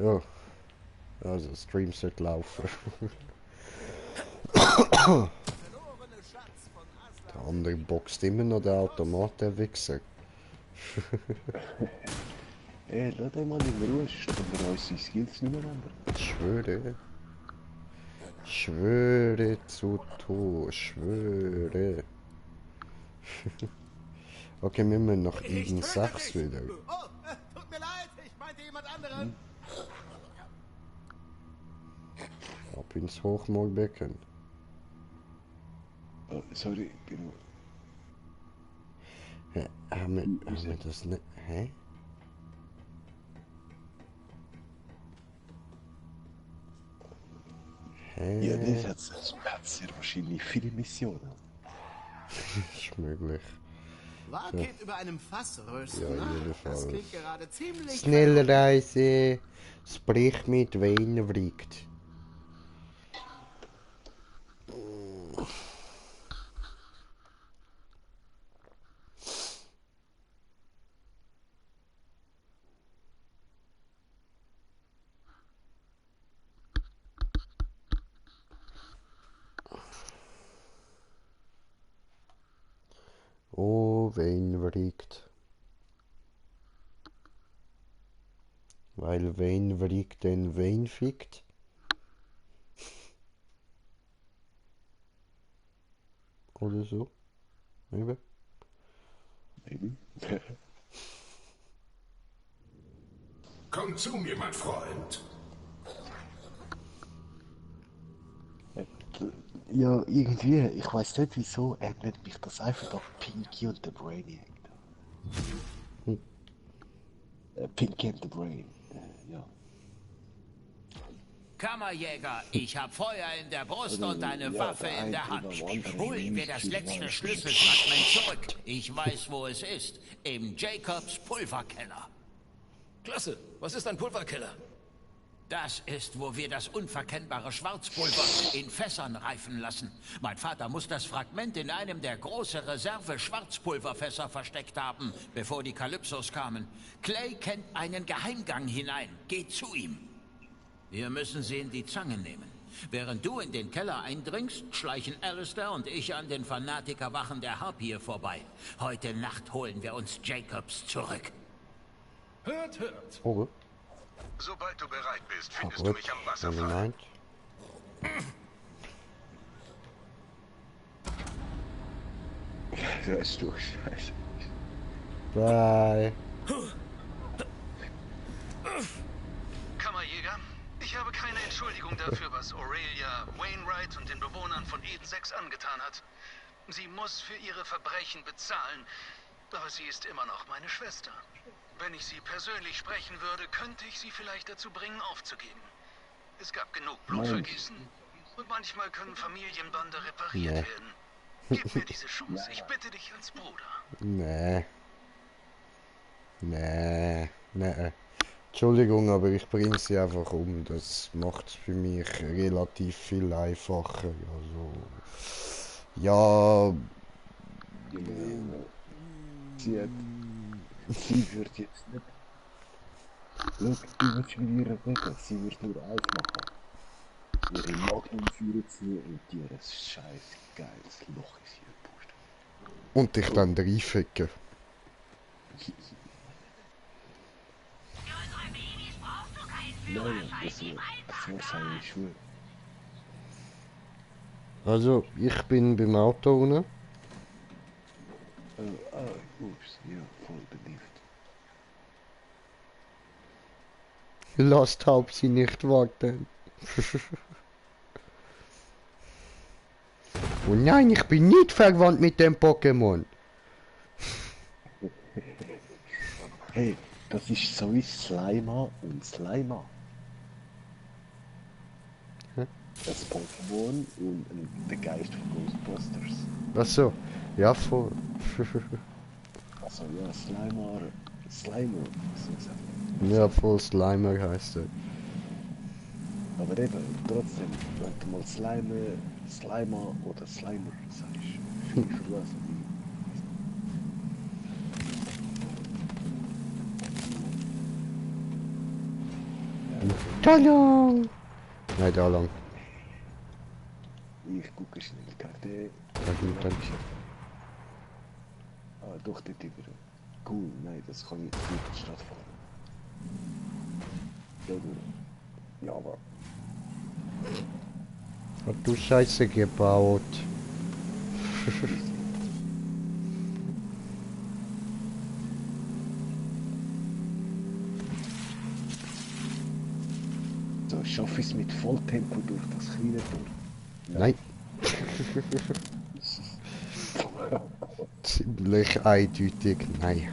Ja, also Stream sollte laufen. Der andere boxt immer noch den Automat, der Wichser. Ey, lass den mal in Ruhe, sonst können wir unsere Skills nicht mehr ändern. Schwöre. Schwöre zu Tod. Schwöre. Okay, wir müssen nach Eden 6 wieder. Oh, tut mir leid, ich meinte jemand anderen. Ab ins Hochmoorbecken. Oh, sorry, ich bin... Hä, haben wir das nicht... Hä? Hä? Ja, das hat sehr wahrscheinlich viele Missionen. Ist möglich. Wahrheit über einem Fass rösten. Ja, Na, jedenfalls. das klingt gerade ziemlich... Schnellreise. Sprich mit Weinwriegt. Oh, Weinwriegt. Weil Weinwriegt den Wein fickt. Oder so. Eben. Maybe. Komm zu mir, mein Freund. Ja, irgendwie, ich weiß nicht wieso, nennt mich das einfach doch Pinky und the Brainiac. Pinky and the Brain, ja. Kammerjäger, ich hab Feuer in der Brust und eine Waffe in der Hand. Holen wir das letzte Schlüsselfragment zurück. Ich weiß, wo es ist. Im Jacobs Pulverkeller. Klasse. Was ist ein Pulverkeller? Das ist, wo wir das unverkennbare Schwarzpulver in Fässern reifen lassen. Mein Vater muss das Fragment in einem der großen Reserve-Schwarzpulverfässer versteckt haben, bevor die Kalypsos kamen. Clay kennt einen Geheimgang hinein. Geht zu ihm. Wir müssen sie in die Zange nehmen. Während du in den Keller eindringst, schleichen Alistair und ich an den Fanatikerwachen der Harpier vorbei. Heute Nacht holen wir uns Jacobs zurück. Hört, hört. Oh, Sobald du bereit bist, oh findest du gut. mich am Never Wasserfall. mind. Das ist doch scheiße. Bye. Kammerjäger, ich habe keine Entschuldigung dafür, was Aurelia, Wainwright und den Bewohnern von Eden 6 angetan hat. Sie muss für ihre Verbrechen bezahlen, aber sie ist immer noch meine Schwester. Wenn ich sie persönlich sprechen würde, könnte ich sie vielleicht dazu bringen, aufzugeben. Es gab genug Blutvergießen und manchmal können Familienbande repariert Nee. werden. Gib mir diese Chance, ich bitte dich als Bruder. Nee. Nee. Nee. Entschuldigung, aber ich bringe sie einfach um. Das macht es für mich relativ viel einfacher. Also. Ja. Sie wird jetzt nicht... Schau, du willst mit ihr reden, sie wird nur eins machen. Ihre Magnum führen zu und dir ein scheiß geiles Loch ist hier gepusht. Und dich dann reinficken. Nein, das war seine Schule. Also, ich bin beim Auto unten. Ups, ja, voll beliebt. Lasst halb sie nicht warten. Oh nein, ich bin nicht verwandt mit dem Pokémon. Hey, das ist so wie Slimer und Slimer. Das Pokémon und der Geist von Ghostbusters. Achso, ja voll. Also ja, Slimer, so gesagt. Ja, voll Slimer heißt er. Aber eben, trotzdem, wenn du mal Slimer oder Slimer sagst, finde ich verlassen. Da lang! Nein, da lang. Ich gucke schnell die Karte. Da gut, dann. Ah, doch, dort über. Cool, nein, das kann ich jetzt nicht in die Stadt fahren. Da durch. Ja, aber. Hat du Scheiße gebaut. So, schaffe ich es mit Volltempo durch das kleine Tor? Nein. Ziemlich eindeutig, nein.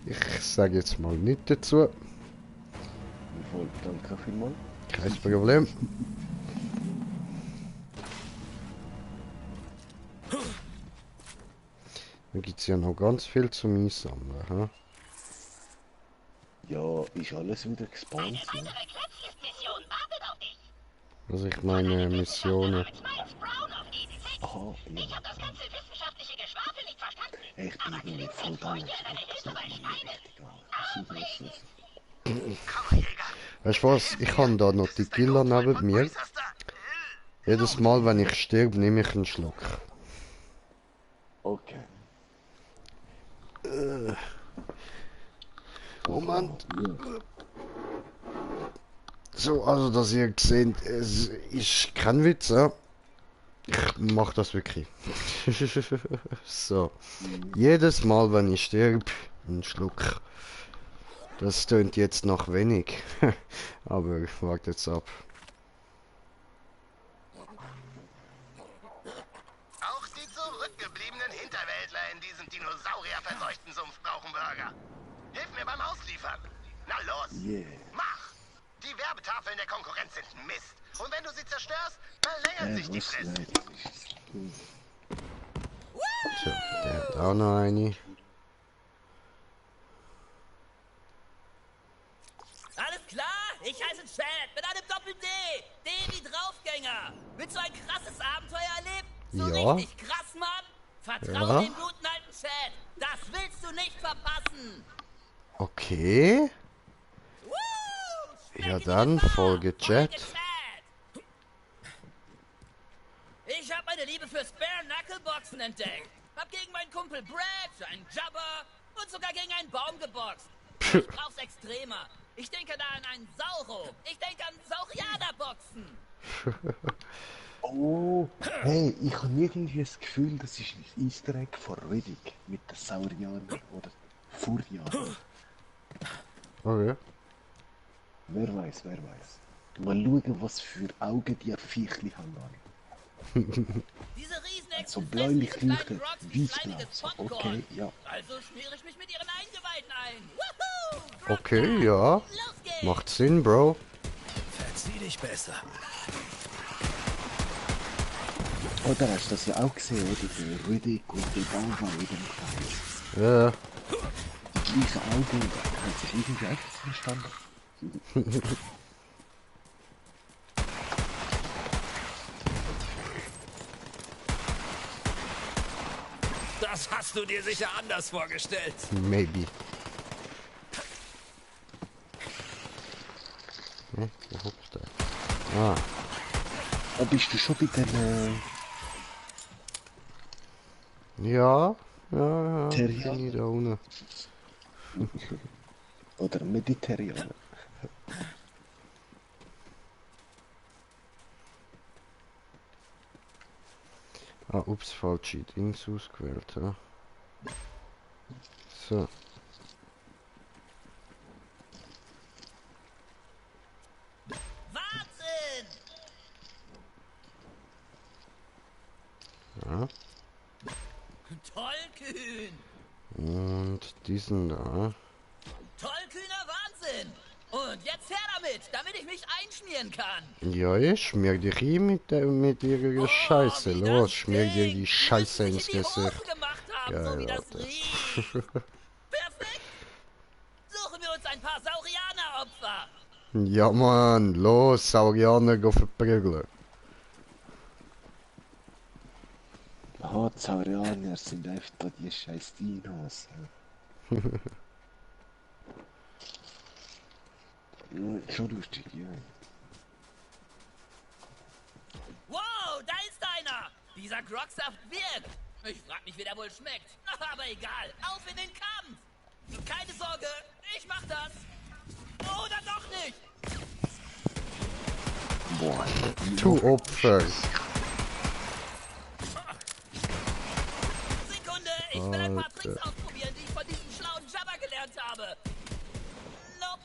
Ich sage jetzt mal nicht dazu. Voll, danke vielmals. Kein Problem. Da gibt es ja noch ganz viel zum Einsammeln. Hm? Ja, ist alles wieder gespawnt. Ja. Also ich meine Missionen. Aha, ja. Ich bin irgendwie voll da. Weißt du was? Ich habe da noch die Killer neben mir. Jedes Mal, wenn ich sterbe, nehme ich einen Schluck. Okay. Moment. Ja. So, also dass ihr seht, es ist kein Witz, ja? Ich mach das wirklich. So. Jedes Mal, wenn ich sterbe, einen Schluck. Das tönt jetzt noch wenig. Aber warte jetzt ab. Auch die zurückgebliebenen Hinterwäldler in diesem dinosaurierverseuchten Sumpf brauchen Burger. Hilf mir beim Ausliefern. Na los, Yeah. mach! Die Werbetafeln der Konkurrenz sind Mist. Und wenn du sie zerstörst, verlängert sich die Was Frist. leid. So, der hat auch noch eine. Alles klar? Ich heiße Chad mit einem Doppel-D. D wie Draufgänger. Willst du ein krasses Abenteuer erleben? So Ja. richtig krass, Mann? Vertrau Ja. dem guten alten Chad. Das willst du nicht verpassen. Okay. Woo! Schmecke Ja die dann, Gefahr. Folge Chat. Ich habe eine Liebe fürs Bare-Knuckle-Boxen entdeckt. Hab gegen meinen Kumpel Brad, einen Jabber und sogar gegen einen Baum geboxt. Ich brauch's extremer. Ich denke da an einen Sauro. Ich denke an Saurianer-Boxen. Oh, hey, ich habe irgendwie das Gefühl, das ist ein Easter Egg von Riddick mit den Saurianern oder Furianern. Okay. Wer weiß, wer weiß. Mal schauen, was für Augen die Viechli haben. Diese Riesen So existenz bläulich diese kleinen leuchtet, Rocks wie schleimiges weißblau. So, Popcorn. okay, ja. Also schmiere ich mich mit ihren Eingeweiden ein. Woohoo! Okay, ja. Los geht's! Macht Sinn, Bro. Verzieh dich besser. Oder hast du das ja auch gesehen, oder? Der Riddick und der Balva in dem Kreis. Ja. Die gleichen Augen, haben sich irgendwie einfach verstanden. Das hast du dir sicher anders vorgestellt. Maybe. Wo hockt der? Ah, Da bist du schon bei den ja. Ja, Terrier. bin ich da unten. oder Mediterraner. Ah, ups, falsche Dings ausgewählt, ja. So. Wahnsinn! Ja. Tollkühn! Und diesen da. Tollkühner Wahnsinn! Und jetzt her damit ich mich einschmieren kann! Ja, ich schmier dich hin mit ihrer Scheiße. wie Los, das schmier dir stinkt. die Die Scheiße müssen ins sich in die Hose Gesicht. gemacht haben, Geil, so wie das Alter. riecht. Perfekt! Suchen wir uns ein paar Saurianer-Opfer! Ja, Mann, los, Saurianer, go verprügeln. Aha, die Saurianer sind einfach da die scheiß Dinos. Schon lustig, ja. Wow, da ist einer! Dieser Grogsaft wirkt! Ich frag mich, wie der wohl schmeckt. Aber egal, auf in den Kampf! Keine Sorge, ich mach das! Oder doch nicht! Boah. Du Opfer. Sekunde, ich will ein paar Tricks ausprobieren, die ich von diesem schlauen Jabba gelernt habe. Nope.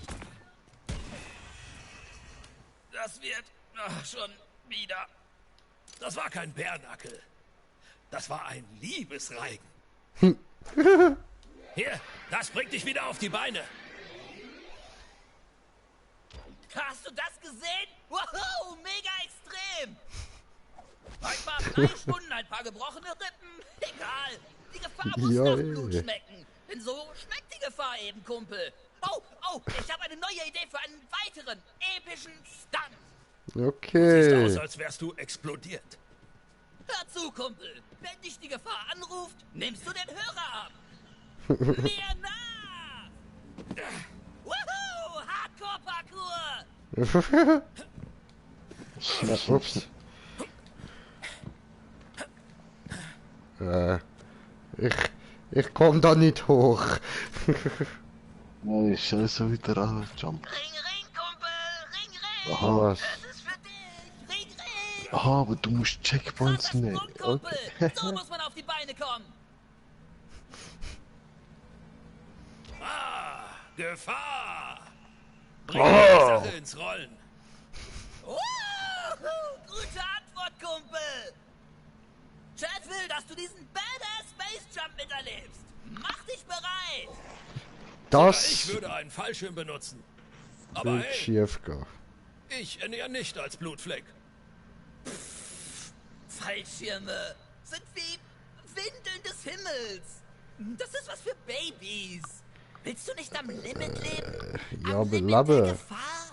Das wird schon wieder. Das war kein Bärnackel. Das war ein Liebesreigen. Hier, das bringt dich wieder auf die Beine. Hast du das gesehen? Wow, mega extrem! Ein paar Fleischwunden, ein paar gebrochene Rippen. Egal. Die Gefahr muss nach Blut schmecken. Denn so schmeckt die Gefahr eben, Kumpel. Oh, ich habe eine neue Idee für einen weiteren epischen Stunt. Okay. Siehst aus, als wärst du explodiert. Hör zu, Kumpel. Wenn dich die Gefahr anruft, nimmst du den Hörer ab. Mir nach! Woohoo! Hardcore-Parkour! Ups. Ich komm da nicht hoch. Nein, scheiße wieder an Jump. Ring, Kumpel! Ring! Aha. Was? Das ist für dich! Ring! Aha, aber du musst Checkpoints Krasser nehmen. Sprung, Kumpel! So muss man auf die Beine kommen! Gefahr! Bring die Sache ins Rollen. Gute Antwort, Kumpel! Chad will, dass du diesen Badass Space Jump miterlebst. Mach dich bereit! Ich Das würde einen Fallschirm benutzen. Aber wird hey, schief gehen. ich ernähre nicht als Blutfleck. Fallschirme sind wie Windeln des Himmels. Das ist was für Babys. Willst du nicht am Limit leben? Ja, Am Limit Belabbe. der Gefahr?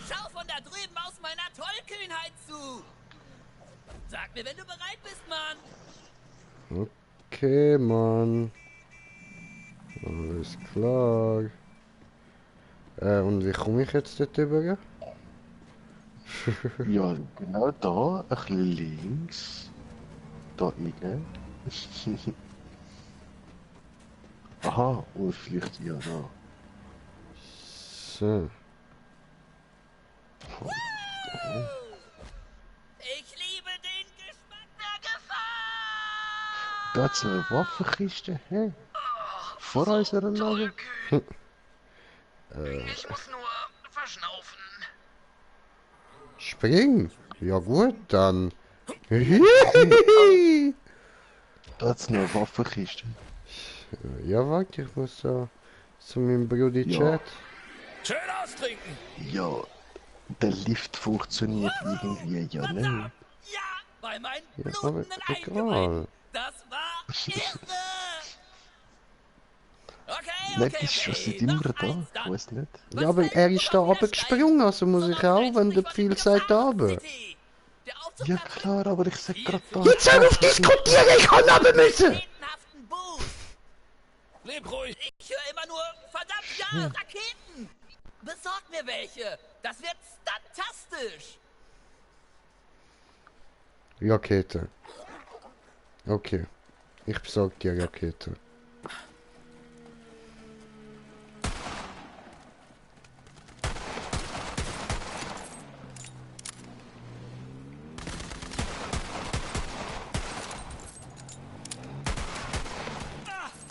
Schau von da drüben aus meiner Tollkühnheit zu. Sag mir, wenn du bereit bist, Mann. Okay, Mann. Alles klar. Und wie komme ich jetzt dort rüber? Ja, genau da, ein bisschen links. Da rein. Aha, oder vielleicht ja da. So. Ich liebe den Geschmack der Gefahr. Da hat's eine Waffenkiste, hä? Vor unserer Nase? Ich muss nur verschnaufen. Spring. Ja gut, dann. Da hat's eine Waffenkiste. Ja, warte, ich muss da zu meinem Bruder Ja. Chat. Schön austrinken. Ja, der Lift funktioniert irgendwie ja nicht. Ja, bei meinen Ja, aber blutenden egal. Eingeweiden. Das war irre. Okay, Nicht ist schon seit immer Noch da, eins dann. ich weiß nicht. Was Ja, aber fällt er dir ist da auf, wieder runtergesprungen, also muss steigt? ich auch, wenn der Von Pfeil der sagt, runter. City. Der Aufzug Ja hat klar, aber ich sag grad da. Jetzt hör auf diskutieren, ich kann runter müssen! raketenhaften Boost. Leb ruhig. Ich höre immer nur, verdammt ja, Raketen. Besorg mir welche. Das wird fantastisch. Rakete. Okay. Ich besorge die Rakete.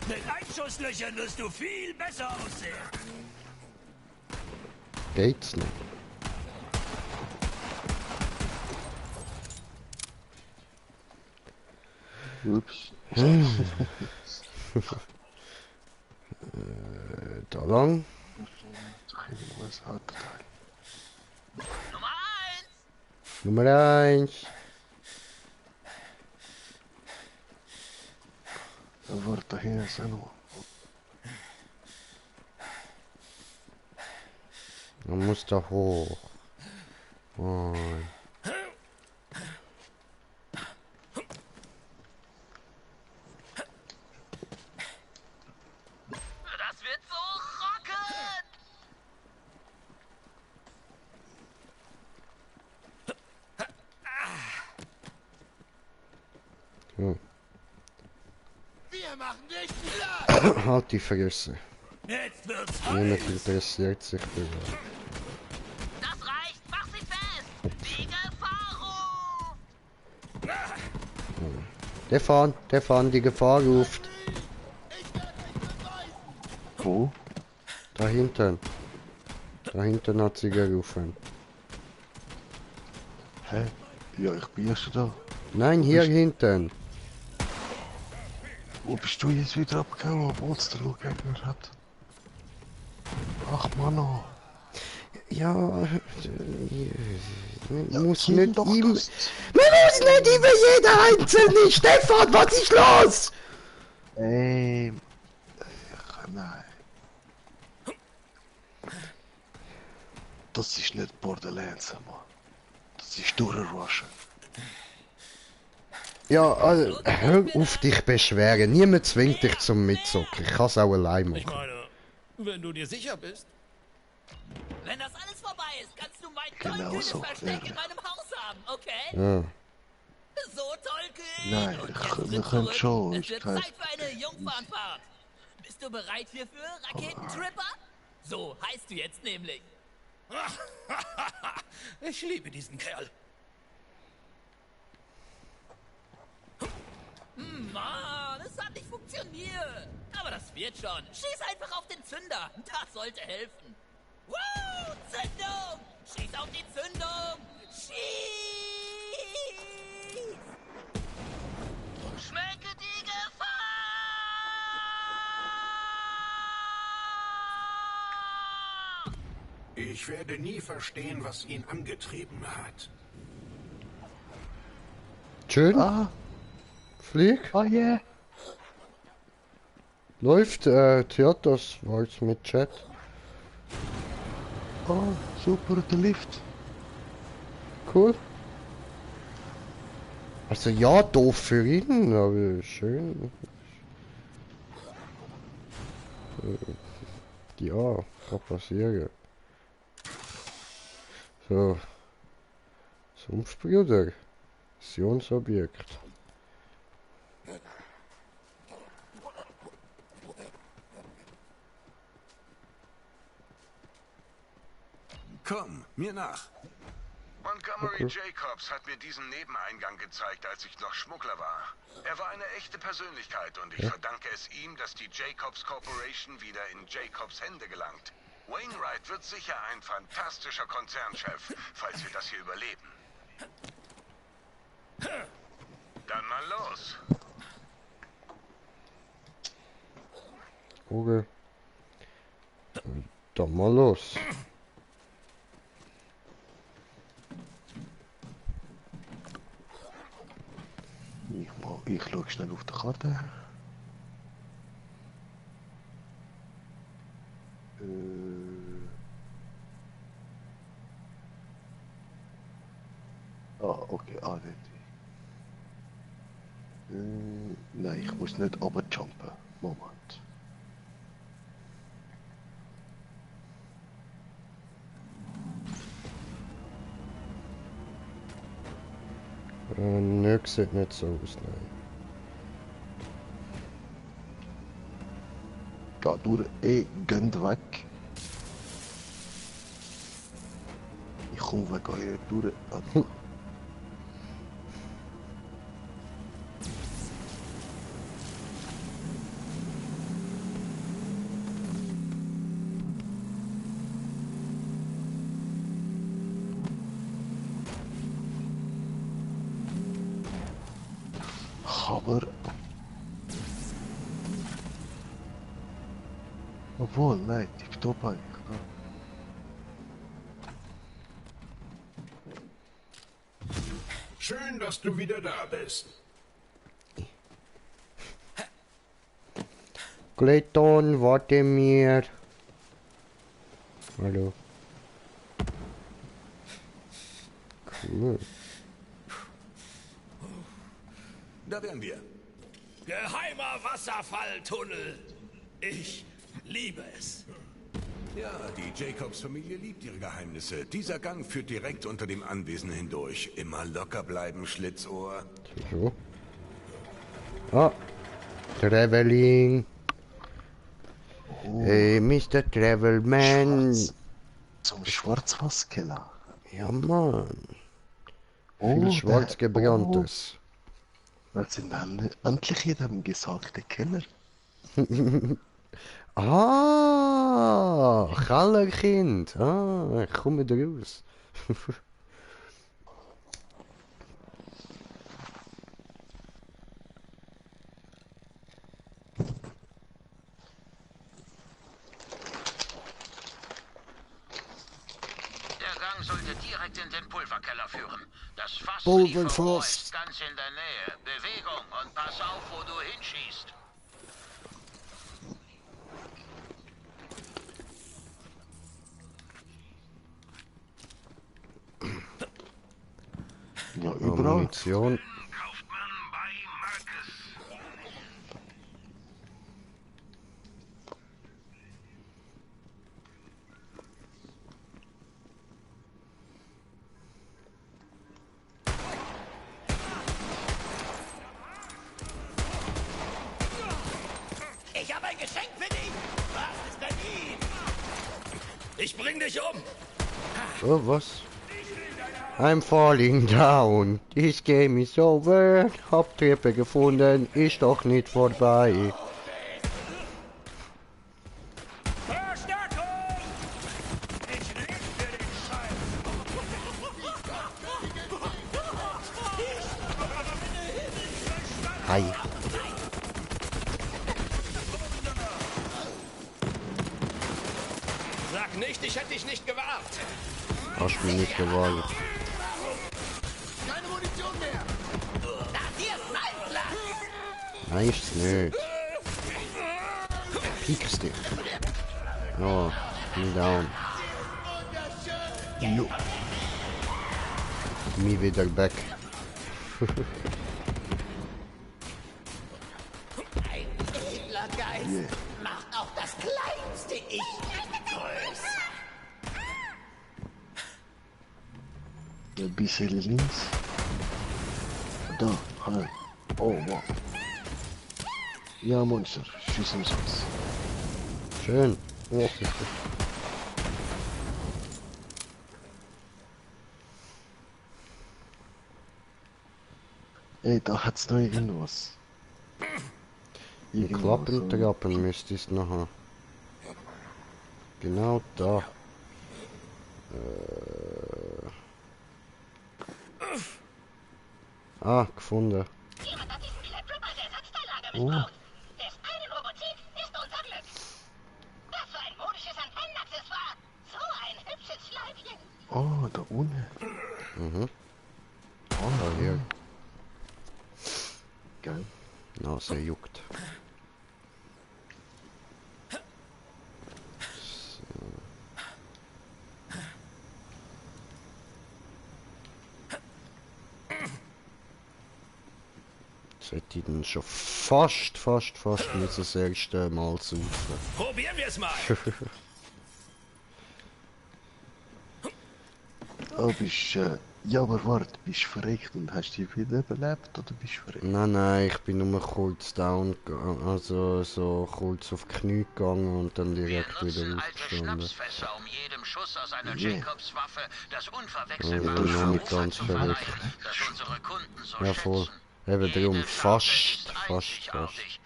Mit Einschusslöchern wirst du viel besser aussehen. Geht's noch? Ups. Da lang. Was hat er? Nummer 1. Nummer 1. Da wordt da hinten ist auch noch. Man muss da hoch. Oh. Das wird so rocken. machen dich platt! Halt die Fresse. Jetzt wird's Niemand heiß. interessiert sich für das. Das reicht, mach sie fest! Die Gefahr ruft! Der fahren, die Gefahr ruft. Wo? Da hinten. Da hinten hat sie gerufen. Hä? Ja, ich bin erst da. Nein, hier hinten. Wo bist du jetzt wieder abgehauen, obwohl es der Lugegner hat? Ach Mann, Ja, man muss kill nicht doch ihm... das. Man muss nicht über jeder einzelne... Stefan, was ist los? Nein. Das ist nicht Borderlands, Mann. Das ist durchrushen. Ja, also, hör auf dich beschweren. Niemand zwingt dich zum Mitzocken. Ich kann es auch allein Ich machen. meine, wenn du dir sicher bist. Wenn das alles vorbei ist, kannst du mein Genau tollkühnes so, Versteck ehrlich. in meinem Haus haben, okay? Ja. So tollkühn! Nein, Und wir jetzt können tritt zurück. schon, Es ich wird weiß. Zeit für eine Jungfernfahrt. Bist du bereit hierfür, Raketentripper? So heißt du jetzt nämlich. Ich liebe diesen Kerl. Mann, es hat nicht funktioniert. Aber das wird schon. Schieß einfach auf den Zünder. Das sollte helfen. Woo! Zündung! Schieß auf die Zündung! Schieß! Schmecke die Gefahr! Ich werde nie verstehen, was ihn angetrieben hat. Schön, Ah, flieg. oh yeah. Läuft, ja, das war jetzt mit Chat. Oh, super, der Lift. Cool. Also ja, doof für ihn, aber schön. Ja, kann passieren. So. Sumpfbruder. Missionsobjekt. Komm, mir nach. Montgomery Jacobs hat mir diesen Nebeneingang gezeigt, als ich noch Schmuggler war. Er war eine echte Persönlichkeit und ich verdanke es ihm, dass die Jacobs Corporation wieder in Jacobs Hände gelangt. Wainwright wird sicher ein fantastischer Konzernchef, falls wir das hier überleben. Dann mal los. Okay. Dann mal los. Ich schaue schnell auf die Karte. Okay, dort. Nein, ich muss nicht runterjumpen. Moment. Nö, sieht nicht so aus, nein. Geht durch, geht weg. Ich komme weg hier durch. Aber... Obwohl, nein, tipptopp eigentlich. Schön, dass du wieder da bist. Clayton, warte mir. Hallo. Cool. Da wären wir. Geheimer Wasserfalltunnel. Ich liebe es. Ja, die Jacobs-Familie liebt ihre Geheimnisse. Dieser Gang führt direkt unter dem Anwesen hindurch. Immer locker bleiben, Schlitzohr. So. Ah. Traveling. Oh, Hey, Mr. Travelman. zum Schwarzwasserkeller. Ja, Mann. Oh, Viel schwarz gebranntes. Wir sind endlich in dem gesagten Keller. Ah, Kellerkind. Ah, ich komme da raus. Der Gang sollte direkt in den Pulverkeller führen. Das Fass Pulverfass. ist ganz in der Nähe. Bewegung und pass auf, wo du hinschießt. Ja, überall. Munition. Kauft man bei Marcus. Ich habe ein Geschenk für dich. Was ist denn ihn? Ich bring dich um. Oh, was? I'm falling down. This game is over. Hab Treppe gefunden. Ist doch nicht vorbei. Verstärkung! Ich liebe den Scheiß. Hi. Sag nicht, ich hätte dich nicht gewarnt. Hast mich nicht gewollt. Keine Munition mehr. Das hier ist mein Platz. Nein, ist's nicht. Piekst dich. Oh, me down. Jo. Me wieder back. Ein edler Geist macht auch das kleinste Ich größer. Ein bisschen links. Da, halt. Oh, wow. Ja, Monster, schieß uns aus. Schön. Oh. Ey, da hat's noch irgendwas. Klappen, trappen müsste es nachher. Genau da. Gefunden. Jemand hat diesen Claptrap als Ersatzteillager Oh. missbraucht. Das eine Logotyp ist unser Glück. Was für ein modisches Antennenaccessoire. So ein hübsches Schleifchen. Oh, da unten. Mhm. Oh, Hier. geil. Nase juckt. Jetzt hätte ich dann schon fast müssen das erste Mal saufen. Probieren wir es mal. Oh, ja, aber warte, bist du verreckt und hast dich wieder belebt oder bist du verreckt? Nein, ich bin nur kurz down gegangen, also so kurz auf die Knie gegangen und dann Wir direkt wieder nutzen alte aufgestanden. Schnapsfässer, um jedem Schuss aus einer Yeah. Jacobs-Waffe das Ja, unverwechselbare noch nicht Aroma ganz zu verrückt. verleihen, das unsere Kunden so Ja, voll. schätzen. Eben darum, Jede Flasche fast. ist einzigartig.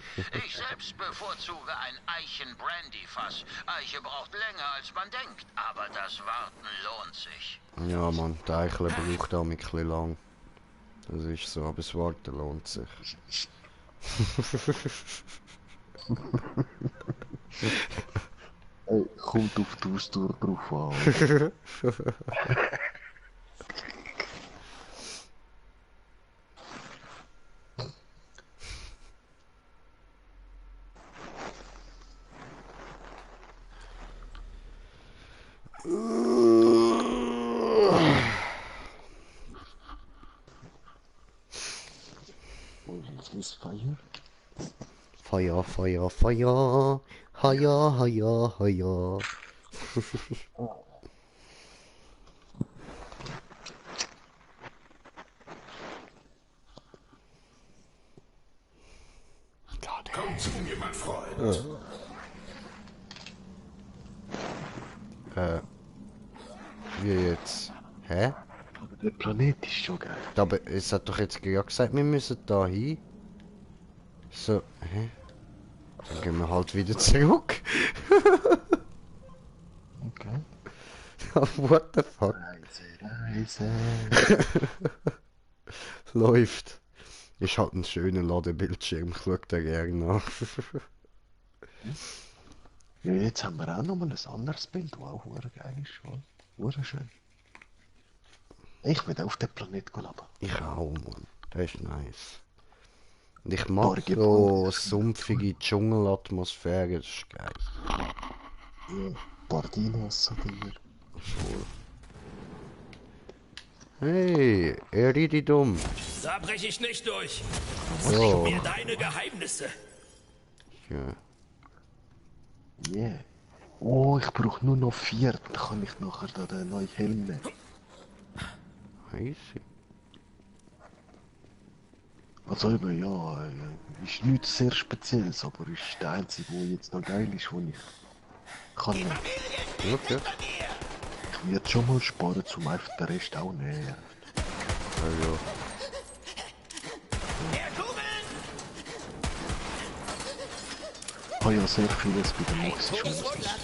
Ich selbst bevorzuge ein Eichen-Brandy-Fass. Eiche braucht länger, als man denkt, aber das Warten lohnt sich. Ja, Mann, die Eichel braucht auch ein bisschen lang. Das ist so, aber das Warten lohnt sich. Ey, kommt auf die Ausdauer drauf an. Was ist Feier? Feuer, Feuer, Feuer. Heuer, heuer, heuer. Zunge, mein Freund. Wie jetzt? Hä? Aber der Planet ist schon geil. Aber es hat doch jetzt gerade gesagt, wir müssen da hin. So, hä? Dann gehen wir halt wieder zurück. Okay. What the fuck? Reise. Läuft. Ist halt ein schöner Ladebildschirm, ich schaue da gerne nach. Ja, jetzt haben wir auch noch mal ein anderes Bild, das auch geil ist. Schön. Ich will auf den Planet leben. Ich auch, Mann. Das ist nice. Und ich mag so sumpfige Dschungelatmosphäre, das ist geil. Ja, Pardinos so Dinger. Hey, Erididum. Da breche ich nicht durch. So. Mir deine Geheimnisse. Ja. Yeah. Oh, ich brauche nur noch 4, dann kann ich nachher da den neuen Helm nehmen. Easy. Also eben, ja, ist nichts sehr Spezielles, aber ist der einzige, der jetzt noch geil ist, den ich kann nehmen. Okay. Ich werde schon mal sparen, zum einfach den Rest auch nehmen. Ja. Ich habe ja sehr vieles bei der Maxi schon ausprobiert.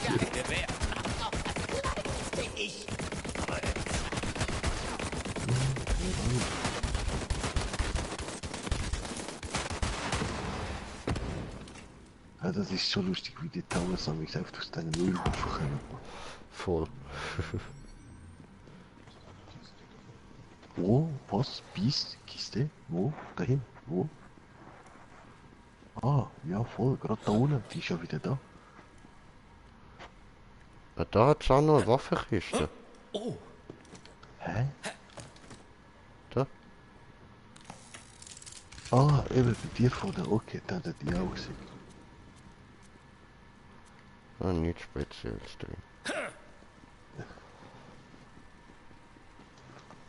Ja, das ist so lustig, wie die Towers einfach aus deinem Müllhaufen kommen. Voll. Wo? Was? Biest? Kiste? Wo? Dahin? Wo? Ah, ja voll, gerade da unten, die ist ja wieder da. Ja, da hat es auch noch eine Waffenkiste. Oh. Hä? Da? Ah, eben bei dir von der, okay, da hat die auch gesehen. Ah, nichts Spezielles drin.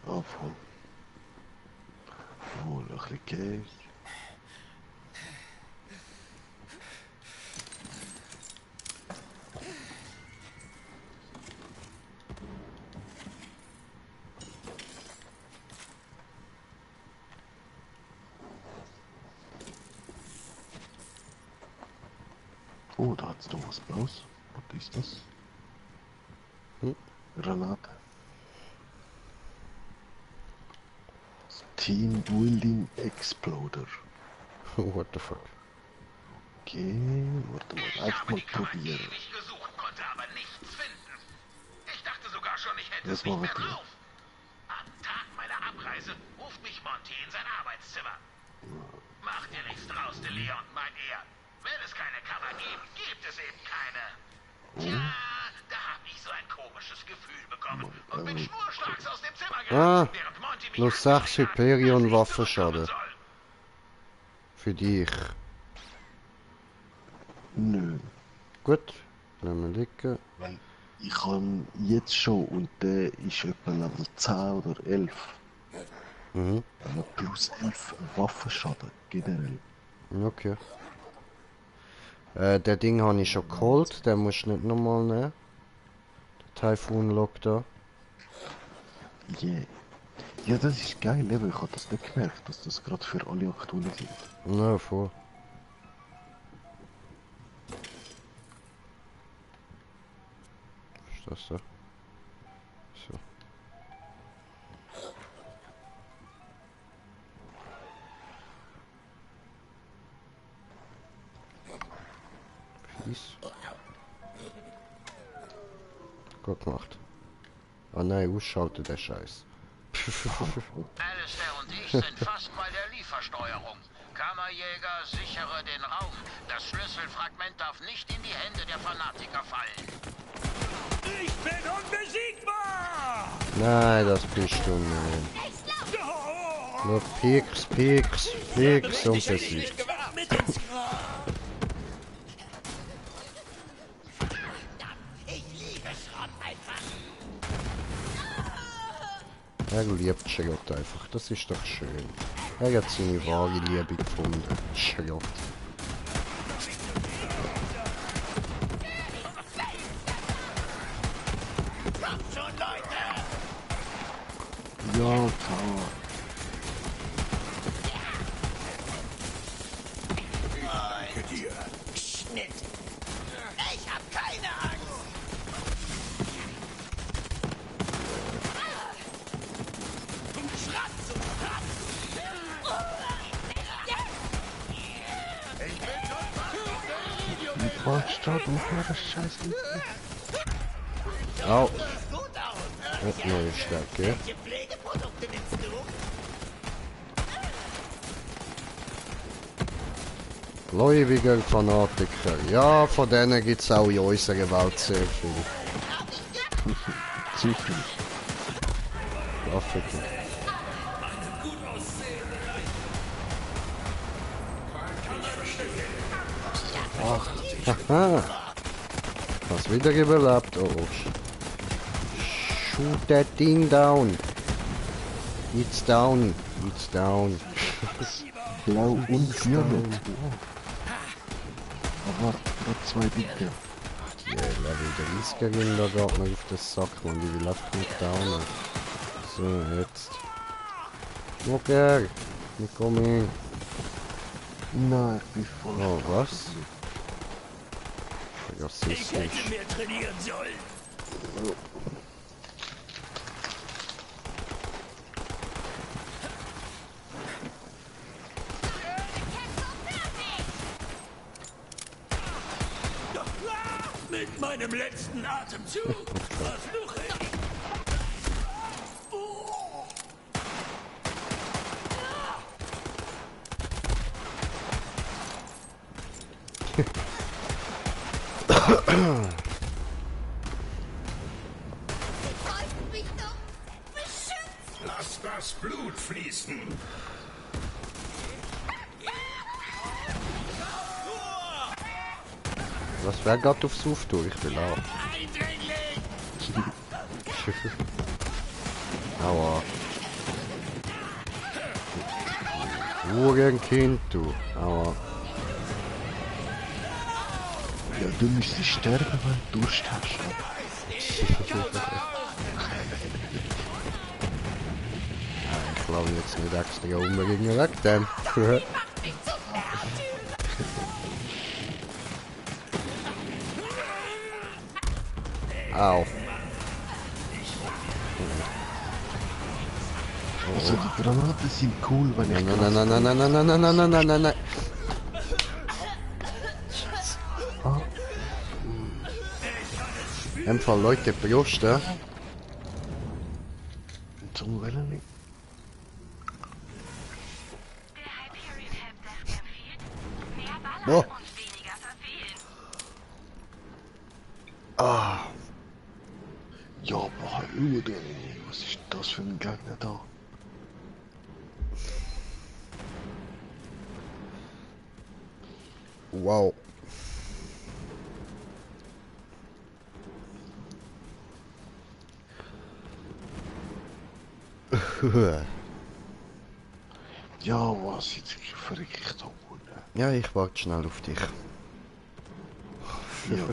Ah, voll. Voll, ein bisschen Geld. Oh, da hat's doch was Blaues. Was ist das? Granate. Team Building Exploder. What the fuck? Okay, warte mal, einfach mal probieren. Ich gesucht, konnte aber nichts finden. Ich dachte sogar schon, ich hätte Das es nicht war mehr wirklich. drauf. Am Tag meiner Abreise ruft mich Monty in sein Arbeitszimmer. Mach dir nichts draus, Leon, mein Ehr. Wenn es keine Kammer gibt, gibt es eben keine. Tja, da hab ich so ein komisches Gefühl bekommen und bin schnurstracks aus dem Zimmer gerannt, während Monty mich Plus 6 Hyperion Waffenschaden. Für dich. Nö. Gut, lassen wir liegen. Weil ich kann jetzt schon und der ist etwa Level 10 oder 11. Mhm. Aber plus 11 Waffenschaden generell. Okay. Der Ding habe ich schon geholt, den musst du nicht nochmal nehmen. Der Typhoon Lock da. Yeah. Ja, das ist geil, eben. Ich habe das nicht gemerkt, dass das gerade für alle aktuell sind. Na, voll. Was ist das da? So. Fies. Gut gemacht. Ah nein, ausschalten der Scheiß. Alistair und ich sind fast bei der Liefersteuerung. Kammerjäger, sichere den Raum. Das Schlüsselfragment darf nicht in die Hände der Fanatiker fallen. Ich bin unbesiegbar! Nein, das bist du nicht. Nur Pieks, Pieks, Pieks und besiegt. Mit ins Grab! Ich liebe Schrott einfach. Er liebt Schrott einfach, das ist doch schön. Er hat seine wahre Liebe gefunden. Schrott. Ja, klar. Danke dir. Schnitt. Ich hab keine Angst. Schratz und Schratz. Mit Ballstadt und das Scheiße. Au. Gut aus. Und neue Stärke. Welche Pflegeprodukte nimmst du? Gläubiger Fanatiker. Ja, von denen gibt es auch in unserer Welt sehr viel. Zu viel. Grafiken. Ach, haha. Hast wieder überlebt. Oh, oh. Shoot that thing down. It's down. It's down. Blau und Violett. Aber noch zwei Dicke. Die Level 30erin, da geht man auf den Sack, man, die will einfach nicht down. So, jetzt. Okay, wir kommen. Nein, ich bin voll. Oh, was? Rassistisch. Ich hätte mehr trainieren sollen. Mit meinem letzten Atemzug verfluche ich. Lass das Blut fließen. Was wer geht aufs Auftour? Ich will auch. Aua. Hurenkind, du. Aua. Ja, du müsstest sterben, wenn du Durst hast. Ich glaube jetzt nicht extra umbringen weg dem. Au. Also die Granaten sind cool, wenn ich... Nein, nein, nein, nein, nein, nein, nein, nein, nein, nein, nein, nein, nein. Ah. Im Fall Leute Brüste. Zum Wellen nicht. Oh. Ah. Ja, boah, was ist das für ein Gegner da? Wow. Ja, was jetzt verrückt ich da unten. Ja, ich warte schnell auf dich. Ja.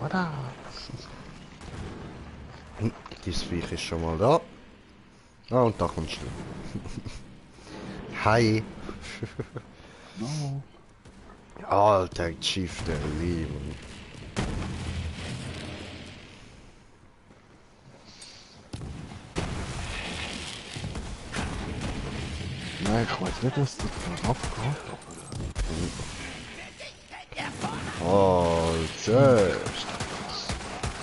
Wada. Dieses Viech ist schon mal da. Ah, und da kommst du. Hi. No. Alter, Chief der Lieben. Nein, ich weiß nicht, was da abgeht, aber... Alter.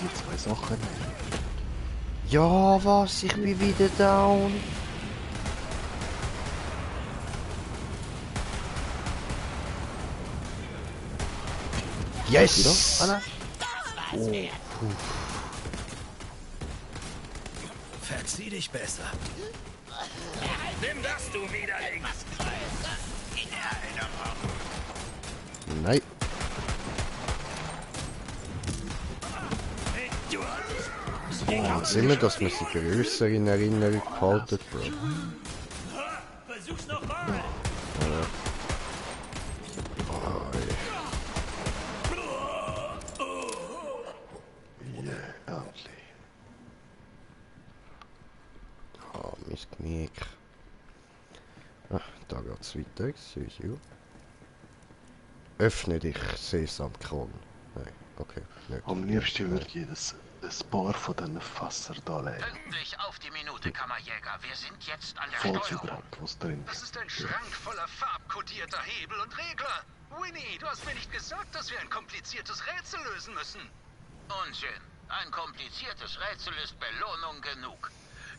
Die zwei Sachen. Ja, was? Ich bin wieder down. Yes! Oh. Verzieh dich besser. Nimm das, du Widerling. Nein. Sind wir, dass wir sie grösser in Erinnerung behalten, Bro? Versuch's nochmal. geht's weiter. Öffne dich, Sesamkorn. Nein, okay, nicht. Am liebsten würde ich ein paar von diesen Fässern da legen. Pünktlich auf die Minute, Kammerjäger. Wir sind jetzt an der Vollzubrand, was drin Das ist ein Schrank voller farbkodierter Hebel und Regler. Winnie, du hast mir nicht gesagt, dass wir ein kompliziertes Rätsel lösen müssen. Unsinn. Ein kompliziertes Rätsel ist Belohnung genug.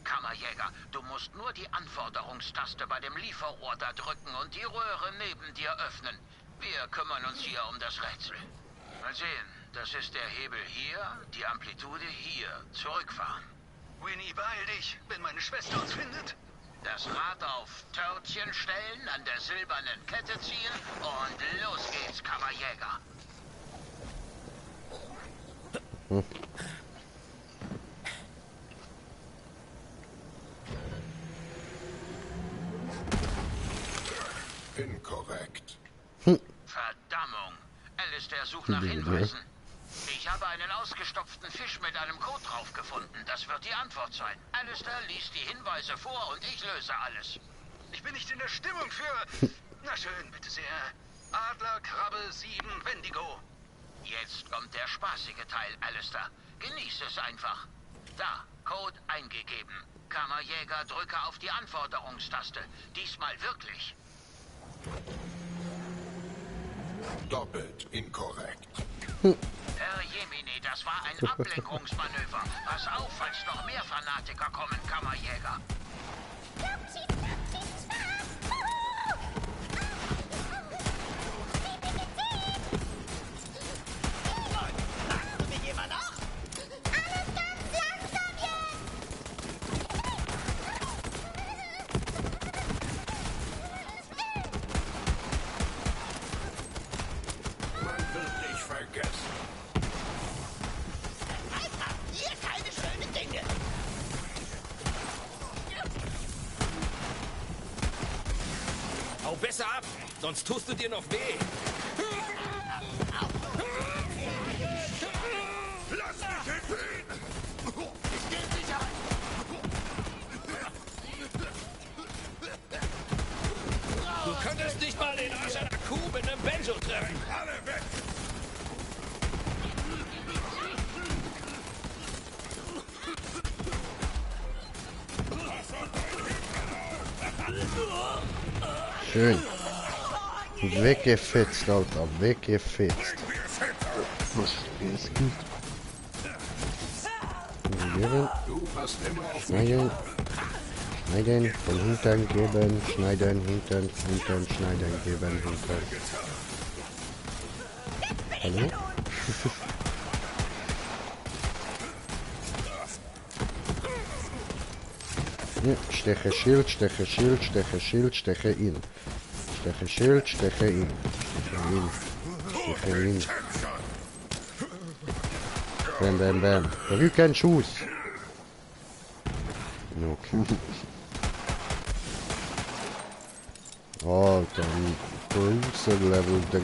Kammerjäger, du musst nur die Anforderungstaste bei dem Lieferrohr da drücken und die Röhre neben dir öffnen. Wir kümmern uns hier um das Rätsel. Mal sehen, das ist der Hebel hier, die Amplitude hier. Zurückfahren. Winnie, beeil dich, wenn meine Schwester uns findet. Das Rad auf Törtchen stellen, an der silbernen Kette ziehen und los geht's, Kammerjäger. Inkorrekt. Verdammung. Alistair sucht nach Hinweisen. Ich habe einen ausgestopften Fisch mit einem Code drauf gefunden. Das wird die Antwort sein. Alistair liest die Hinweise vor und ich löse alles. Ich bin nicht in der Stimmung für... Na schön, bitte sehr. Adler, Krabbe, 7, Wendigo. Jetzt kommt der spaßige Teil, Alistair. Genieß es einfach. Da, Code eingegeben. Kammerjäger, drücke auf die Anforderungstaste. Diesmal wirklich. Doppelt inkorrekt. Herr Jemine, das war ein Ablenkungsmanöver. Pass auf, falls noch mehr Fanatiker kommen, Kammerjäger. Hau besser ab, sonst tust du dir noch weh. Lass mich entfliehen! Ich geb dich an! Du könntest nicht mal den Arsch einer Kuh mit einem Banjo treffen. Alle weg! Schön. Weggefetzt, Alter. Weggefetzt. Was es gibt. Schneiden. Schneiden. Von hinten geben. Schneiden. Hinten. Schneiden. Geben. Hinten. Hallo? Steche Schild, steche Schild, steche Schild, steche ihn. Steche Schild, steche ihn. Steche ihn. Steche ihn. Bam, bam, bam. Rücken, Schuss. Okay. Alter, Bruce Level 13.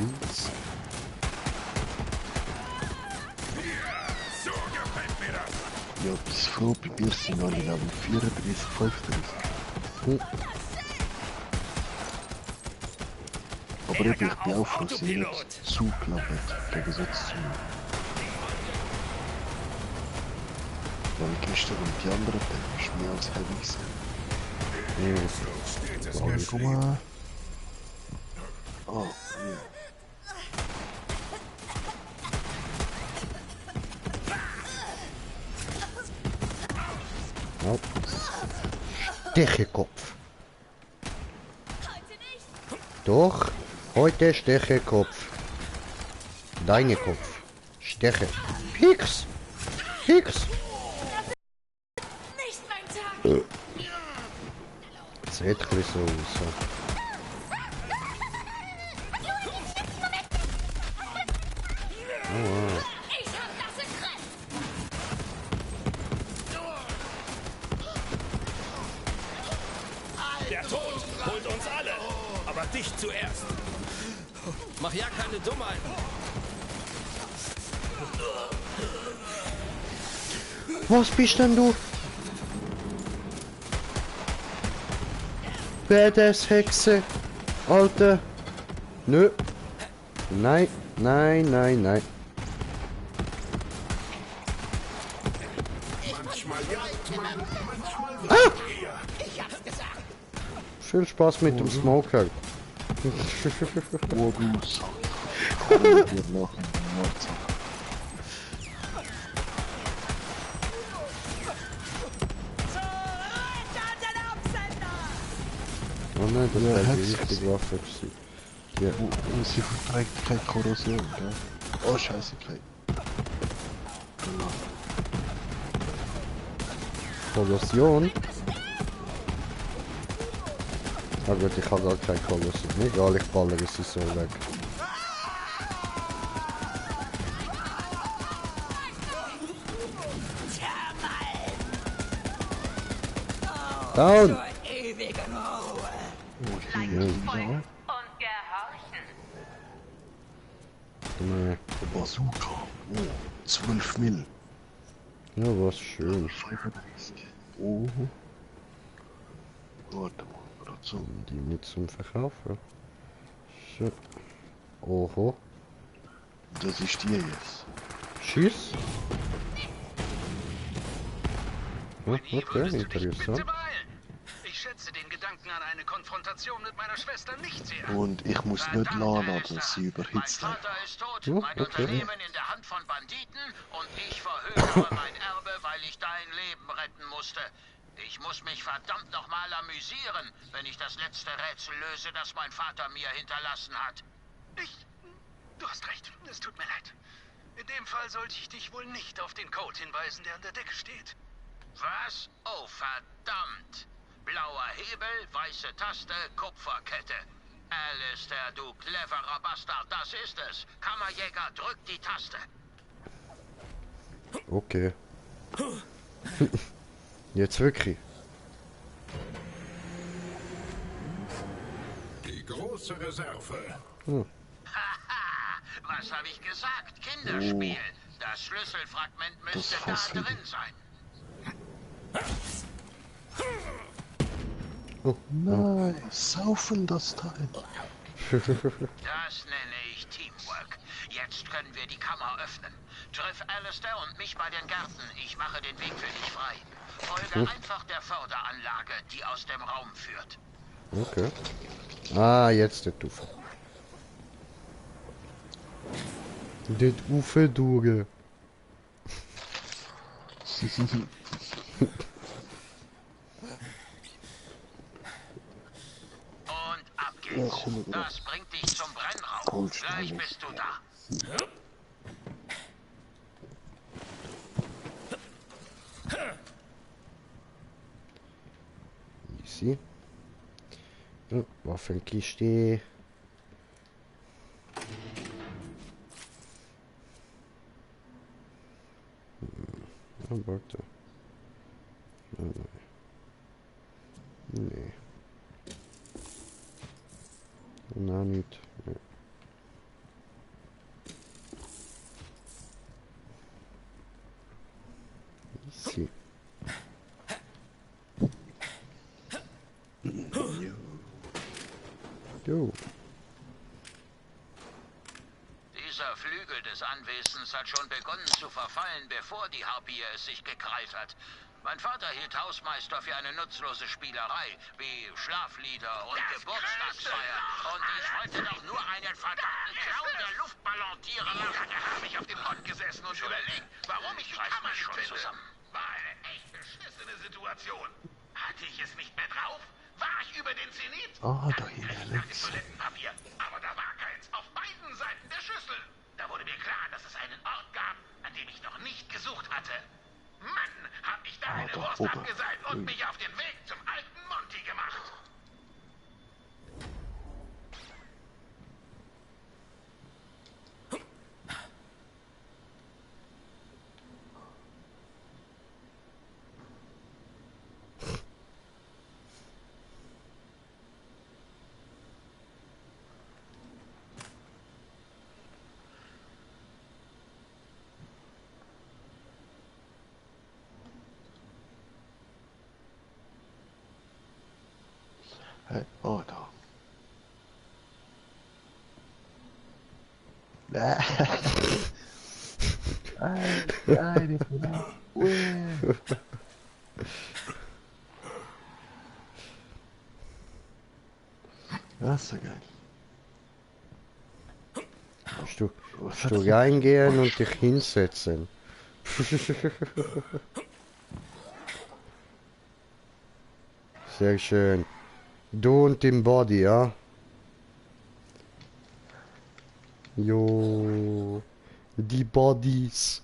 Ja, bis froh, bei mir sind alle Level 34, 35. Aber ich bin auch froh, dass ich nicht zugeklappt hat, im Gegensatz zu mir. Weil gestern und die anderen Tage ist mehr als heavy gewesen. Guck mal. Oh, ja. Oh. Stechekopf. Doch, heute Stechekopf. Deine Kopf. Steche. Pix. Pix. Nicht mein Tag. Das sieht ein bisschen so aus. Oh. Ich hab das im Griff. Der Tod holt uns alle, aber dich zuerst. Mach ja keine Dummheiten. Was bist denn du? Badass Hexe. Alter! Nö! Nein, nein, nein, nein. Viel Spaß mit dem Smoker. Oh, du Sau. Komm mit dir noch ein Mord. Oh nein, das Ja, wäre die hat's- richtige Waffe gewesen. Ja. Oh, sie verträgt keine Korrosion, gell? Oh, scheiße, kein. Kollision? Ah gut, ich habe gar keine Kollision. Egal, ich ballere sie so weg. Down! Und gehorchen. Nee. Bazooka. Oh, 12 Mil. Ja, was schön. 35. Oh. Warte mal, gerade so. Die mit zum Verkaufen. So. Oho. Das ist die jetzt. Tschüss. Ja, Nie okay, würdest du dich bitte interessant. beeilen. Ich schätze den Gedanken an eine Konfrontation mit meiner Schwester nicht sehr. Und ich muss nicht laden, aber sie überhitzt Mein einfach. Vater ist tot, Ja, mein okay. Unternehmen in der Hand von Banditen und ich verhöre mein Erbe, weil ich dein Leben retten musste. Ich muss mich verdammt nochmal amüsieren, wenn ich das letzte Rätsel löse, das mein Vater mir hinterlassen hat. Du hast recht, es tut mir leid. In dem Fall sollte ich dich wohl nicht auf den Code hinweisen, der an der Decke steht. Was? Oh, verdammt. Blauer Hebel, weiße Taste, Kupferkette. Alistair, du cleverer Bastard, das ist es. Kammerjäger, drück die Taste. Okay. Jetzt wirklich. Die große Reserve. Haha, was habe ich gesagt? Kinderspiel. Das Schlüsselfragment müsste da fasst mich. drin sein. Nein, saufen das Teil. Das nenne ich Teamwork. Jetzt können wir die Kammer öffnen. Triff Alistair und mich bei den Gärten. Ich mache den Weg für dich frei. Folge einfach der Förderanlage, die aus dem Raum führt. Okay. Ah, jetzt der Ufer. Der Ufer durch. Und ab Ja, geht's. komm, Bruder. Das bringt dich zum Brennraum. Goldstein Gleich ist- bist du da. Easy. Ja, Waffenkiste. Ja, warte. Nein, nein. Nee. Nein, nicht. Nee. Easy. Jo. Dieser Flügel des Anwesens hat schon begonnen zu verfallen, bevor die Harpie es sich gekrallt hat. Mein Vater hielt Hausmeister für eine nutzlose Spielerei, wie Schlaflieder und Geburtstagsfeiern. Und ich wollte doch nur einen verdammten Clown der Luftballontiere machen. Da habe ich auf dem Pott gesessen und überlegt, warum ich die Kammer nicht finde. War eine echt beschissene Situation. Hatte ich es nicht mehr drauf? War ich über den Zenit? Ah, da Dann hinten griff ich nach dem links. Toilettenpapier, aber da war keins. Auf beiden Seiten der Schüssel. Da wurde mir klar, dass es einen Ort gab, an dem ich noch nicht gesucht hatte. Mann, hab ich da eine da Wurst oben. abgeseilt und mich auf den Weg zum alten Monty gemacht. Hey, oh, da. Eine Frau. Das ist so geil. Musst du reingehen und dich hinsetzen. Sehr schön. Du und dem Body, ja? Jo. Die Bodies.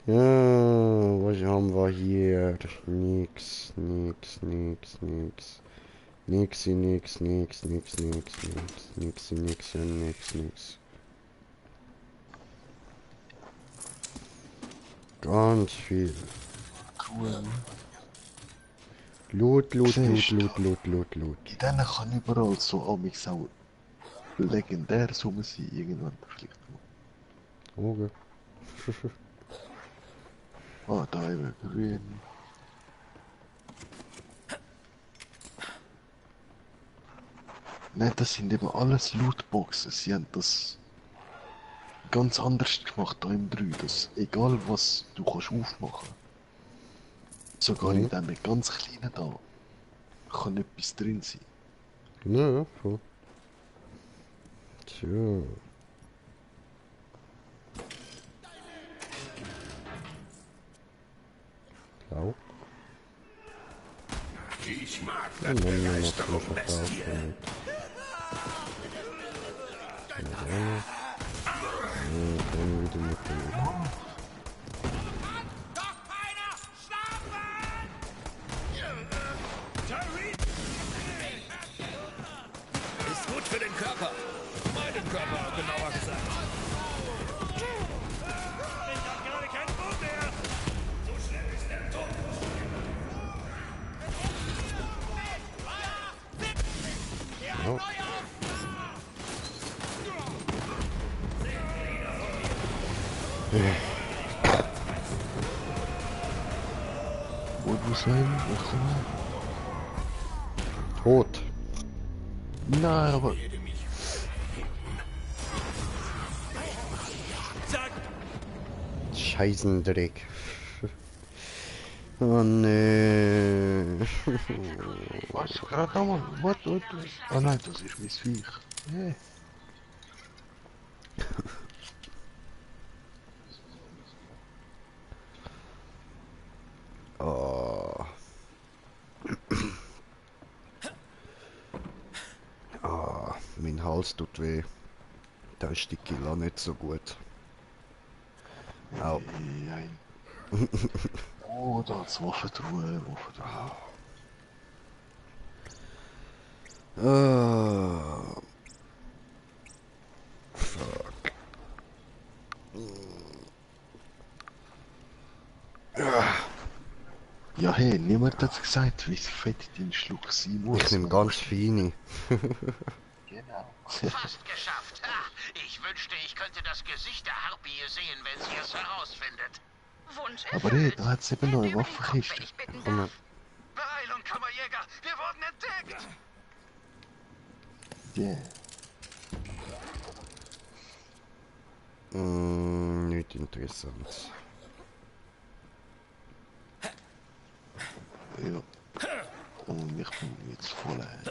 Ja, was haben wir hier? Nix, nix, nix, nix. Nix, nix, nix, nix, nix, nix, nix, nix, nix, nix. Ganz viel. Cool. Loot, Loot, Loot, Siehst du? Loot, Loot, Loot, Loot. In denen kann überall so amix auch legendär Summen sein, irgendwann vielleicht mal. Okay. Ah, da eben grün. Nein, das sind eben alles Lootboxen. Sie haben das ganz anders gemacht da im 3. Dass egal was du kannst aufmachen, sogar in dem ganz kleinen da, kann etwas drin sein. Ja, ja, voll. Tja. Blau. Ich mag Ja, das nein, Begeisterung noch Bestie. verkaufen. Dann wieder mit dem. Ist gut für den Körper. Meinen Körper, genauer gesagt. Ich hab gerade keinen Bock mehr. So schnell ist er tot. Ja. Wo du sein? Tot. Nein, aber Scheißendreck. Oh nee. was gerade einmal? Was? Ah nein, das ist mein Viech. Hey. Oh. Ah, mein Hals tut weh. Da ist die Killa nicht so gut. Au. Nein. Oh, da hat's Waffentruhe. Ah. Fuck. Ja, hey, niemand hat gesagt, wie fett dein Schluck sein muss. Ich nehme ganz feine. Genau. Fast geschafft. Ha, ich wünschte, ich könnte das Gesicht der Harpie sehen, wenn sie es herausfindet. Wunsch Aber hey, erfüllt. da hat's eben Hand neue über den Kopf, Waffenkiste. wenn ich bitten Komm darf. Beeilung, Kammerjäger! Wir wurden entdeckt! Yeah. Nicht interessant. Ja. Und ich bin jetzt voll ein.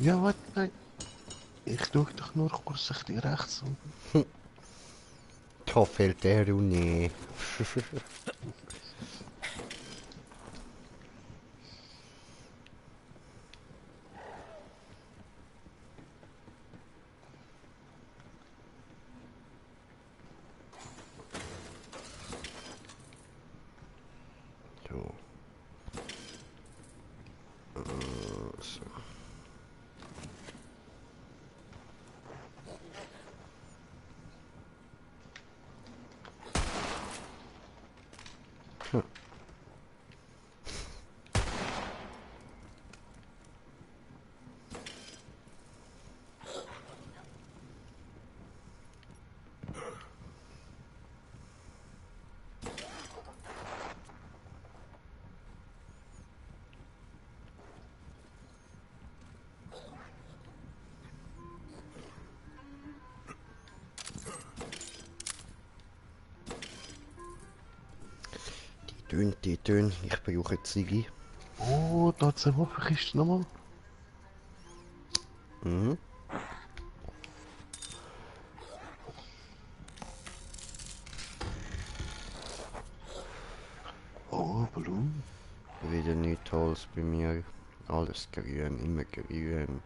Ja, warte, nein. Ich tue doch nur kurz ein bisschen rechts und... Da fällt der Runde. So. So. Tön. Ich brauche Ziggy. Oh, da hat es eine Waffenkiste nochmal. Mhm. Oh, Ballon. Wieder nichts Tolles bei mir. Alles grün, immer grün.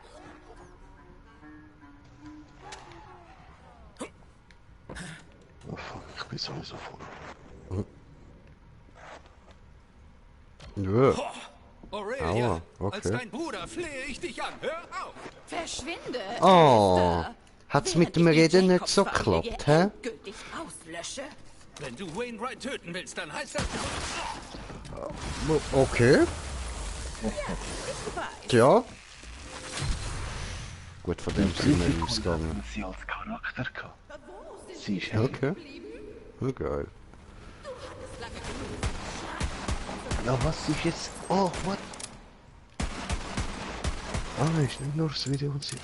Oh fuck, ich bin sowieso voll. Ja. Aurelia, Aua, okay. als dein Bruder flehe ich dich an. Hör auf! Verschwinde! Oh, Mister. hat's Während mit dem ich die Reden nicht so Jacobs-Familie geklappt, hä? endgültig auslösche. Wenn du Wainwright töten willst, dann heißt das... Okay, Ich weiß. tja. Gut, von dem sind wir ausgegangen. Sie als Charakter gehabt. Sie ist Okay. Ja, geil. Ja, was ist jetzt? Oh, what? Ah, ist nicht nur das Video und sie. Die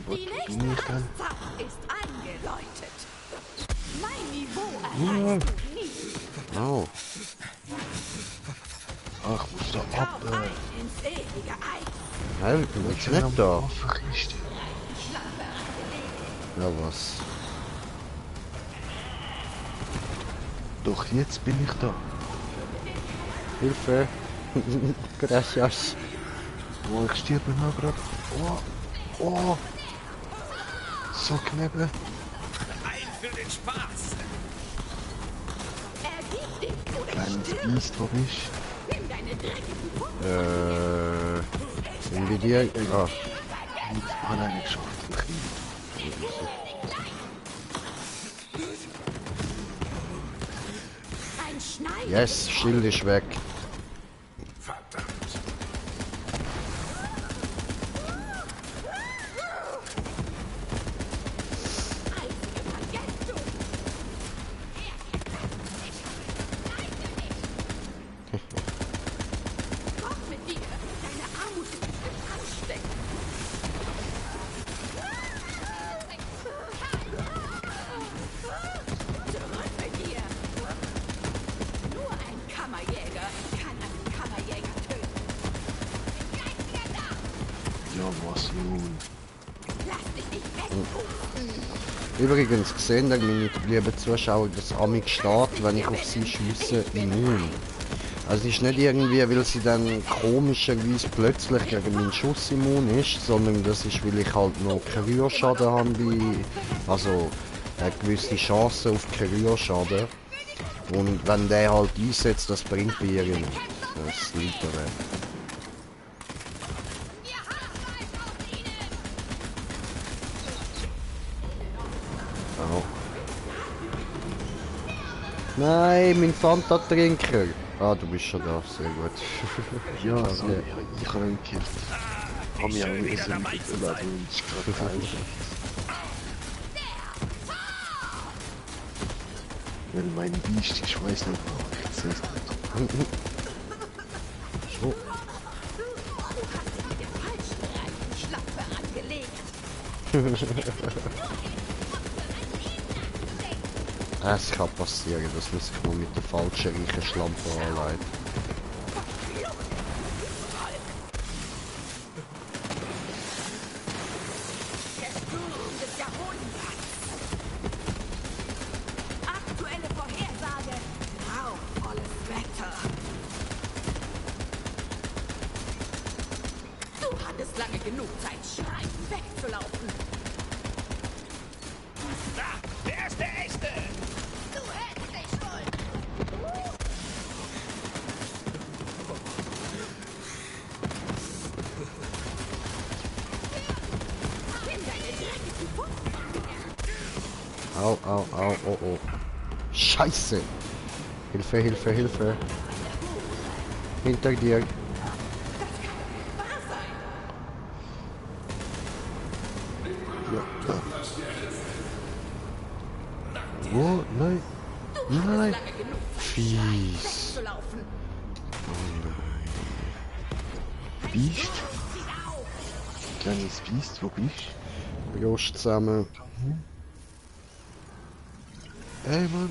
Was nächste bin ich dann? Zeit ist eingeläutet. Mein Niveau erreichst du nie. Oh, Ach, muss da ab. Kaum ein ins ewige Eis. nein, ich bin jetzt nicht da. Waffenkiste. Ja, was? Doch, jetzt bin ich da. Hilfe. Gracias. Oh, ich stirbe mal gerade. Oh, oh. So knebel. Ein für den Spaß! Ergib dich oder Kleines stirb. Biest, wo bist Nimm deine dreckigen Puppen. Irgendwie die... Ah, du? Ah nein, ich schaff Ein Schneider. yes, Schild ist weg. Verdammt. Eisige Vergeltung. Gott mit dir. Deine Armut ist bestimmt ansteckend. Zurück mit dir. Nur ein Kammerjäger kann einen Kammerjäger töten. Ja, was nun? Lass dich nicht wegpusten. Übrigens gesehen, meine lieben Zuschauer, dass Amig steht, wenn ich auf sie schiesse, immun. Also es ist nicht irgendwie, weil sie dann komischerweise plötzlich gegen meinen Schuss immun ist, sondern das ist, weil ich halt noch keinen Rührschaden habe, also eine gewisse Chance auf keinen Rührschaden. Und wenn der halt einsetzt, das bringt bei ihr nichts. Das liegt daran. Oh. Nein, mein Fanta-Trinker. Ah, du bist schon da, sehr gut. Ja, so, Okay. ich habe ihn gekillt. Komm ja, schön, wir wieder sind dabei mit zu der sein. und ich gerade eigentlich. Weil mein Biest, ich weiß nicht, wo ich sehe es nicht. So. Du hast dich mit dem falschen Reichenschlapfe angelegt. Es kann passieren, dass man sich mal mit der falschen reichen Schlampe anlegt. Der Sturm des Jahrhunderts. Aktuelle Vorhersage. Grauvolles Wetter. Du hattest lange genug Zeit, schreiend wegzulaufen. Da, wer ist der Echte? Du hältst dich wohl. Nimm deine dreckigen Puppen. Au, au, au, oh, oh. Scheiße! Hilfe, Hilfe, Hilfe! Hinter dir! Wahr sein. Ja, da. Wo? Nein. Nein. Lange genug Zeit, Fies! wegzulaufen. Biest? Kleines Biest, wo bist Brust zusammen. du? Ey, Mann.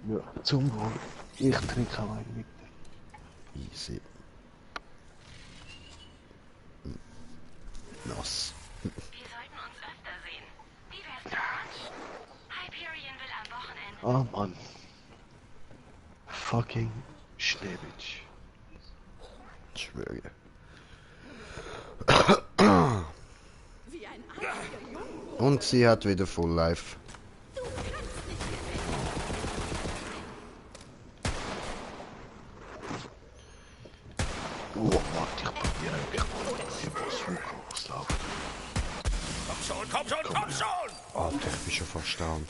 Ja, zum Wohl. Ich trinke auch einen mit. Easy. Nass. Wir sollten uns öfter sehen. Wie wär's mit Lunch? Hyperion will am Wochenende. Ah, Mann. Fucking Schneebitsch. Ich schwöre. Wie ein einziger Junge. Und sie hat wieder Full Life. Du kannst nicht gewinnen. Oh, warte, ich probiere mich mal, dass ich was rauslaufe. Komm schon, komm schon! Alter, ich bin schon fast down.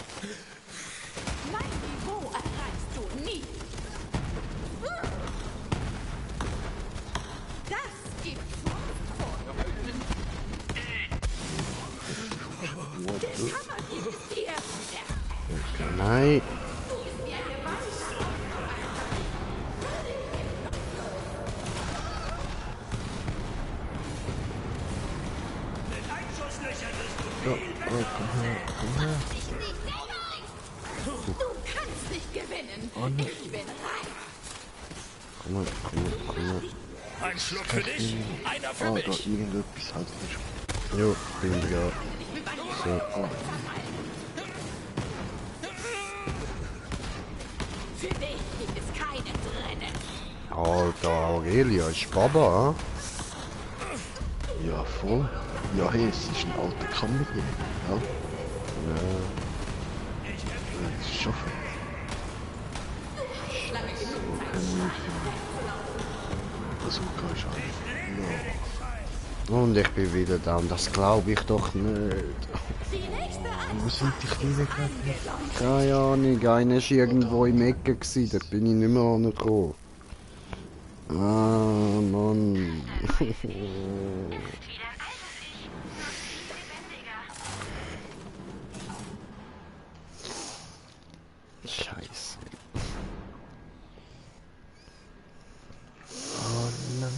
Mein Niveau erreichst du nie. Das gibt Frostforderungen. Der Hammer gibt dir Stärke. Nein. Du bist wie eine Wand. Mit Einschusslöchern wirst du Ja, oh, komm her. Ich nicht selber. Du kannst nicht gewinnen. Ich bin reich. Komm mal. Ein Schluck für dich, einer für Ah, da mich. irgendetwas halt nicht. Jo, bin da. So. Für dich gibt es keine Tränen. Alter, Aurelia ist Baba, Ja, voll. Ja, hey, es ist ein alter Kammerjäger, ja. Das ist schon fett. Bazooka ist an. Und ich bin wieder da und das glaube ich doch nicht. Die nächste Wo sind die Kleinen gerade? Keine Ahnung, einer war irgendwo im Ecke, da bin ich nicht mehr angekommen. Ah, Mann. Wie dein altes Ich, nur viel lebendiger. Scheiße. Oh nein.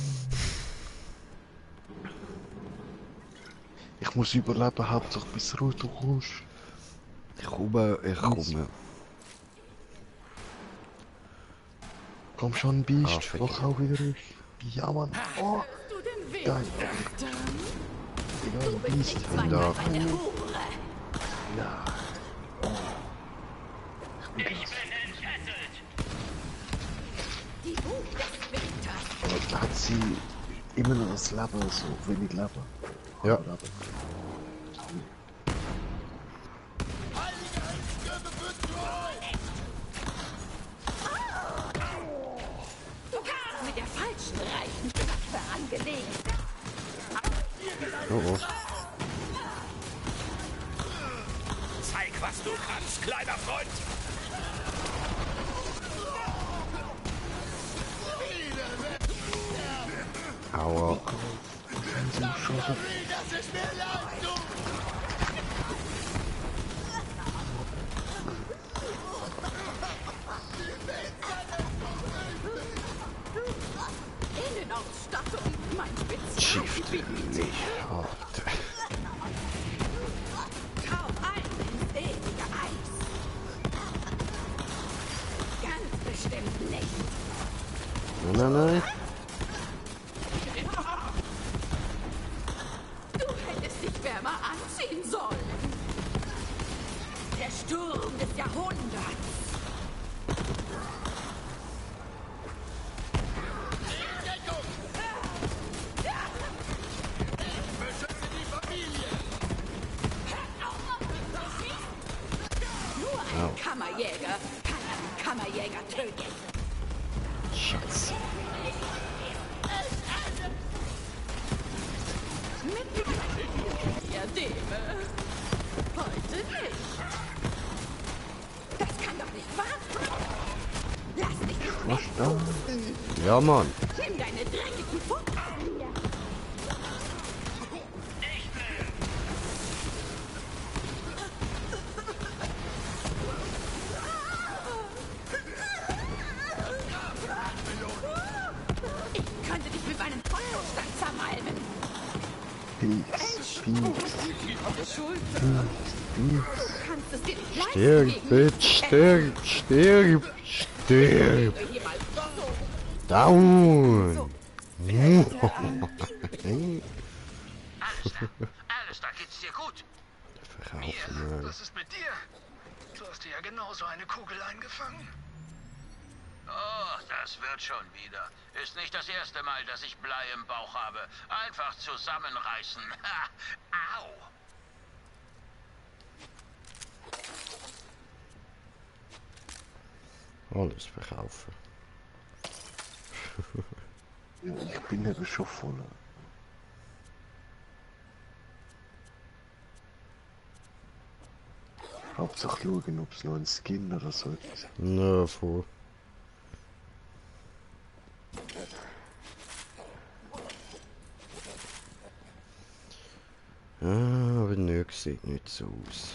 Ich muss überleben, Hauptsache bis Ruhe du kommst. Ich komme. Komm schon, Biest, Ah, fick. wach auch wieder auf. Ja, Mann. Oh, du den Weg geil. Du bist Biest. nicht zweimal eine Hure. Ja. Ich bin entfesselt. Die Wut des Winters. Aber da hat sie immer noch das Leben, so wenig Leben. Ja. Aber Du kannst mit der falschen Reichenwaffe angelegt. Oh. Zeig, was du kannst, kleiner Freund. Aua. Innenausstattung, mein Shift. Spezialgebiet. Alter. Kaum ein ins ewige Eis. Ganz bestimmt nicht. Nein. Du hättest dich wärmer anziehen sollen. Der Sturm des Jahrhunderts. Nur ein Kammerjäger kann einen Kammerjäger töten. Schatz. Mit Diademe. Heute nicht. Das kann doch nicht wahr sein. Lass dich nicht was da? Ja, Mann. Nimm deine dreckigen Fuchs. Ich könnte dich mit meinem Feuerstand zermalmen. Peace. kannst es dir nicht leisten. Stirb, Bitch, stirb, stirb, stirb. Down. Alistair, geht's dir gut? Verkaufen, Was ist mit dir? Du hast dir ja genauso eine Kugel eingefangen. Oh, das wird schon wieder. Ist nicht das erste Mal, dass ich Blei im Bauch habe. Einfach zusammenreißen. Au! Alles verkaufen. Ja, ich bin eben schon voll. Hauptsache schauen, ob es noch ein Skin oder so etwas ist. Na, voll. Ah, aber nö, sieht nicht so aus.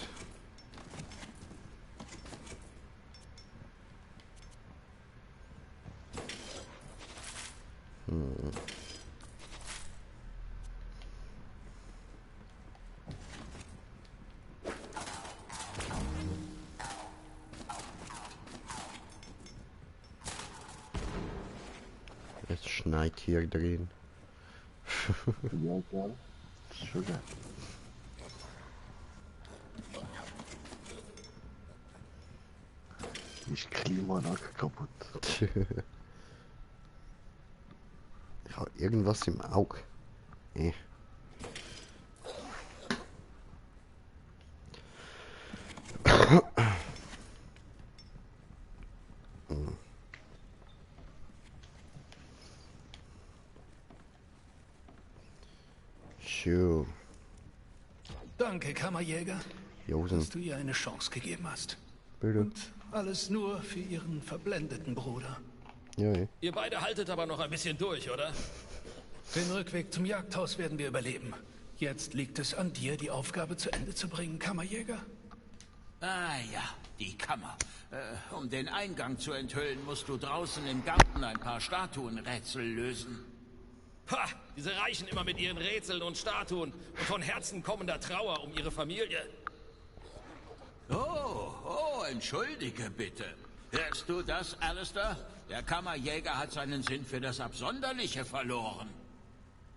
Es schneit hier drin. Ja, gell? Das ist schon geil. Ist die Klimaanlage kaputt? Ich habe irgendwas im Auge. Sure. Danke, Kammerjäger, Josen. dass du ihr eine Chance gegeben hast. Bitte. Und alles nur für ihren verblendeten Bruder. Ja, ja. Ihr beide haltet aber noch ein bisschen durch, oder? Den Rückweg zum Jagdhaus werden wir überleben. Jetzt liegt es an dir, die Aufgabe zu Ende zu bringen, Kammerjäger. Ah ja, die Kammer. Um den Eingang zu enthüllen, musst du draußen im Garten ein paar Statuenrätsel lösen. Ha! Diese Reichen immer mit ihren Rätseln und Statuen und von Herzen kommender Trauer um ihre Familie. Oh, entschuldige bitte. Hörst du das, Alistair? Der Kammerjäger hat seinen Sinn für das Absonderliche verloren.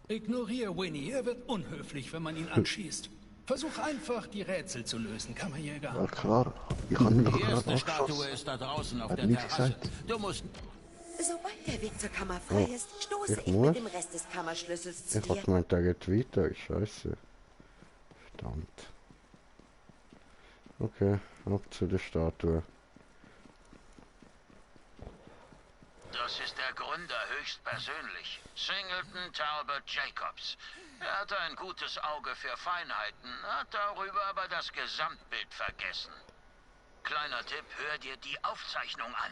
Ignoriere Winnie, er wird unhöflich, wenn man ihn anschießt. Versuch einfach, die Rätsel zu lösen, Kammerjäger. Ja klar, ich habe mich doch Die gerade erste Statue angeschossen. ist da draußen auf Hat der nichts Terrasse. gesagt. Du musst... Sobald der Weg zur Kammer frei ist, stoße ich ich muss? mit dem Rest des Kammerschlüssels zu Ich hab dir. gemeint, der geht weiter. Scheiße. Verdammt. Okay, ab zu der Statue. Das ist der Gründer höchstpersönlich. Singleton Talbot Jacobs. Er hatte ein gutes Auge für Feinheiten, hat darüber aber das Gesamtbild vergessen. Kleiner Tipp, hör dir die Aufzeichnung an.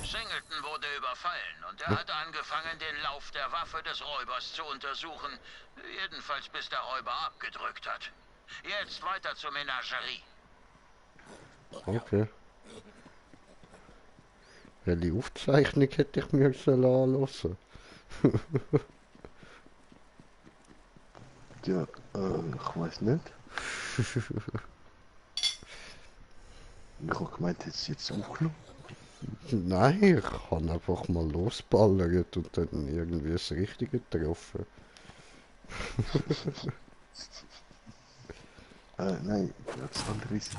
Singleton wurde überfallen und er hat angefangen, den Lauf der Waffe des Räubers zu untersuchen. Jedenfalls bis der Räuber abgedrückt hat. Jetzt weiter zur Menagerie. Okay. Welche Aufzeichnung hätte ich mir anlassen? Ja, ich weiß nicht. Ich habe gemeint, jetzt auch noch. Nein, ich kann einfach mal losballert und dann irgendwie das Richtige getroffen. Nein, das andere ist...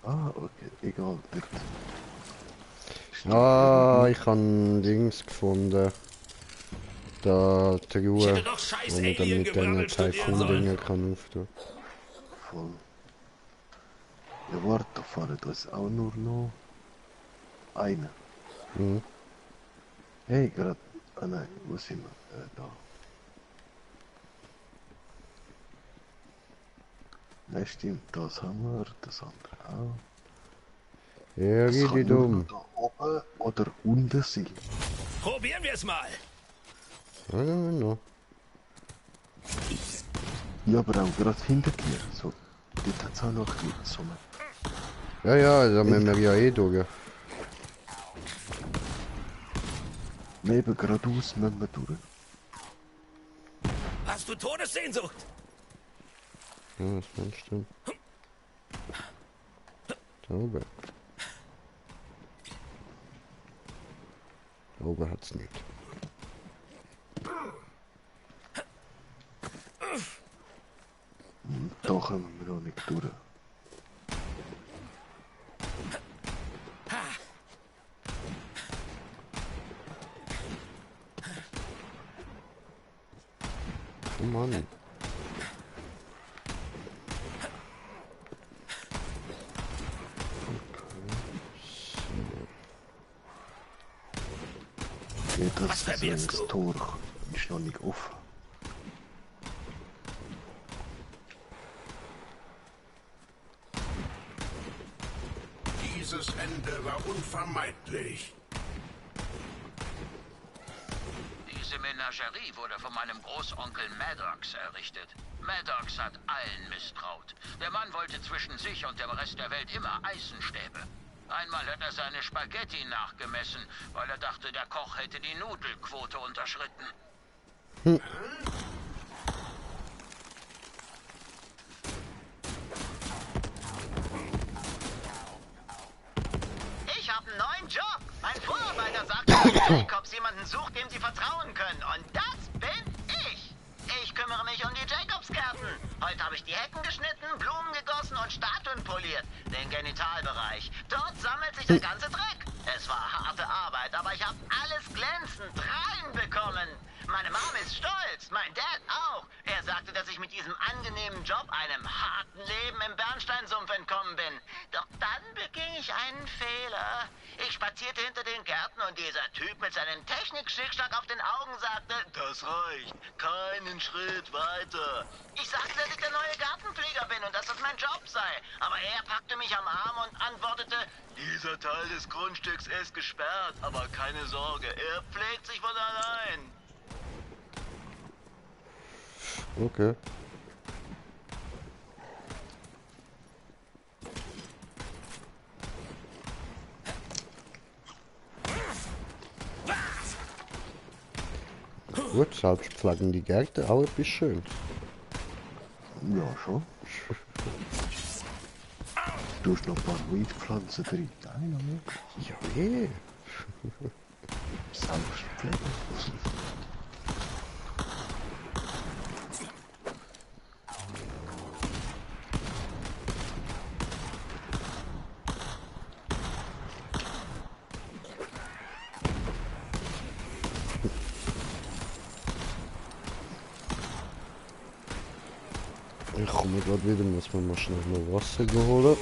Ah, okay, egal, dort. Ah, ich habe Dings gefunden. Da Truhe, hätte doch scheiß wo man dann mit diesen Alien-Gebrabbel studieren Typhoon-Dinger kann auftun. Voll. Ja, warte, da fahren uns auch nur noch einer. Mhm. Hey, gerade. Ah nein, wo sind wir? Da. Nein, stimmt, das haben wir, das andere auch. Ja, Das geht kann nicht nur um. da oben oder unten sein. Probieren wir es mal. Ja, no. Ja, aber auch gerade hinter dir. So, dort hat es auch noch so eine Ja, ja, da müssen wir ja eh durch. Neben geradeaus müssen wir durch. Hast du Todessehnsucht? Ja, das meinst du. Da oben. Da oben hat's nicht. Da kommen wir noch nicht durch. Oh Mann. Ja, das Was ist verbierst das du? Tor. Ist noch nicht offen. Dieses Ende war unvermeidlich. Diese Menagerie wurde von meinem Großonkel Maddox errichtet. Maddox hat allen misstraut. Der Mann wollte zwischen sich und dem Rest der Welt immer Eisenstäbe. Einmal hat er seine Spaghetti nachgemessen, weil er dachte, der Koch hätte die Nudelquote unterschritten. Ich habe einen neuen Job. Mein Vorarbeiter sagte, dass Jacobs jemanden sucht, dem sie vertrauen können. Und das bin ich. Ich kümmere mich um die Jacobs-Kerzen. Heute habe ich die Hecken geschnitten, Blumen gegossen und Statuen poliert. Den Genitalbereich. Dort sammelt sich der ganze Dreck. Es war harte Arbeit, aber ich habe alles glänzend reinbekommen. Meine Mom ist stolz, mein Dad auch. Er sagte, dass ich mit diesem angenehmen Job einem harten Leben im Bernsteinsumpf entkommen bin. Doch dann beging ich einen Fehler. Ich spazierte hinter den Gärten und dieser Typ mit seinem Technik-Schickschnack auf den Augen sagte, das reicht, keinen Schritt weiter. Ich sagte, dass ich der neue Gartenpfleger bin und dass das mein Job sei. Aber er packte mich am Arm und antwortete, dieser Teil des Grundstücks ist gesperrt, aber keine Sorge, er pflegt sich von allein. Okay. Gut, selbst pflanzen die Gärte auch etwas schön. Ja, schon. Du hast noch ein paar Weidpflanzen drin. Nein, Ja, eh. Selbstpflege. Ich komme gerade wieder, muss man mal schnell noch Wasser holen.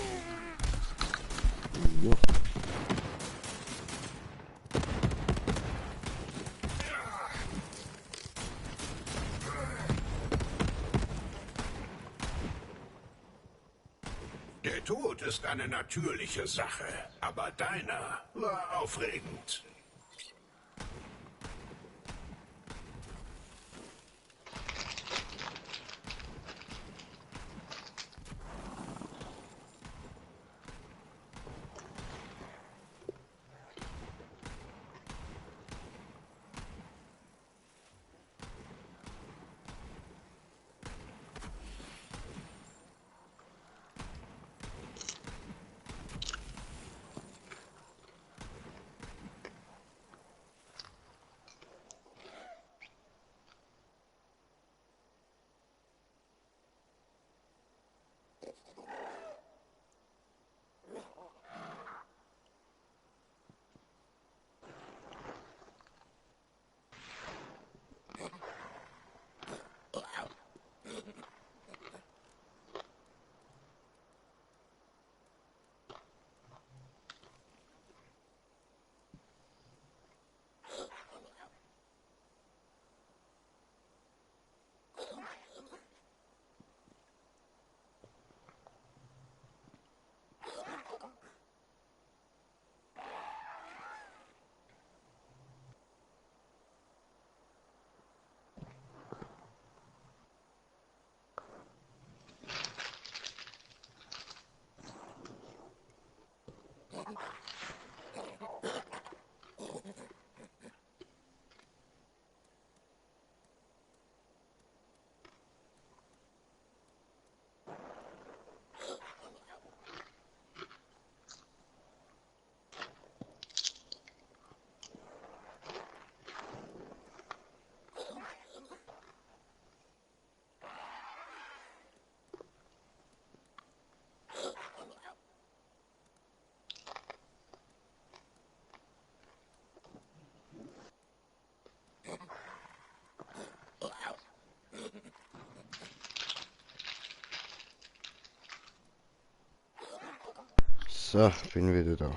Ja. Der Tod ist eine natürliche Sache, aber deiner war aufregend. So, bin wieder da.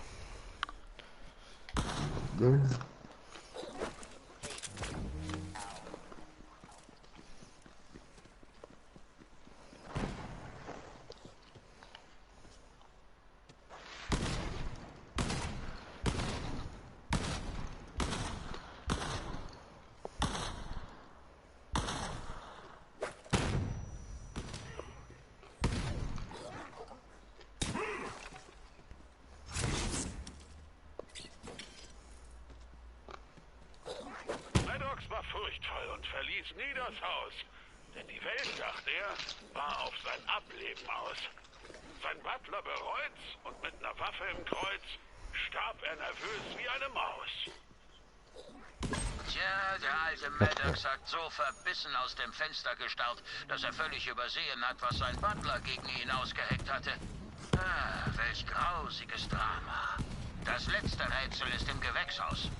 Furchtvoll und verließ nie das Haus. Denn die Welt, dachte er, war auf sein Ableben aus. Sein Butler bereut's und mit einer Waffe im Kreuz starb er nervös wie eine Maus. Tja, der alte Maddox hat so verbissen aus dem Fenster gestarrt, dass er völlig übersehen hat, was sein Butler gegen ihn ausgeheckt hatte. Ah, welch grausiges Drama. Das letzte Rätsel ist im Gewächshaus.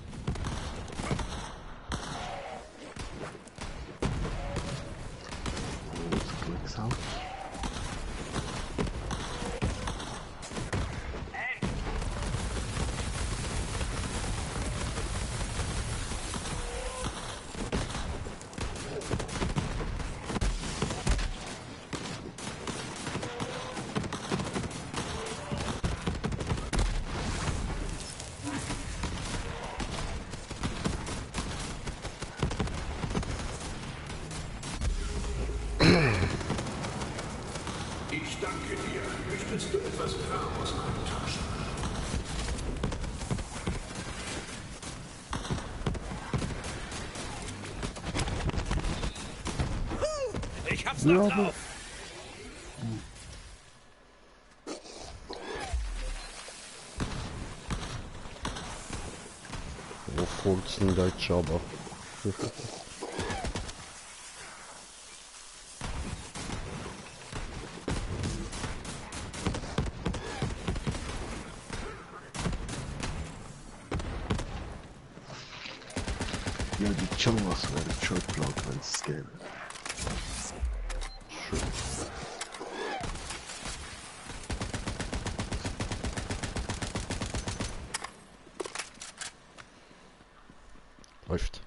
Ich danke dir. Möchtest du etwas Kram aus meinen Taschen? Ich hab's noch drauf. Wo folgt denn der Jabber? Ja, die Jawas werden schon geklaut, wenn es gäbe. Läuft.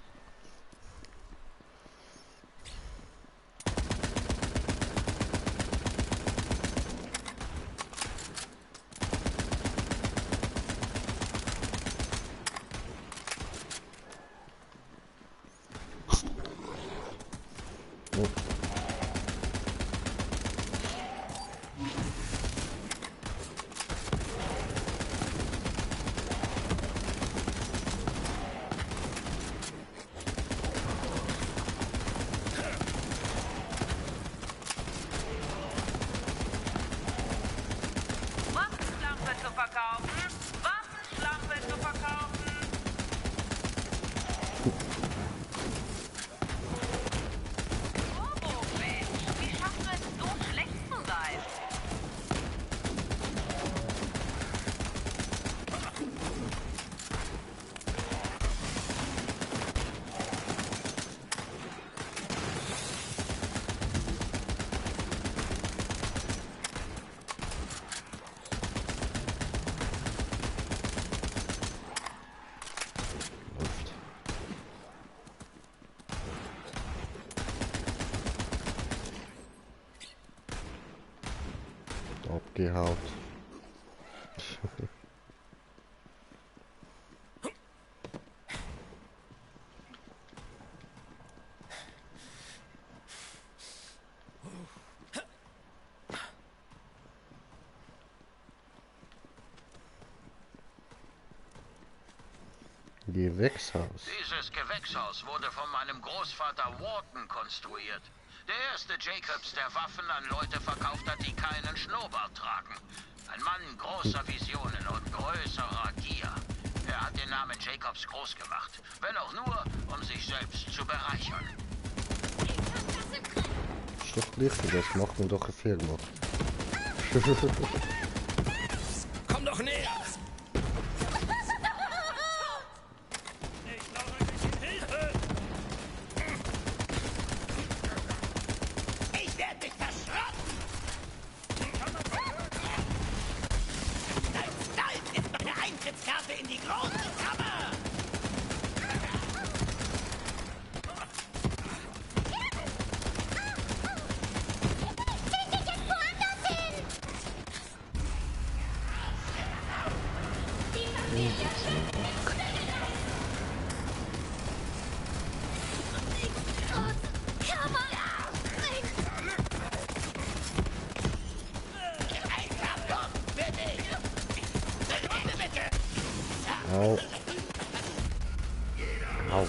Waffenschlampe zu verkaufen. Waffenschlampe zu verkaufen. Turbo, Mensch. Wie schaffst du es, so schlecht zu sein? Abgehaut. Gewächshaus. Dieses Gewächshaus wurde von meinem Großvater Wharton konstruiert. Der erste Jacobs, der Waffen an Leute verkauft hat, die keinen Schnurrbart tragen. Ein Mann großer Visionen und größerer Gier. Er hat den Namen Jacobs groß gemacht, wenn auch nur, um sich selbst zu bereichern. Ist doch richtig, das macht man doch eine Firma. Komm doch näher! Ich brauche ein bisschen Hilfe! Ich werde dich verschrotten! Dein Au. Au.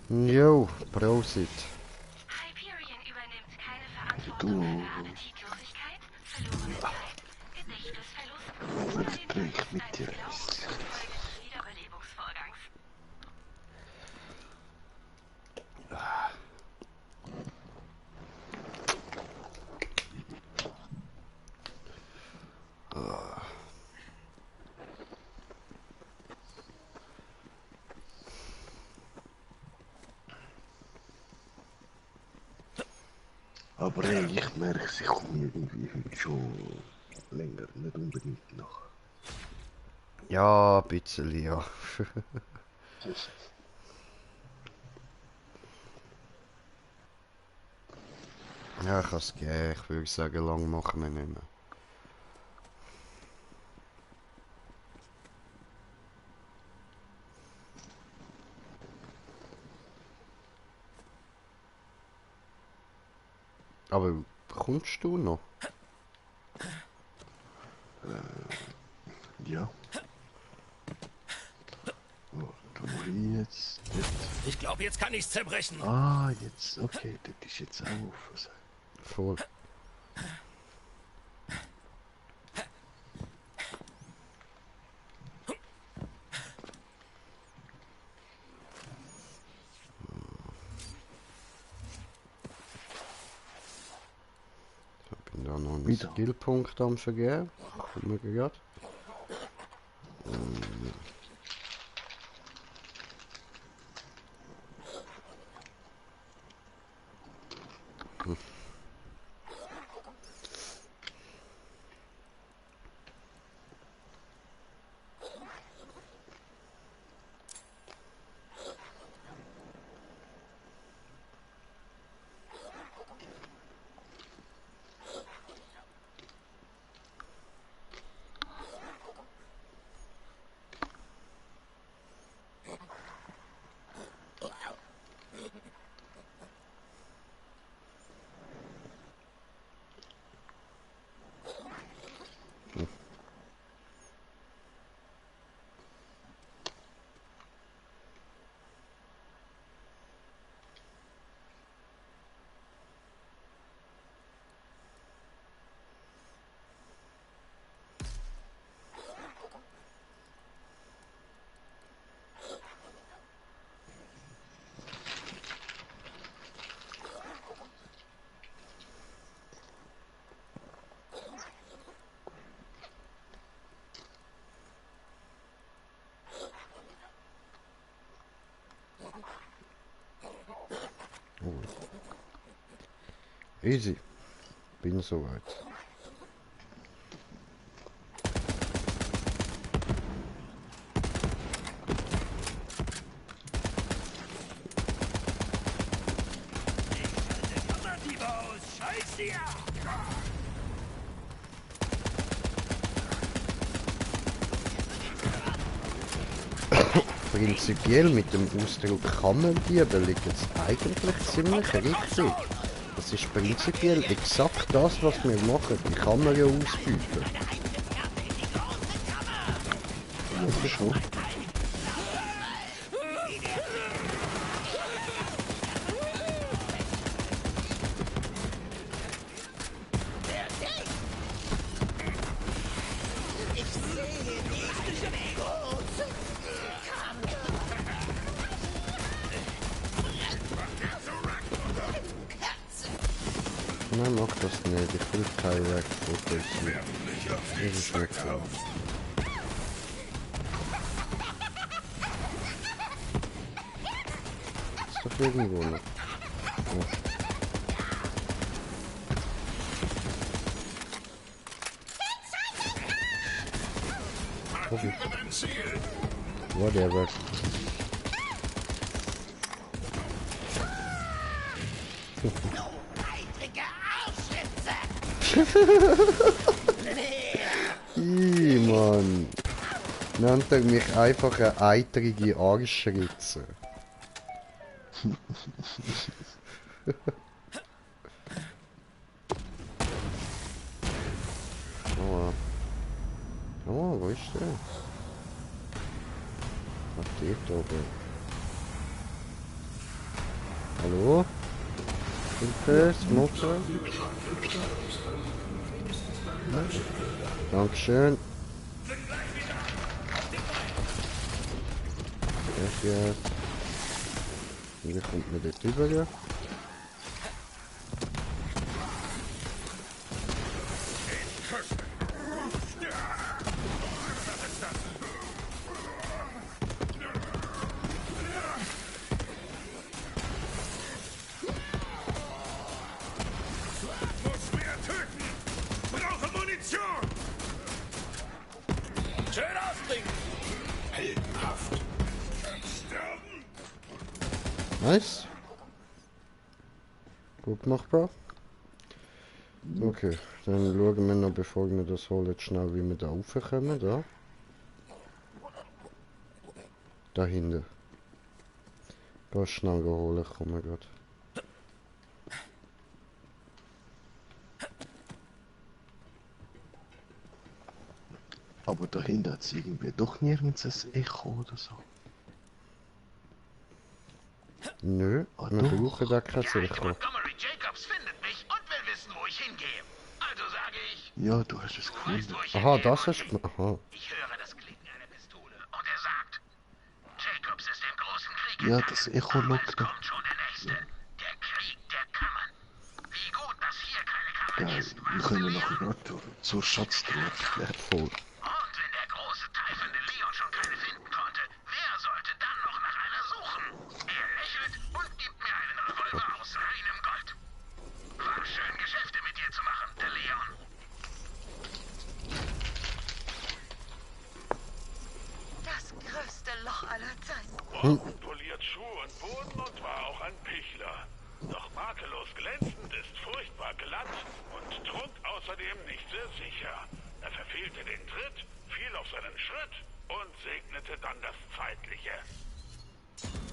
Jo, Prosit. Hyperion übernimmt keine Verantwortung für Appetitlosigkeit, verlorene Zeit, Gedächtnisverlust oder den Verlust eines Glaubens infolge des Wiederbelebungsvorgangs. Aber hey, ich merke, ich komme irgendwie heute schon länger, nicht unbedingt nach. Ja, ein bisschen, ja. Ja, ich kann es geben. Ich würde sagen, lang machen wir nicht mehr. Aber kommst du noch? Ja. Oh, da muss ich jetzt nicht. Ich glaube, jetzt kann ich's zerbrechen. Ah, jetzt, okay, das ist jetzt auf. Voll. Ich bin da noch einen Skillpunkt am vergeben. Kommen wir gerade. Easy. Bin soweit. Prinzipiell mit dem Ausdruck Kammerdiebe liegt es eigentlich ziemlich richtig. Das ist prinzipiell exakt das, was wir machen, die Kamera ausbieten. Ja, schon. Nein, mach das nicht. Ich will kein Werkfotos. Das ist nicht so. Ist doch irgendwo noch. Oh. Okay. Whatever. Mann. Nennt er mich einfach eine eitrige Arschritze. Oh, wo ist der? Ach, dort oben. Hallo? Hilfe, Smoker? Dankeschön. Yes. Hier kommt mir der drüber. Nice. Gut machbar. Okay, dann schauen wir noch, bevor wir das holen, schnell, wie wir da raufkommen. Da. Da hinten. Da schnell holen, kommen wir gerade. Aber dahinter hat es irgendwie doch nirgends ein Echo oder so. Nö, wir brauchen da kein Echo. Montgomery Jacobs findet mich und will wissen, wo ich hingehe. Also sage ich... Ja, du hast es gefunden. Aha, das hast du... Aha. Ich höre das Klicken einer Pistole und er sagt... Jacobs ist im großen Krieg. Ja, das Echo lockt doch. Kommt schon der nächste. Der Krieg der Kammern. Wie gut, dass hier keine Kammern Geil, ist. wir können nachher gerade zur Schatztruhe. Voll. Und wenn der große teifende Leon schon keine finden konnte, wer sollte dann noch nach einer suchen? Er lächelt und gibt mir einen Revolver aus reinem Gold. War schön, Geschäfte mit dir zu machen, der Leon. Das größte Loch aller Zeiten. Morgen poliert Schuh und Boden und war auch ein Pichler. Doch makellos glänzend ist furchtbar glatt und Trunk außerdem nicht sehr sicher. Er verfehlte den Tritt, fiel auf seinen Schritt und segnete dann das Zeitliche.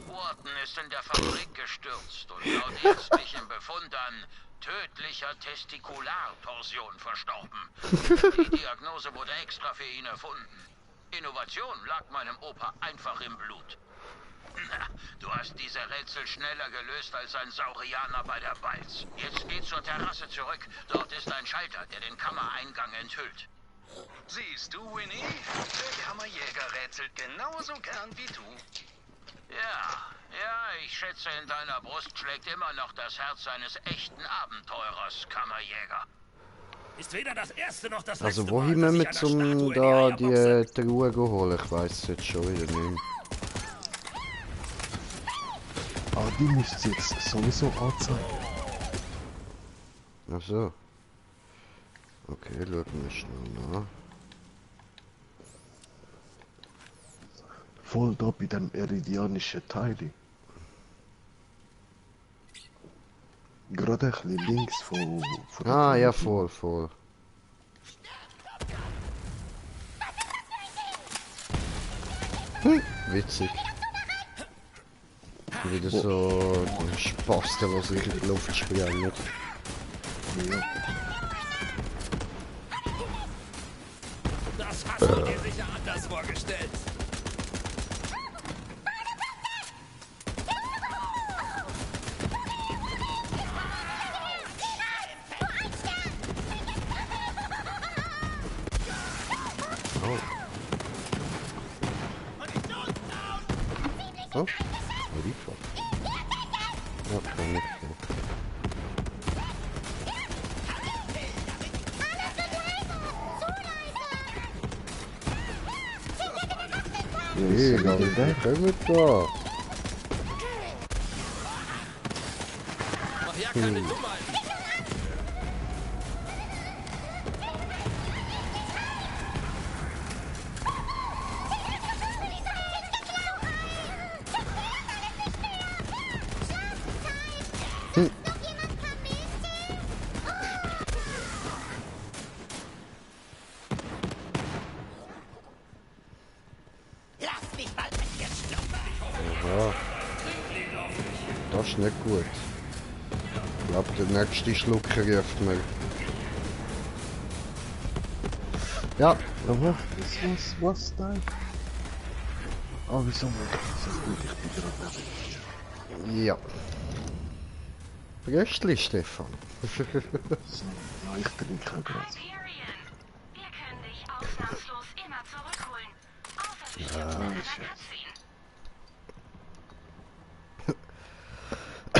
Wharton ist in der Fabrik gestürzt und laut ärztlichem Befund an tödlicher Testikulartorsion verstorben. Die Diagnose wurde extra für ihn erfunden. Innovation lag meinem Opa einfach im Blut. Na, du hast diese Rätsel schneller gelöst als ein Saurianer bei der Balz. Jetzt geh zur Terrasse zurück. Dort ist ein Schalter, der den Kammereingang enthüllt. Siehst du, Winnie? Der Kammerjäger rätselt genauso gern wie du. Ja, ich schätze, in deiner Brust schlägt immer noch das Herz eines echten Abenteurers, Kammerjäger. Ist weder das erste noch das Also letzte wohin Mal, wir dass mit ich einer zum Statue da in die Eier die Truhe holen? Ich weiß es jetzt schon wieder nicht mehr. Ah, die müsst ihr jetzt sowieso anzeigen. Ach so. Okay, schauen wir schnell nach. Voll da bei dem eridianischen Teil. Gerade ein bisschen links von Ah, ja, voll. Witzig. Wieder so ein Spaß, der sich in die Luft sprengt. Ja. Das hast du dir sicher anders vorgestellt. Oh, die Fuck. Okay, nicht so. Hey, Leute, kommt da! Mach ja keine Dummheit. ist nicht gut. Ich glaube, der nächste Schluck ruft mir. Ja. Aha. Was da? Ah, wieso nicht? So gut, ich bin gerade nicht. Ja. Röstli, Stefan. So, ja, ich trinke auch gerade. Wir können dich ausnahmslos immer zurückholen. Außer du stirbst in einer Cutscene.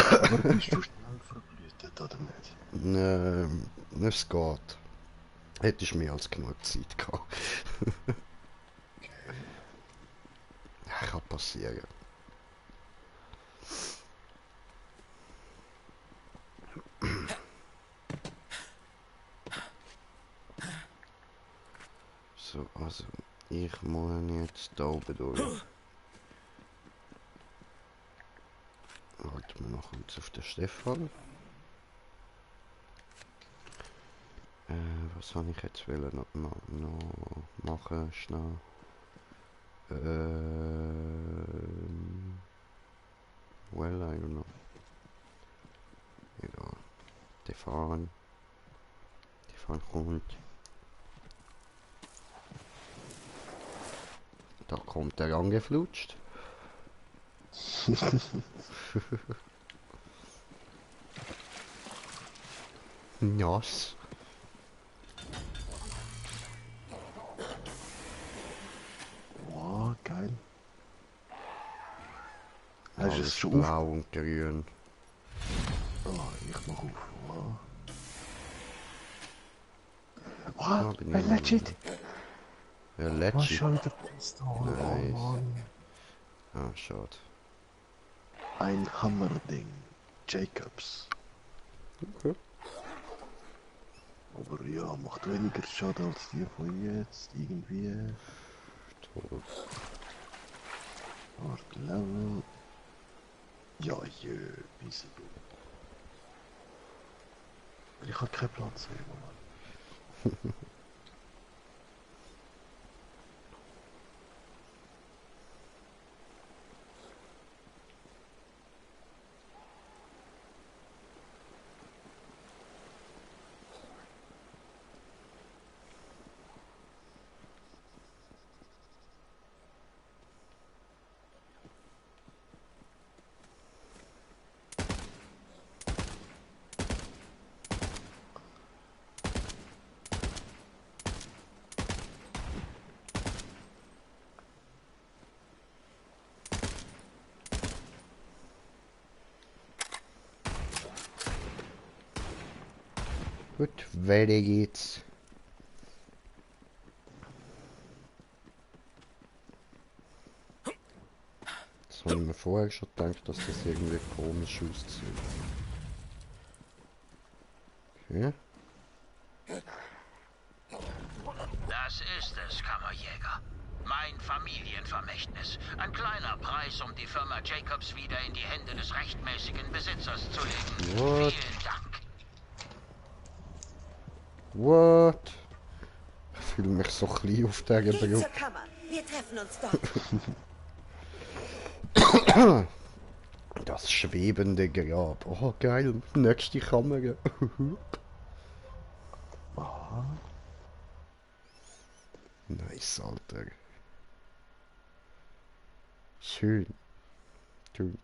Aber bist du schnell verblüht, oder nicht? Es geht. Hättest mehr als genug Zeit gehabt. Kann passieren. So, also ich muss jetzt da oben durch. Halten wir noch kurz auf den Stefan. Was soll ich jetzt noch machen? Schnell. Well, I don't know. Ja, Stefan kommt. Da kommt er angeflutscht. Nass. Wow, geil. Hast du es schon blau und grün. Oh, ich mach auf. Wow. Wow, legit. Ja, legit. Was schon wieder Pistole? Nice. Oh Mann. Ah, schade. Ein Hammerding. Jacobs. Okay. Aber ja, macht weniger Schaden als die von jetzt. Irgendwie. Toll. Art Level. Ja, bis du. Ich habe keinen Platz mehr, Mann. Gut, weiter geht's. Das habe ich mir vorher schon gedacht, dass das irgendwie komisch aussieht. Okay. Das ist es, Kammerjäger. Mein Familienvermächtnis. Ein kleiner Preis, um die Firma Jacobs wieder in die Hände des rechtmäßigen Besitzers zu legen. What? Vielen Dank. What? Ich fühle mich so klein auf der Geh zur Brücke. Kammer. Wir treffen uns dort. Das schwebende Grab. Oh, geil. Nächste Kamera. Nice, Alter. Schön. Schön.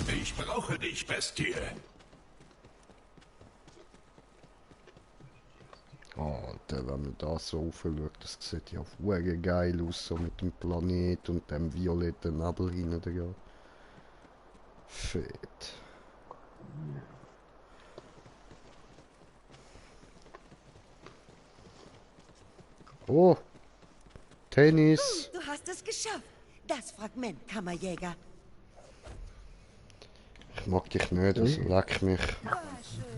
Ich brauche dich, Bestie. Alter, wenn man da so aufschaut, das sieht ja verdammt geil aus, so mit dem Planet und dem violetten Nebel hinten dran. Fett. Oh! Tennis! Du hast es geschafft. Das Fragment, Kammerjäger. Ich mag dich nicht, das leck mich.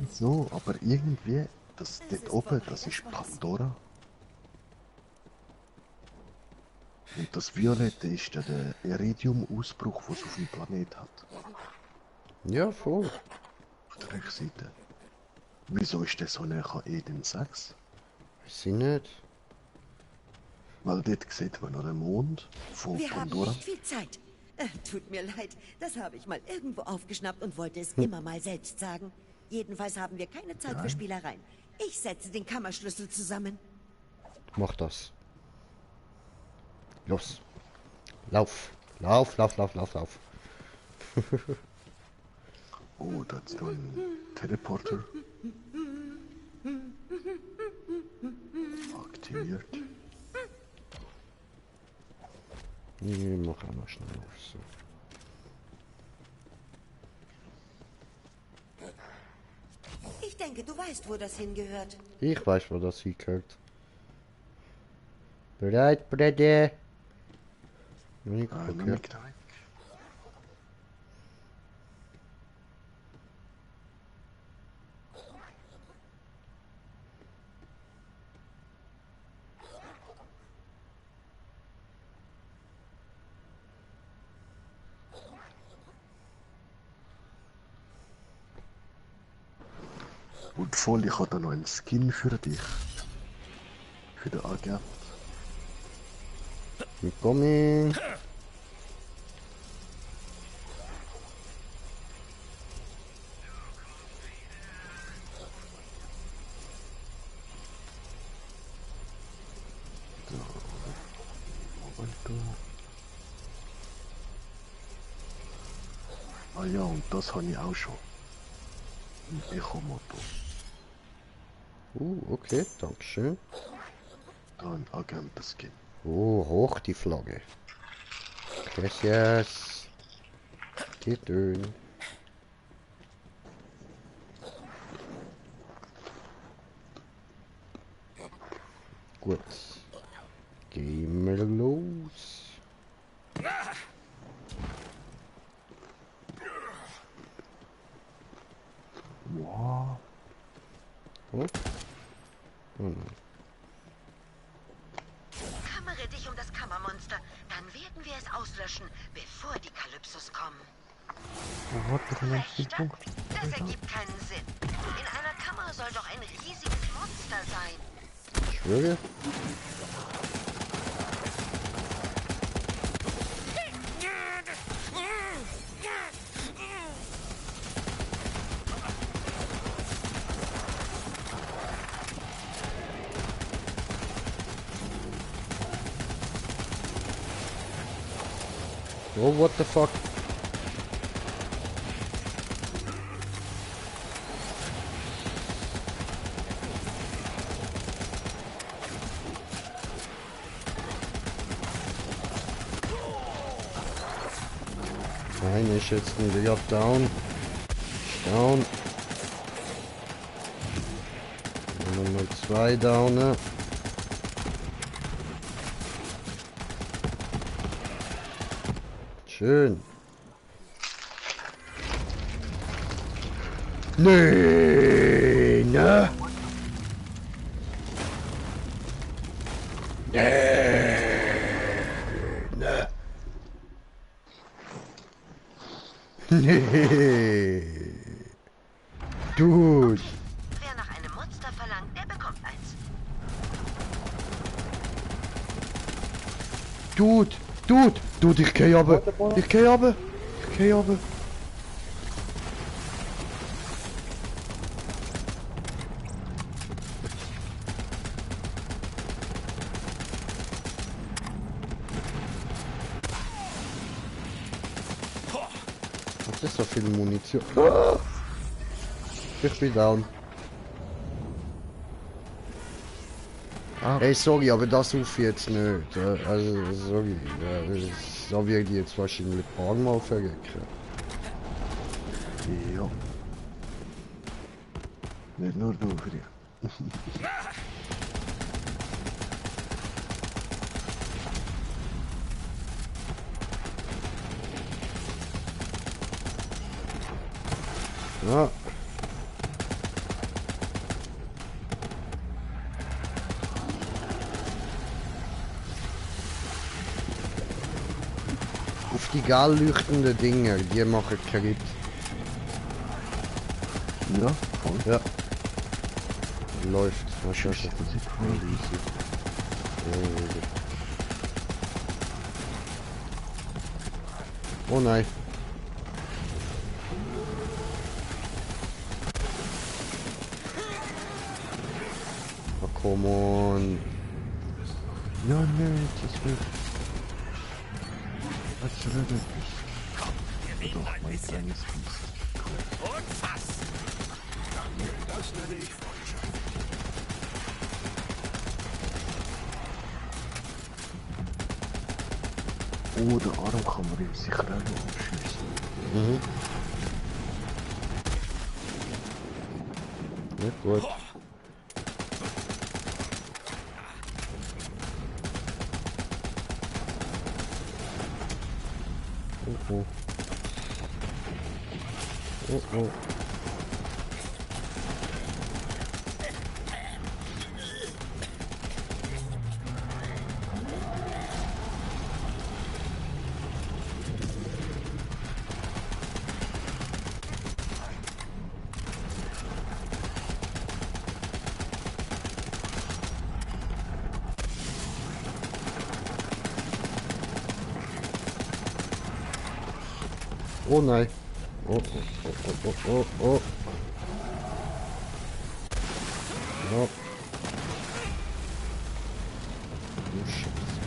So, aber irgendwie, das dort oben, das ist Pandora. Und das Violette ist ja der Iridium-Ausbruch, den es auf dem Planet hat. Ja, voll. Auf der Rückseite. Wieso ist der so näher an Eden 6? Weiß ich nicht. Weil dort sieht man noch den Mond von Wir haben Pandora. nicht viel Zeit. Tut mir leid, das habe ich mal irgendwo aufgeschnappt und wollte es immer mal selbst sagen. Jedenfalls haben wir keine Zeit für Spielereien. Ich setze den Kammerschlüssel zusammen. Mach das. Los. Lauf. Lauf, lauf, lauf, lauf, lauf. Oh, das ist doch ein Teleporter. Aktiviert. Nee, mach einmal schnell auf. So. Ich denke, du weißt, wo das hingehört. Ich weiß, wo das hingehört. Bereit, Brede? Noch nicht kaputt, ja. Und voll, ich habe da noch einen Skin für dich. Für den Agent. Willkommen. Ah ja, und das habe ich auch schon. Ein Echo-Motor. Okay, dankeschön. Da ein Agenten-Skin. Oh, hoch die Flagge. Gracias. Geht schön. Gut. Gehen wir los. Wow. Oh. Oh nein. Kümmere dich um das Kammermonster, dann werden wir es auslöschen, bevor die Kalypsos kommen. Wächter? Das ergibt keinen Sinn. In einer Kammer soll doch ein riesiges Monster sein. Ich schwöre. Oh, what the fuck? Nein, ist jetzt nicht. Ja, down. Down. Nochmal 2 down. Schön. Nee, ne? Ne. Nee. Dude. Wer nach einem Monster verlangt, der bekommt eins. Dude, ich geh runter. Ich geh runter. Was ist so viel Munition? Ich bin down. Hey, sorry, aber das auf jetzt nicht. Also, sorry. Da wird jetzt wahrscheinlich ein paar Mal vergessen. Ja. Nicht nur du, Friedrich. Ja. Auf die geil leuchtenden Dinger, die machen Kredit. Ja, voll. Ja. Läuft. Na, Tschüss, scheiße. das ist voll easy. Oh nein. Oh, come on. Ja, nee, das wird... Was soll das? Doch, mein kleines Biest. Und fass! Das nenne ich Freundschaft. Oh, den Arm kann man ihm sicher auch noch abschießen. Mhm. Ja, gut. Oh, oh. Oh, oh. Oh nein. Oh, oh, oh, oh, oh, oh. Ja. Oh, Scheiße.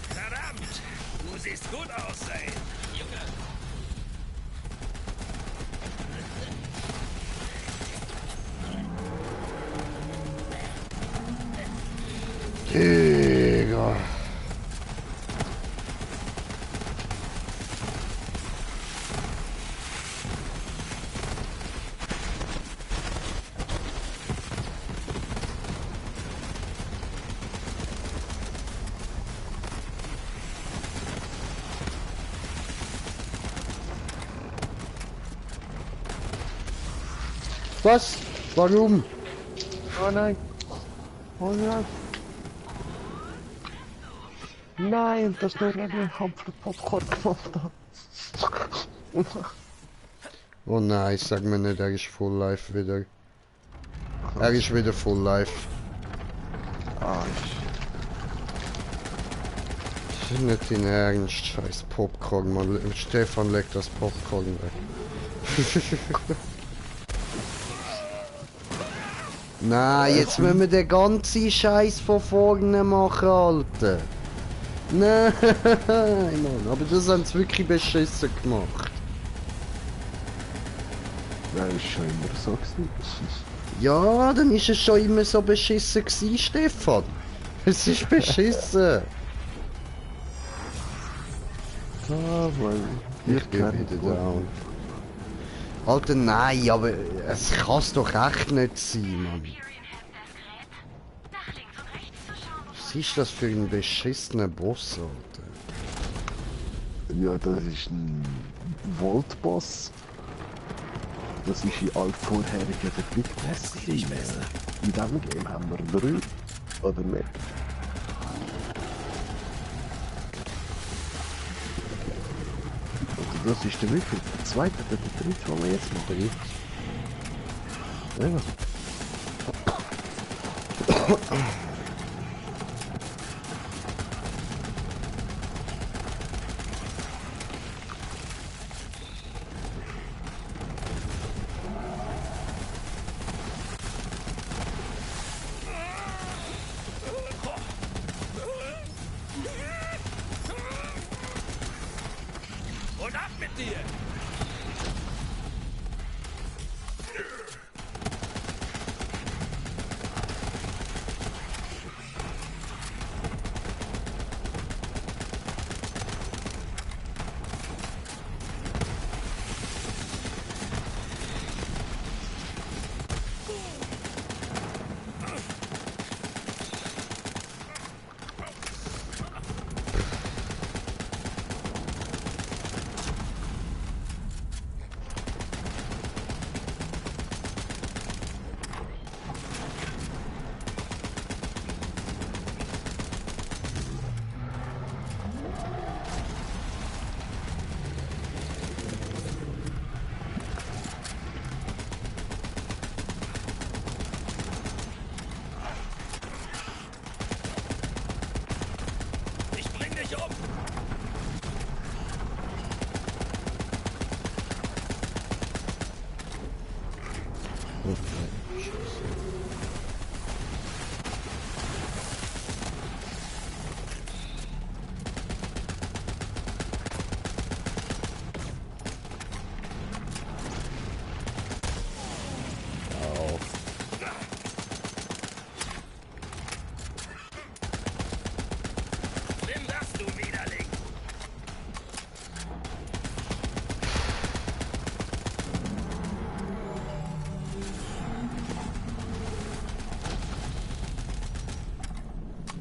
Verdammt! Du siehst gut aus, ey. Junge. Digga. Was? Warum? Oh nein! Oh nein! Nein, das ist nur ein Kampf für Popcorn gemacht hat. Oh nein, sag mir nicht, er ist full life wieder. Er ist wieder full life. Ah, Das ist nicht in Ernst, scheiß Popcorn, man. Stefan legt das Popcorn weg. Nein, jetzt müssen wir den ganzen Scheiß von vorne machen, Alter. Nein, Mann, aber das haben sie wirklich beschissen gemacht. nein, ist schon immer so gewesen. Ja, dann ist es schon immer so beschissen gewesen, Stefan. Es ist beschissen. Ah, weil Ich bin wieder down. Alter, nein, aber es kann's doch echt nicht sein, Mann. Was ist das für ein beschissener Boss, Alter? Ja, das ist ein Volt-Boss. Das ist in all vorherigen Entwicklungen. In diesem Game haben wir 3 oder mehr. Also das ist der wirklich der zweite oder der dritte, den wir jetzt machen. Ja. Und ab mit dir!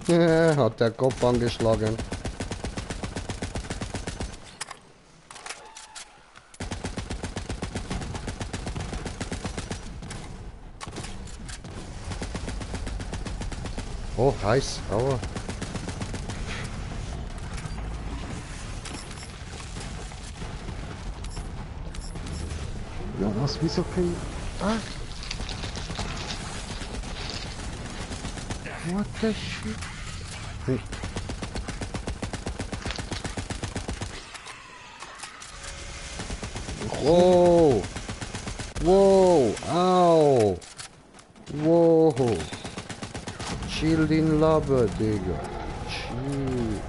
Hat der Kopf angeschlagen. Oh, heiß. Aua. Ja, was? Wieso kein... Ah! What the shit? Hey. Wow! Wow! Au! Wow! Chill den Laber, Digga. Chill.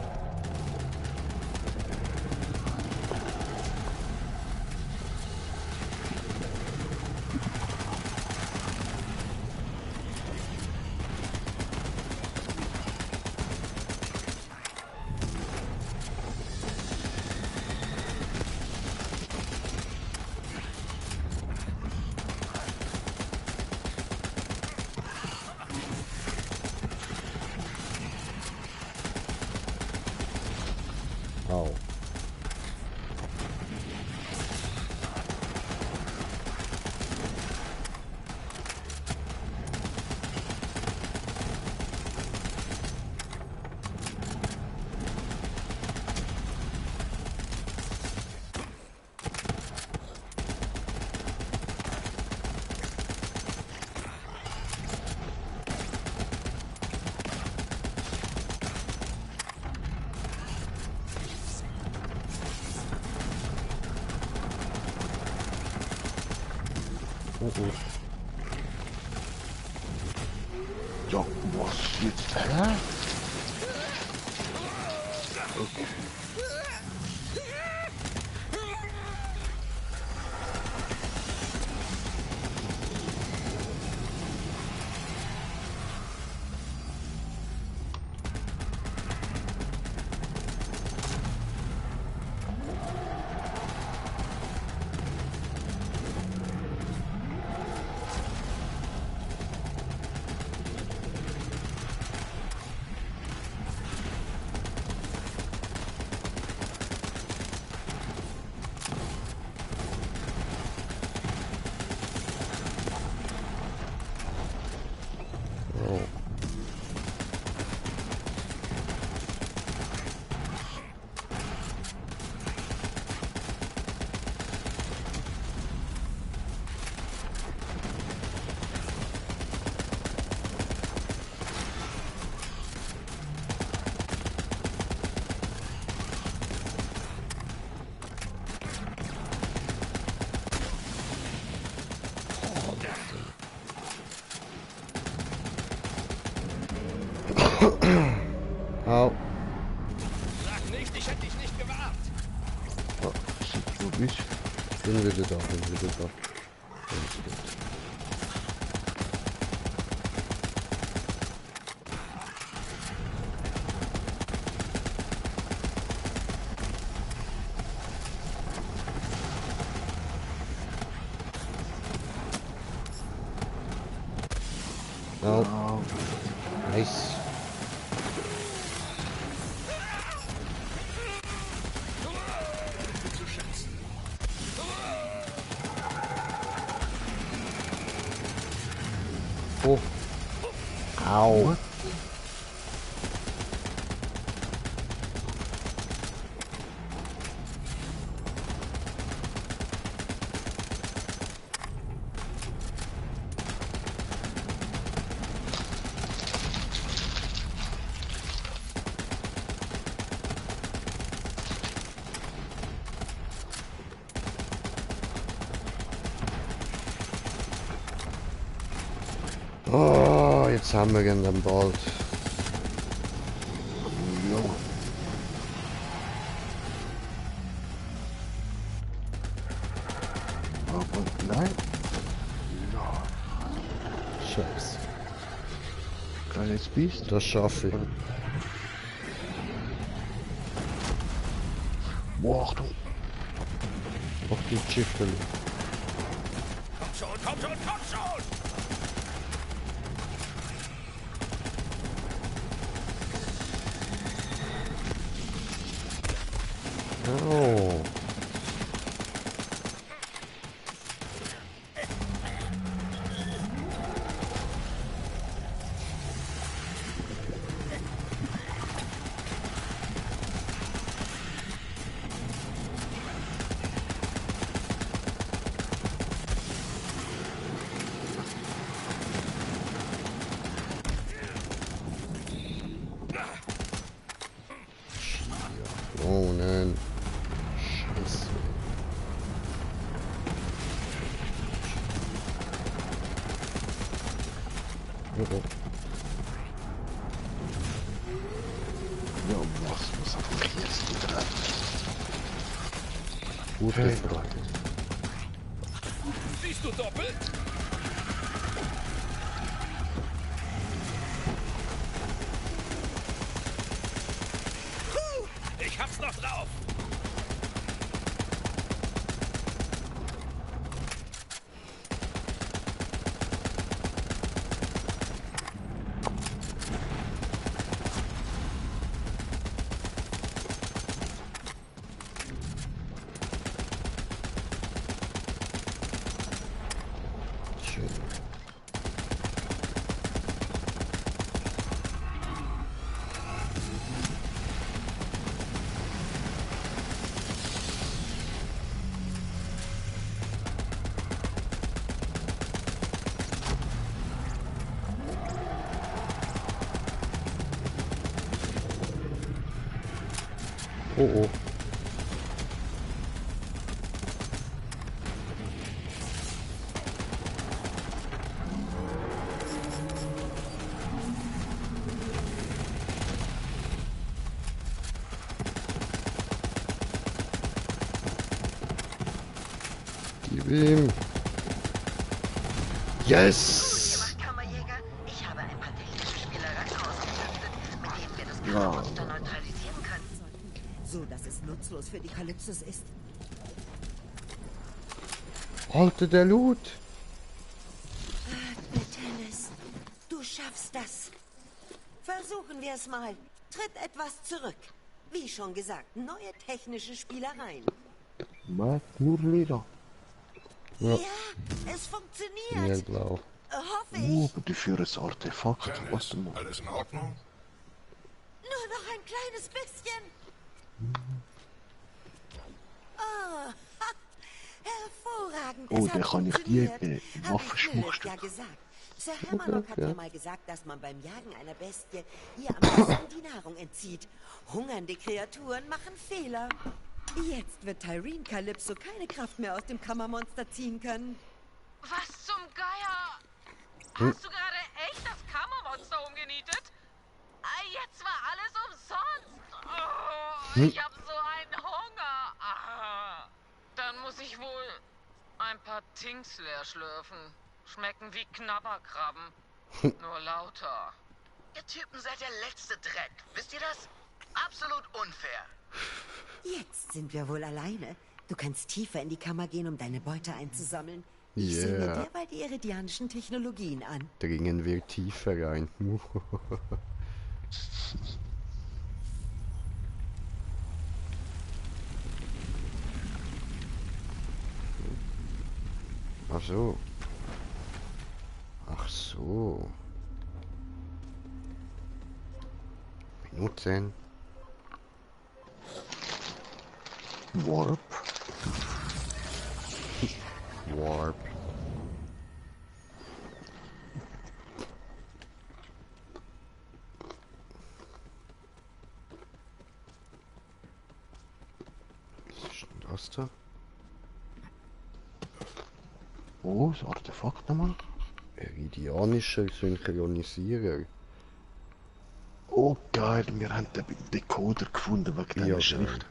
Au. Ja, was jetzt? Hä? Okay. Au. Sag nicht, ich hätte dich nicht gewarnt. Oh, wo bist du? Bin wieder da, bin wieder da. Alles gut. Au. Nice. Oh. Au. What? Oh, jetzt haben wir ihn dann bald. Ja. Aber nein. Ja. Scheiße. Kleines Biest. Das schaffe ich. Boah, Achtung. Ach du Schiffel. Komm schon, komm schon, komm schon! Ja, und was einfach jetzt wieder? Gute Frage. Siehst du doppelt? Ich hab's noch drauf. Oh oh. Gib ihm. Yes! Ich habe ein paar technische Spielereien ausgetestet, mit denen wir das Kammermonster neutralisieren können. So, dass es nutzlos für die Kalypsos ist. Alter, der Loot! Dennis, du schaffst das. Versuchen wir es mal. Tritt etwas zurück. Wie schon gesagt, neue technische Spielereien. Was? Nur Leder? Ja, es funktioniert. Blau. Hoffe ich. Aber dafür ein Artefakt. Was denn? Alles in Ordnung? Nur noch ein kleines bisschen. Oh, ha, hervorragend. Oh, Es der hat kann ich funktioniert. die Hab Waffe ich Lilith schmuckstück. ja gesagt. Sir Hammerlock hat ja. ja mal gesagt, dass man beim Jagen einer Bestie ihr am besten die Nahrung entzieht. Hungernde Kreaturen machen Fehler. Jetzt wird Tyreen Calypso keine Kraft mehr aus dem Kammermonster ziehen können. Was zum Geier? Hast du gerade echt das Kammermonster umgenietet? Jetzt war alles umsonst. Oh, ich hab so einen Hunger. Dann muss ich wohl ein paar Tings leer schlürfen. Schmecken wie Knabberkrabben. Nur lauter. Ihr Typen seid der letzte Dreck. Wisst ihr das? Absolut unfair. Jetzt sind wir wohl alleine. Du kannst tiefer in die Kammer gehen, um deine Beute einzusammeln. Ich sehe mir derweil die iridianischen Technologien an. Dringen wir tiefer rein. Ach so. Ach so. Benutzen. Warp. Warp. Was ist denn das da? Oh, das Artefakt nochmal. Iridianischer Synchronisierer. Oh geil, wir haben den Decoder gefunden wegen dieser Schrift.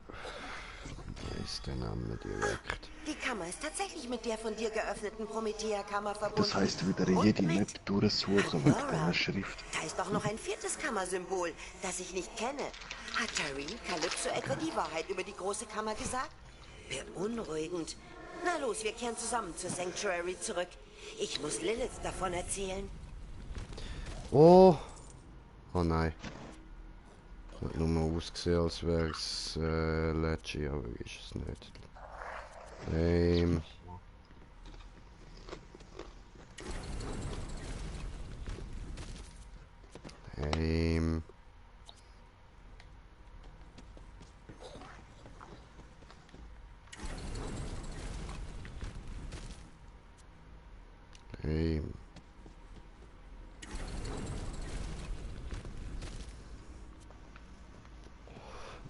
Wie ist der Name direkt? Die Kammer ist tatsächlich mit der von dir geöffneten Promethea-Kammer verbunden. Das heißt, wieder jede Map durchsuchen wegen dieser Schrift. Da ist doch noch ein viertes Kammersymbol, das ich nicht kenne. Hat Tyreen Calypso etwa die Wahrheit über die große Kammer gesagt? Beunruhigend. Na los, wir kehren zusammen zur Sanctuary zurück. Ich muss Lilith davon erzählen. Oh! Oh nein. Das hat nur mal ausgesehen, als wäre es Leggy, aber ist es nicht.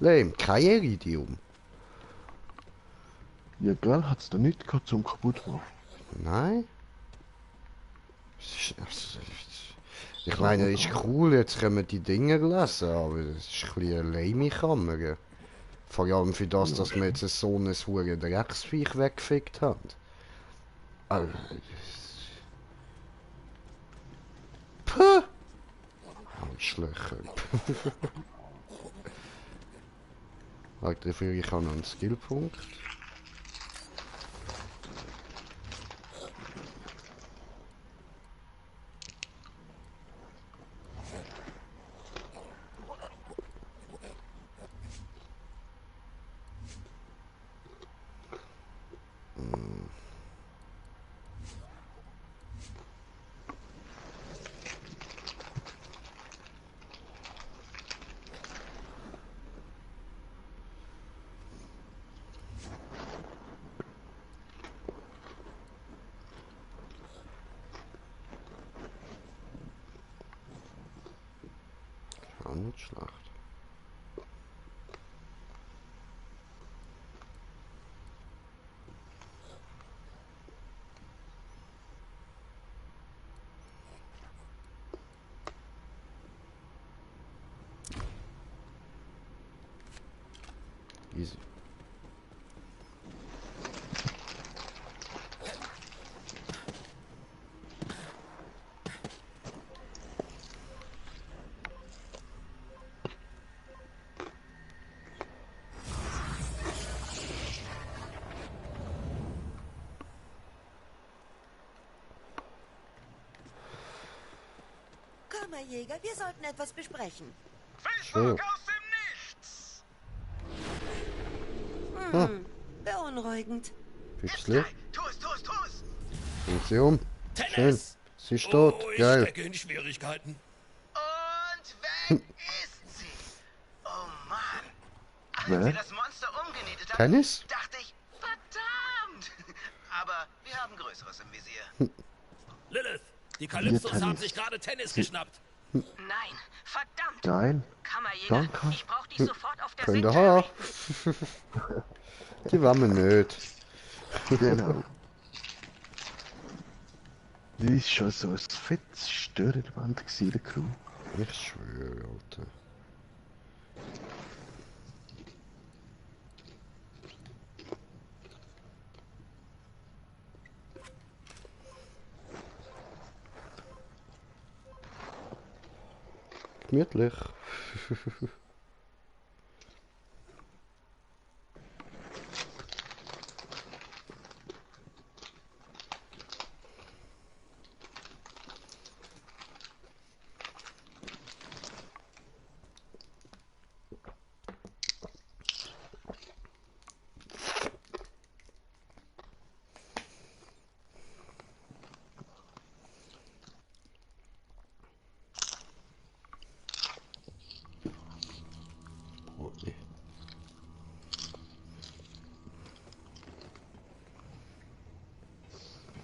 Lame, kein Iridium. Ja, gell, hat's da nicht gehabt zum kaputt machen. Nein. Ich meine, das ist cool, jetzt können wir die Dinge lesen, aber das ist ein bisschen eine lame Kamera. Vor allem für das, dass wir jetzt so ein verdammtes Drecksviech weggefickt haben. Also, puh! Arschlöcher. Dafür ich habe noch einen Skillpunkt. Auch nicht schlecht. Easy. Kammerjäger, wir sollten etwas besprechen. So. Beunruhigend. Pützlich. Tu es! Bring sie um. Schön. Sie ist tot. Oh, ich Geil. stecke in Schwierigkeiten. Und weg ist sie. Oh Mann. Als Wer? sie das Monster umgenietet hat, Tennis? dachte ich, verdammt. Aber wir haben Größeres im Visier. Lilith, die Kalypsos Tennis. haben sich gerade Tennis geschnappt. Nein, verdammt. Geil. Kammerjäger, Danke. ich brauche dich sofort auf der Könnt ihr Sanctuary. haben. Die wollen wir nicht. Genau. Das ist schon so ein fettes Störerband in der Crew. Ich schwöre, Alter. Gemütlich.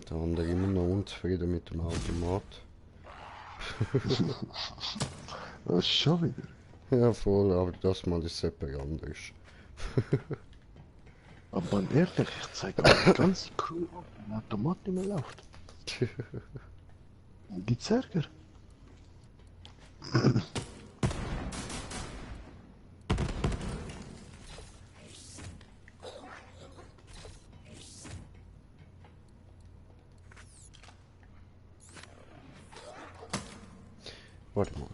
Der andere immer noch unzufrieden mit dem Automat. Was schon wieder? Ja, voll, aber das Mal ist es etwas anders. Aber man ehrlich, ich zeige die ganze Crew an, wenn ein Automat nicht mehr läuft. Gibt's Ärger? Warte mal.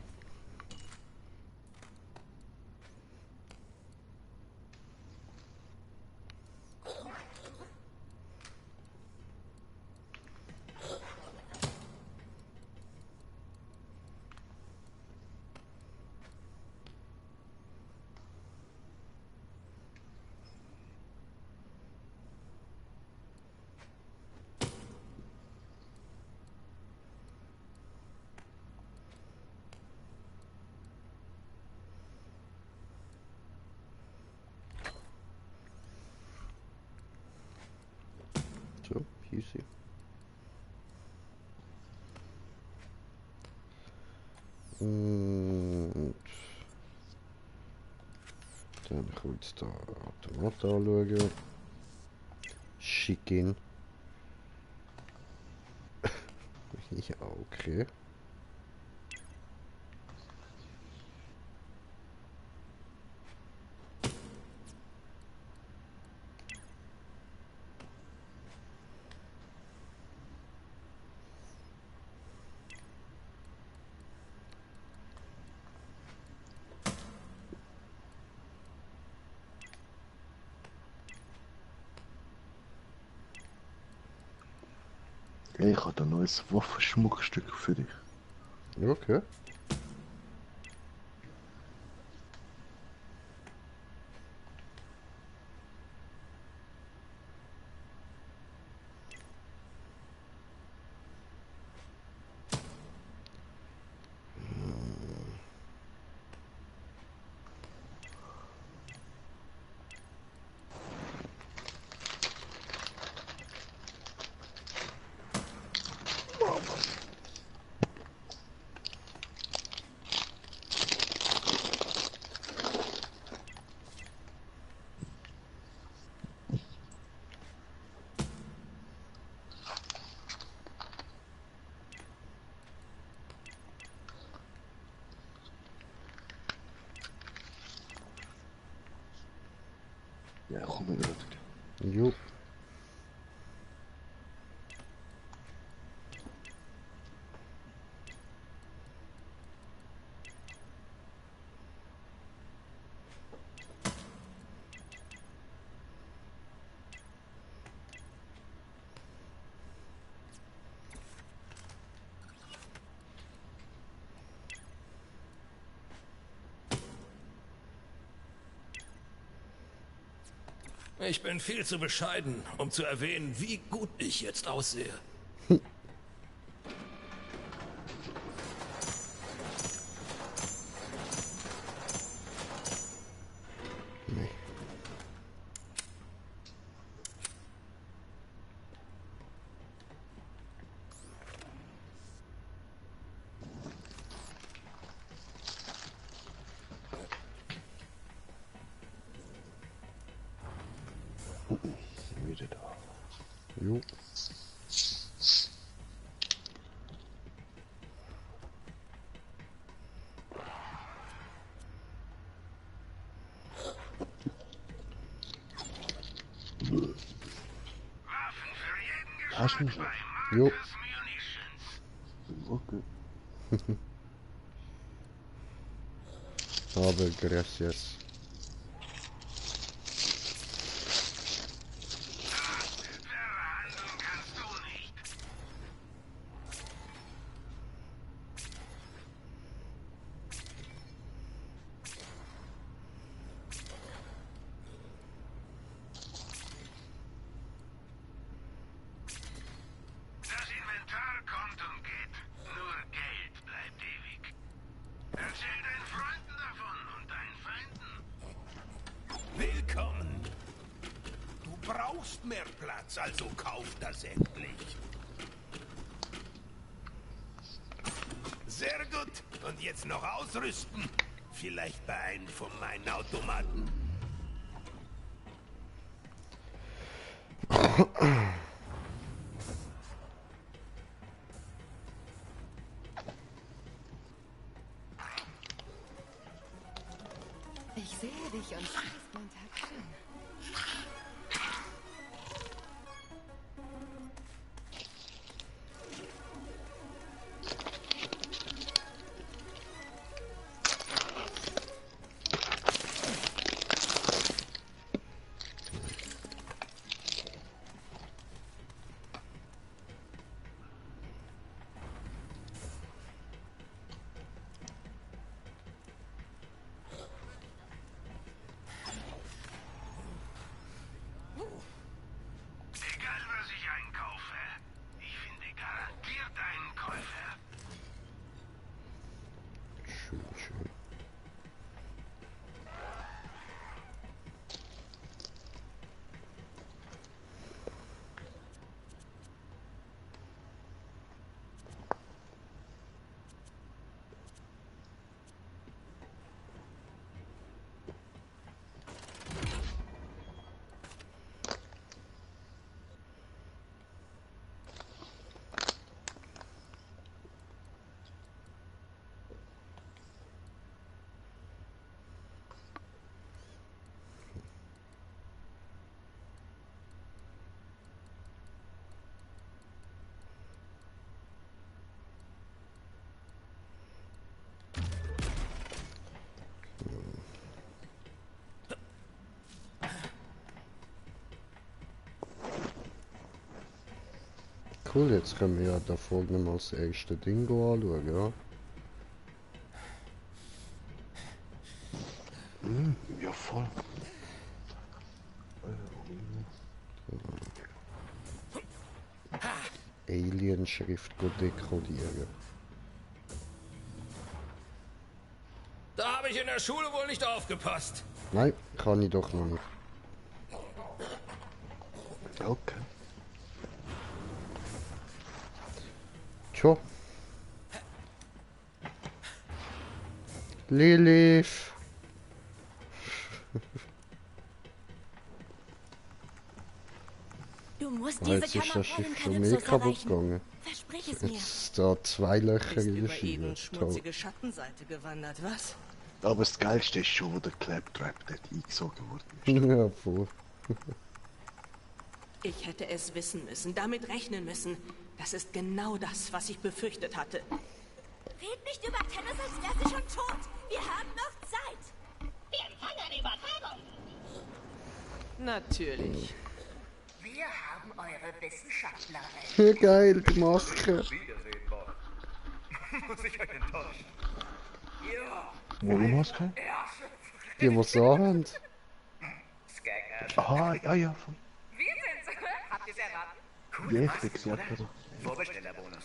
So, easy. Und dann kurz da Automat anschauen. Schick ihn. Ja, okay. Hey, ich habe da ein neues Waffenschmuckstück für dich. Okay. Ja, komm mal gerade. Jo. Ich bin viel zu bescheiden, um zu erwähnen, wie gut ich jetzt aussehe. Wieder da. Jo. Hast du mich? Jo. Okay. Aber gracias. Das Inventar kommt und geht. Nur Geld bleibt ewig. Erzähl deinen Freunden davon und deinen Feinden. Willkommen. Du brauchst mehr Platz, also kauf das endlich. Sehr gut. Und jetzt noch ausrüsten. Vielleicht bei einem von meinen Automaten. Ich sehe dich und es ist mein Tag schön. cool, jetzt können wir ja da vorne mal das erste Ding anschauen, ja. Ja, voll. Alien-Schrift dekodieren. Da habe ich in der Schule wohl nicht aufgepasst. Nein, kann ich doch noch nicht. Okay. Tja. Lilith. Du musst Oh, diese jetzt ist das Kammer Schiff schon mehr kaputt gegangen. Versprich es mir. Jetzt da 2 Löcher Ist in der über Schiene. Edens schmutzige Schattenseite gewandert, was? Aber das Geilste ist schon, wo der Claptrap dort eingesogen wurde. Ja, voll. Ich hätte es wissen müssen, damit rechnen müssen. Das ist genau das, was ich befürchtet hatte. Red nicht über Tennis, als wäre sie schon tot. Wir haben noch Zeit. Wir empfangen eine Übertragung. Natürlich. Wir haben eure Wissenschaftlerin. Ja, geil, die Maske. Wiedersehen, Bob. Muss ich euch enttäuschen. Ja. Wo die Maske? Die, die so haben. Aha, ja. Wir sind's. Habt ihr's erraten? Ja, ich hab's gesagt, oder? Vorbestellerbonus.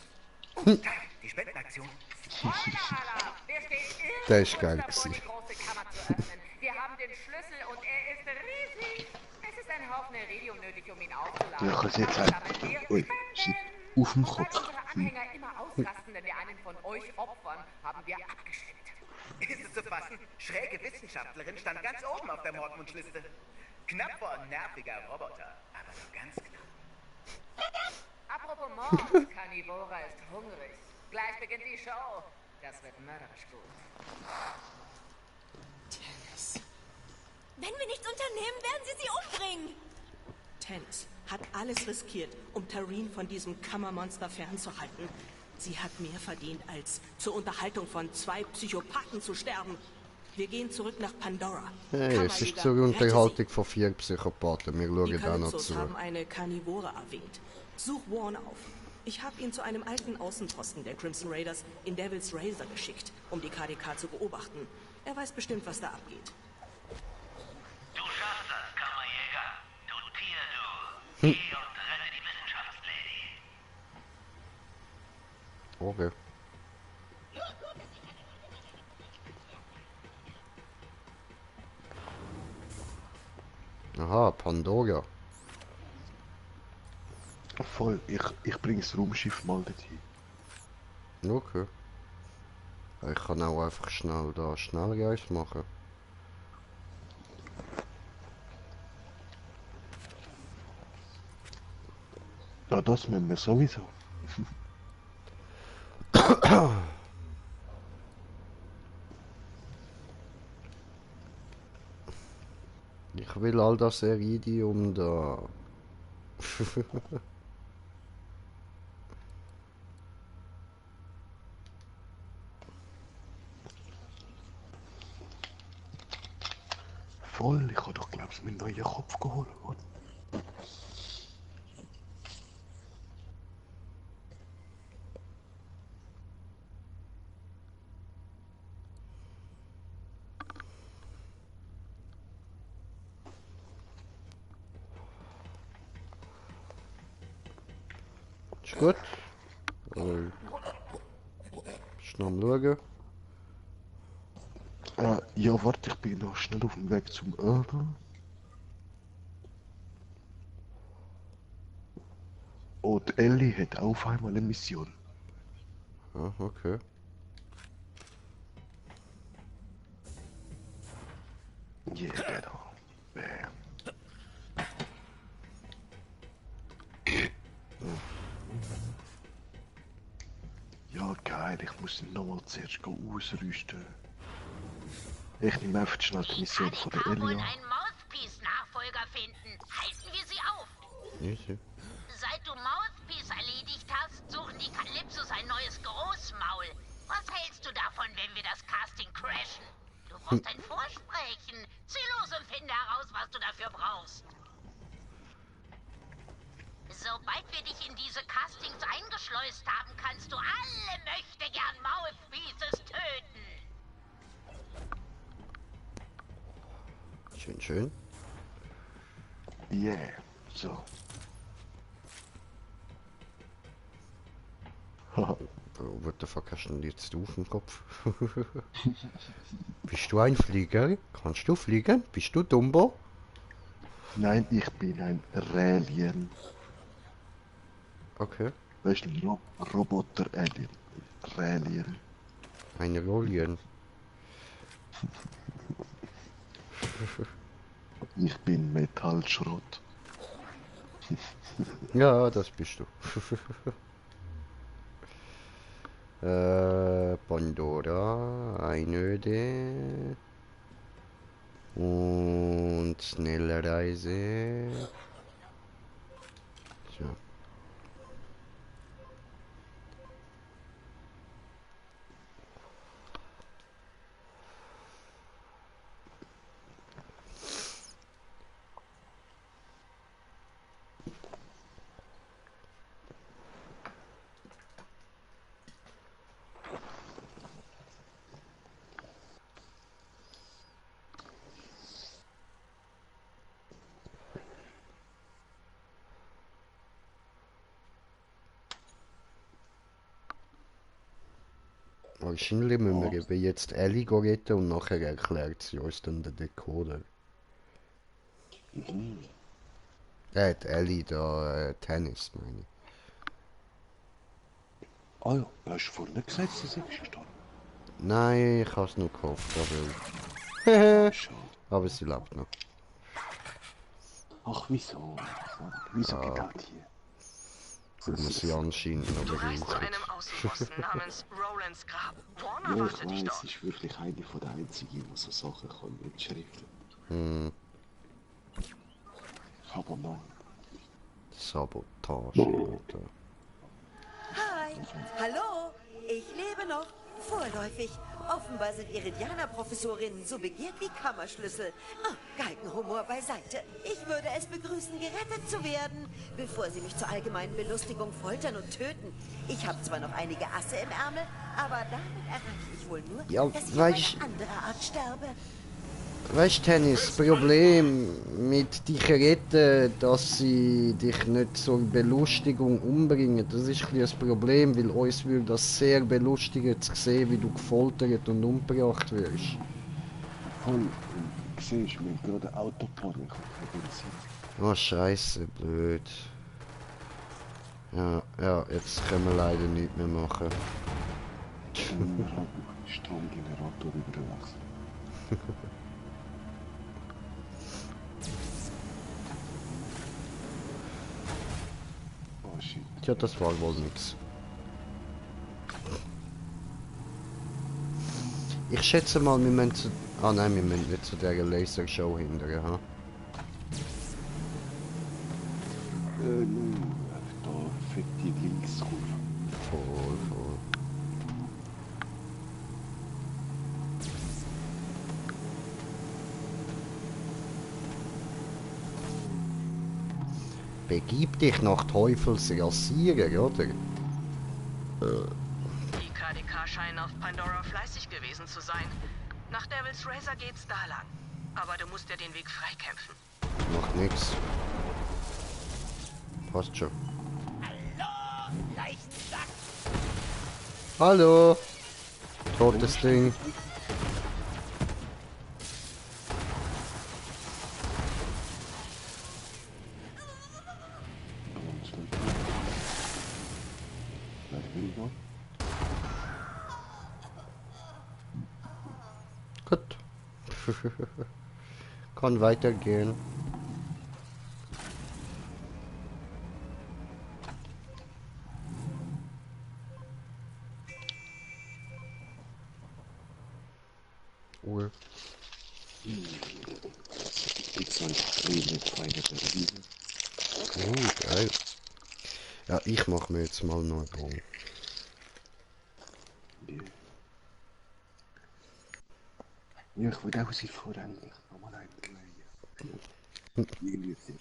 Die Spendenaktion. Spoiler-Alarm! Wir stehen Der ist geil davor, gewesen. die große Kammer zu öffnen. Wir haben den Schlüssel und er ist riesig. Es ist ein Haufen Iridium nötig, um ihn aufzuladen. Ja, ich kann's jetzt sagen. Ui, shit. Auf dem Weil Kopf. unsere Anhänger immer ausrasten, wenn wir einen von euch opfern, haben wir abgestimmt. Ist es zu fassen? Schräge Wissenschaftlerin stand ganz oben auf der Mordwunschliste. Knapp vor ein nerviger Roboter, aber nur ganz knapp. Apropos Mord, Carnivora ist hungrig. Gleich beginnt die Show. Das wird mörderisch gut. Tennis. Wenn wir nichts unternehmen, werden sie umbringen. Tennis hat alles riskiert, um Tareen von diesem Kammermonster fernzuhalten. Sie hat mehr verdient, als zur Unterhaltung von 2 Psychopathen zu sterben. Wir gehen zurück nach Pandora. Hey, es ist zur Unterhaltung von 4 Psychopathen. Wir Die schauen da noch Calypsos zu. haben eine Karnivore erwähnt. Such Warren auf. Ich habe ihn zu einem alten Außenposten der Crimson Raiders in Devil's Razor geschickt, um die KDK zu beobachten. Er weiß bestimmt, was da abgeht. Du schaffst das, Kammerjäger. Du Tier, du. Geh und rette die Wissenschaftslady. Okay. Aha, Pandora. Voll, ich bringe das Raumschiff mal dorthin. Okay. Ich kann auch einfach schnell da Schnellreise machen. Ja, das müssen wir sowieso. Ich will all das Iridium da. Voll, ich habe doch, glaubst du, meinen neuen Kopf geholt, oder? Ist gut. Ist noch am Schauen. Ja, warte, ich bin noch schnell auf dem Weg zum Öden. Und Ellie hat auf einmal eine Mission. Ah, okay. Yeah, genau. Bam. Ja, geil, ich muss ihn nochmal zuerst ausrüsten. Ich nehme einfach schnell die Mission von der Ellie an. Einen Mouthpiece-Nachfolger finden. Halten wir sie auf. Easy. Seit du Mouthpiece erledigt hast, suchen die Calypsos ein neues Großmaul. Was hältst du davon, wenn wir das Casting crashen? Du brauchst ein Vorsprechen. Zieh los und finde heraus, was du dafür brauchst. Sobald wir dich in diese Castings eingeschleust haben, kannst du alle möchtegern Mouthpieces töten. Schön, schön. Yeah, so. What the fuck hast du denn jetzt auf dem Kopf? Bist du ein Flieger? Kannst du fliegen? Bist du Dumbo? Nein, ich bin ein Alien. Okay. Weißt du, Roboter-Alien. Alien. Ein Rolien. Ich bin Metallschrott. Ja, das bist du. Pandora, Einöde und Schnellreise. So. Wahrscheinlich müssen wir eben jetzt Ellie retten und nachher erklärt sie uns dann den Decoder. Mhm. Die Ellie da, Tennis meine ich. Ah ja, hast du vorhin nicht gesagt, sie sei gestorben? Nein, ich hab's nur gehofft, aber... aber sie lebt noch. Ach, wieso? Wieso Ja. geht das hier? Weil man sie anscheinend noch Zu einem berührt. Außenposten namens Rolands Grab. Warner Ja, ich wartet dich weiß, dort. ist wirklich eine von der einzigen, die so Sachen kann mitschriften. Hm. Aber nein. Sabotage, Alter. Hi, hallo, ich lebe noch. Vorläufig. Offenbar sind Iridianer-Professorinnen so begehrt wie Kammerschlüssel. Ah, Galgenhumor beiseite. Ich würde es begrüßen, gerettet zu werden, bevor sie mich zur allgemeinen Belustigung foltern und töten. Ich habe zwar noch einige Asse im Ärmel, aber damit erreiche ich wohl nur, Ja, dass ich auf weißt- eine andere Art sterbe. Weißt du, Tennis, das Problem mit dich retten, dass sie dich nicht zur Belustigung umbringen, das ist ein bisschen das Problem, weil uns würde das sehr belustigen zu sehen, wie du gefoltert und umgebracht wirst. Voll, siehst du, mir gerade ein Autoporn kommt. Oh, scheiße, blöd. Ja, ja, jetzt können wir leider nichts mehr machen. Stromgenerator überwachsen. Oh shit. Tja, das war wohl nix. Ich schätze mal, wir müssen zu... Ah nein, wir müssen nicht zu dieser Lasershow hindern, ha? Da fett die Linkskurve. Voll, voll. Begib dich nach Teufels Rasierer, oder? Die KDK scheinen auf Pandora fleißig gewesen zu sein. Nach Devil's Razor geht's da lang. Aber du musst ja den Weg freikämpfen. Macht nix. Passt schon. Hallo! Totes Ding. Gut. Kann weitergehen. Cool. Gibt's so eine feine Bewegung? Geil. Ja, ich mache mir jetzt mal noch einen Bogen. Ja, ich würde auch sie vorrangig nochmal einleihen. Irgendwie sehr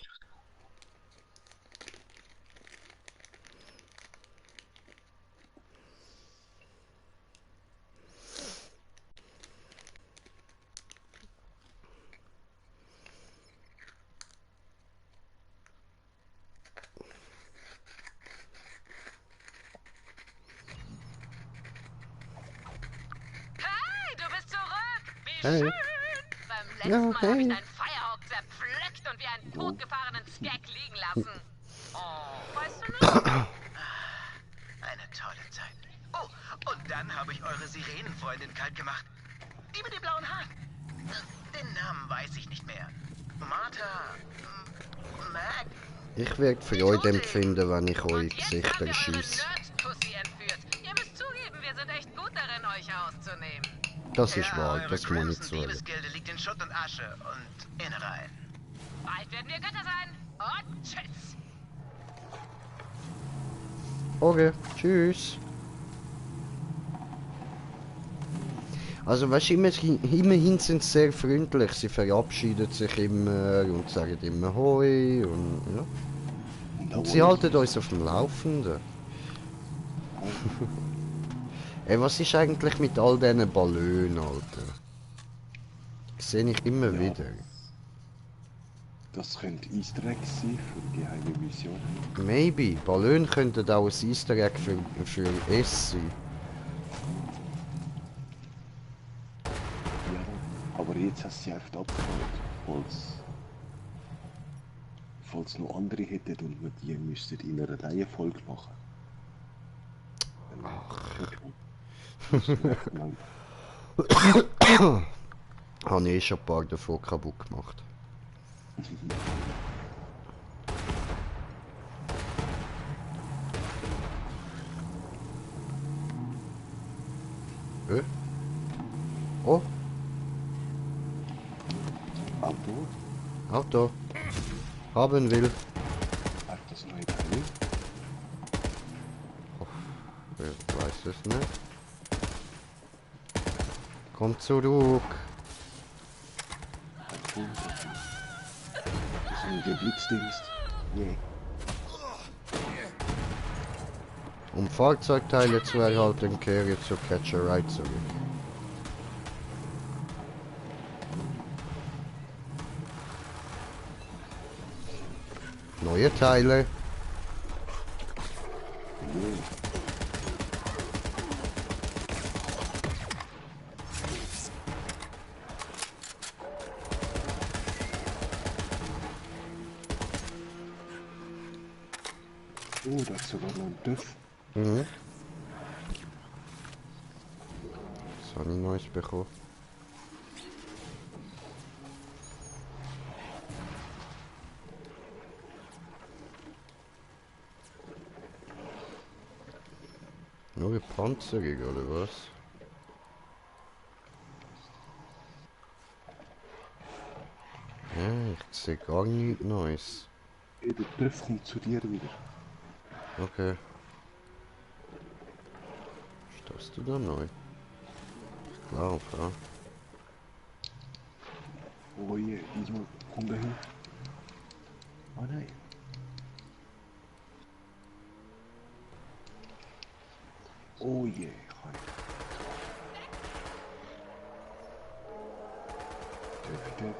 Hey. Beim letzten Ja, Mal habe ich hey. deinen Firehawk zerpflückt und wie einen totgefahrenen Skag liegen lassen. Oh, weißt du nicht? Eine tolle Zeit. Oh, und dann habe ich eure Sirenenfreundin kalt gemacht. Die mit den blauen Haaren. Den Namen weiß ich nicht mehr. Martha... Mac... Ich werde Freude empfinden, wenn ich eure Gesichter schieße. Pussy entführt. Ihr müsst zugeben, wir sind echt gut darin, euch auszunehmen. Das ist wahr, das kann man nicht sagen. Diebesgilde liegt in Schutt und Asche und Innereien. Bald werden wir Götter sein. Und tschüss. Okay, tschüss. Also weißt du, immerhin sind sie sehr freundlich. Sie verabschieden sich immer und sagen immer Hoi und ja. Und sie halten uns auf dem Laufenden. Ey, was ist eigentlich mit all diesen Ballons, Alter? Das sehe ich immer wieder. Das könnte Easter Eggs sein für geheime Missionen. Maybe. Ballons könnten auch ein Easter Egg für S sein. Ja, aber jetzt hast du sie einfach abgeholt. Falls noch andere hätten und wir die müssten in einer Reihenfolge machen. Habe ich schon ein paar davon kaputt gemacht. Oh. Auto. Haben will. Das neue Teil. Ich weiß es nicht. Komm zurück. Das ist ein Geblitzdingst. Yeah. Um Fahrzeugteile zu erhalten, kehre zur Catcherei zurück. Neue Teile. Oh, da ist sogar noch ein TÜV. Mhm. Was habe ich Neues bekommen? Nur eine Panzerung oder was? Ja, ich sehe gar nichts Neues. Der TÜV kommt zu dir wieder. Okay. Stehst du da neu? Ich glaube, ja. Oh je, diesmal kommt er hin. Oh nein. Oh je, TÜV.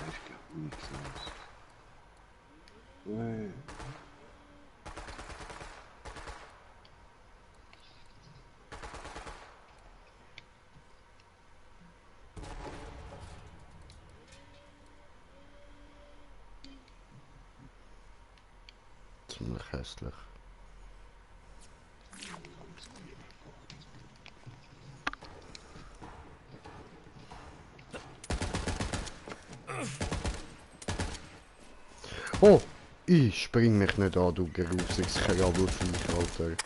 Ich glaube nichts los. Hey. Ziemlich hässlich. Oh! Ich spring mich nicht an, du gerusiges Krabbelfiech, Alter.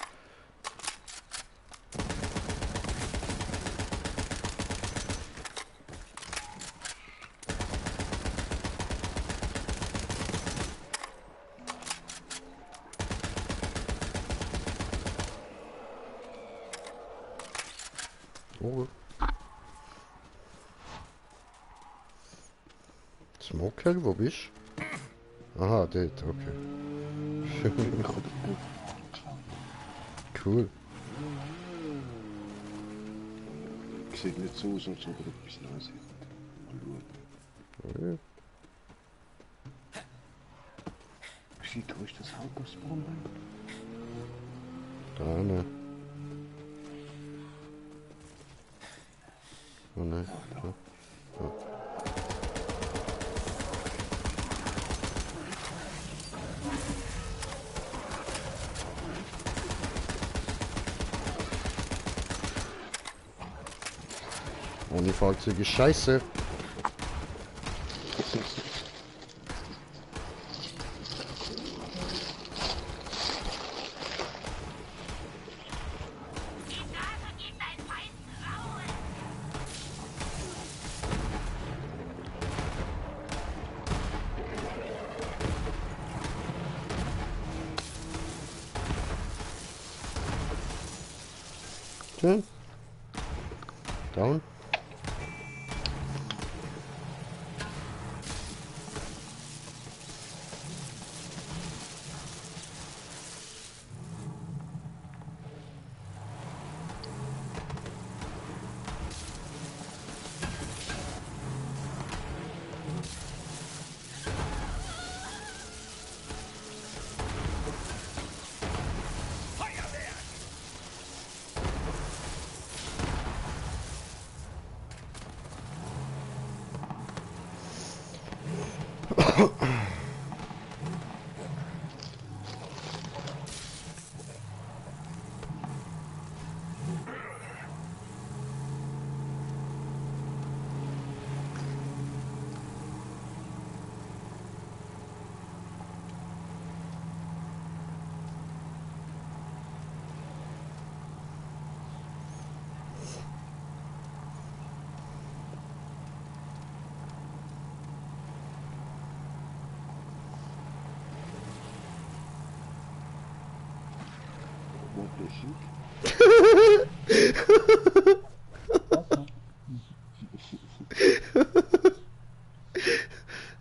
Oh. Smoker, wo bist du? Aha, dort, okay. Cool. Sieht nicht so aus, als ob er etwas Neues hätte. Mal schauen. Ja. Sieht euch das Hauptbomben? Da ne. Oh ne. Ja. Ja. Ohne Fahrzeuge scheiße. Schön. Down.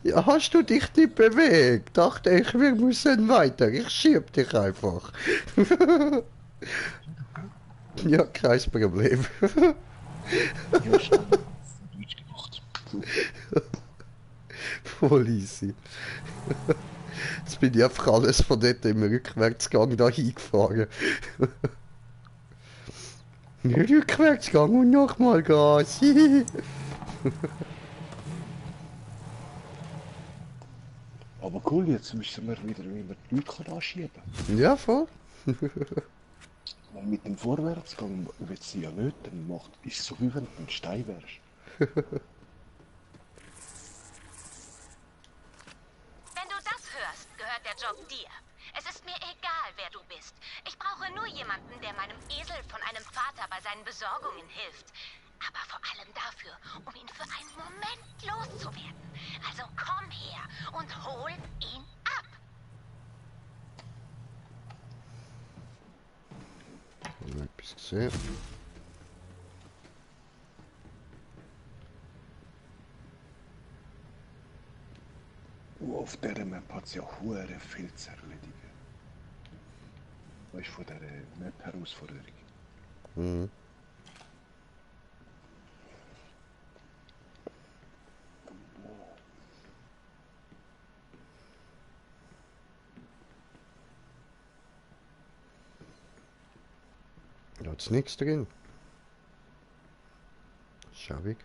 Ja, hast du dich nicht bewegt? Dachte ich, wir müssen weiter. Ich schieb dich einfach. Ja, kein Problem. Voll easy. Jetzt bin ich einfach alles von dort im Rückwärtsgang da hingefahren. Rückwärtsgang und nochmal Gas. Aber cool, jetzt müssen wir wieder wie wir die Leute anschieben. Ja, voll. Weil mit dem Vorwärtsgang wird sie ja nicht, dann ist es so wie wenn du ein Stein wärst. Wenn du das hörst, gehört der Job dir. Es ist mir egal, wer du bist. Ich brauche nur jemanden, der meinem Esel von einem Vater bei seinen Besorgungen hilft. Aber vor allem dafür, um ihn für einen Moment loszuwerden. Also komm her und hol ihn ab. Etwas gesehen. Auf dieser Map hat es ja hure viel zu erledigen. Weißt du, von dieser Map-Herausforderung. Mhm. Da ist nichts drin. Schauig.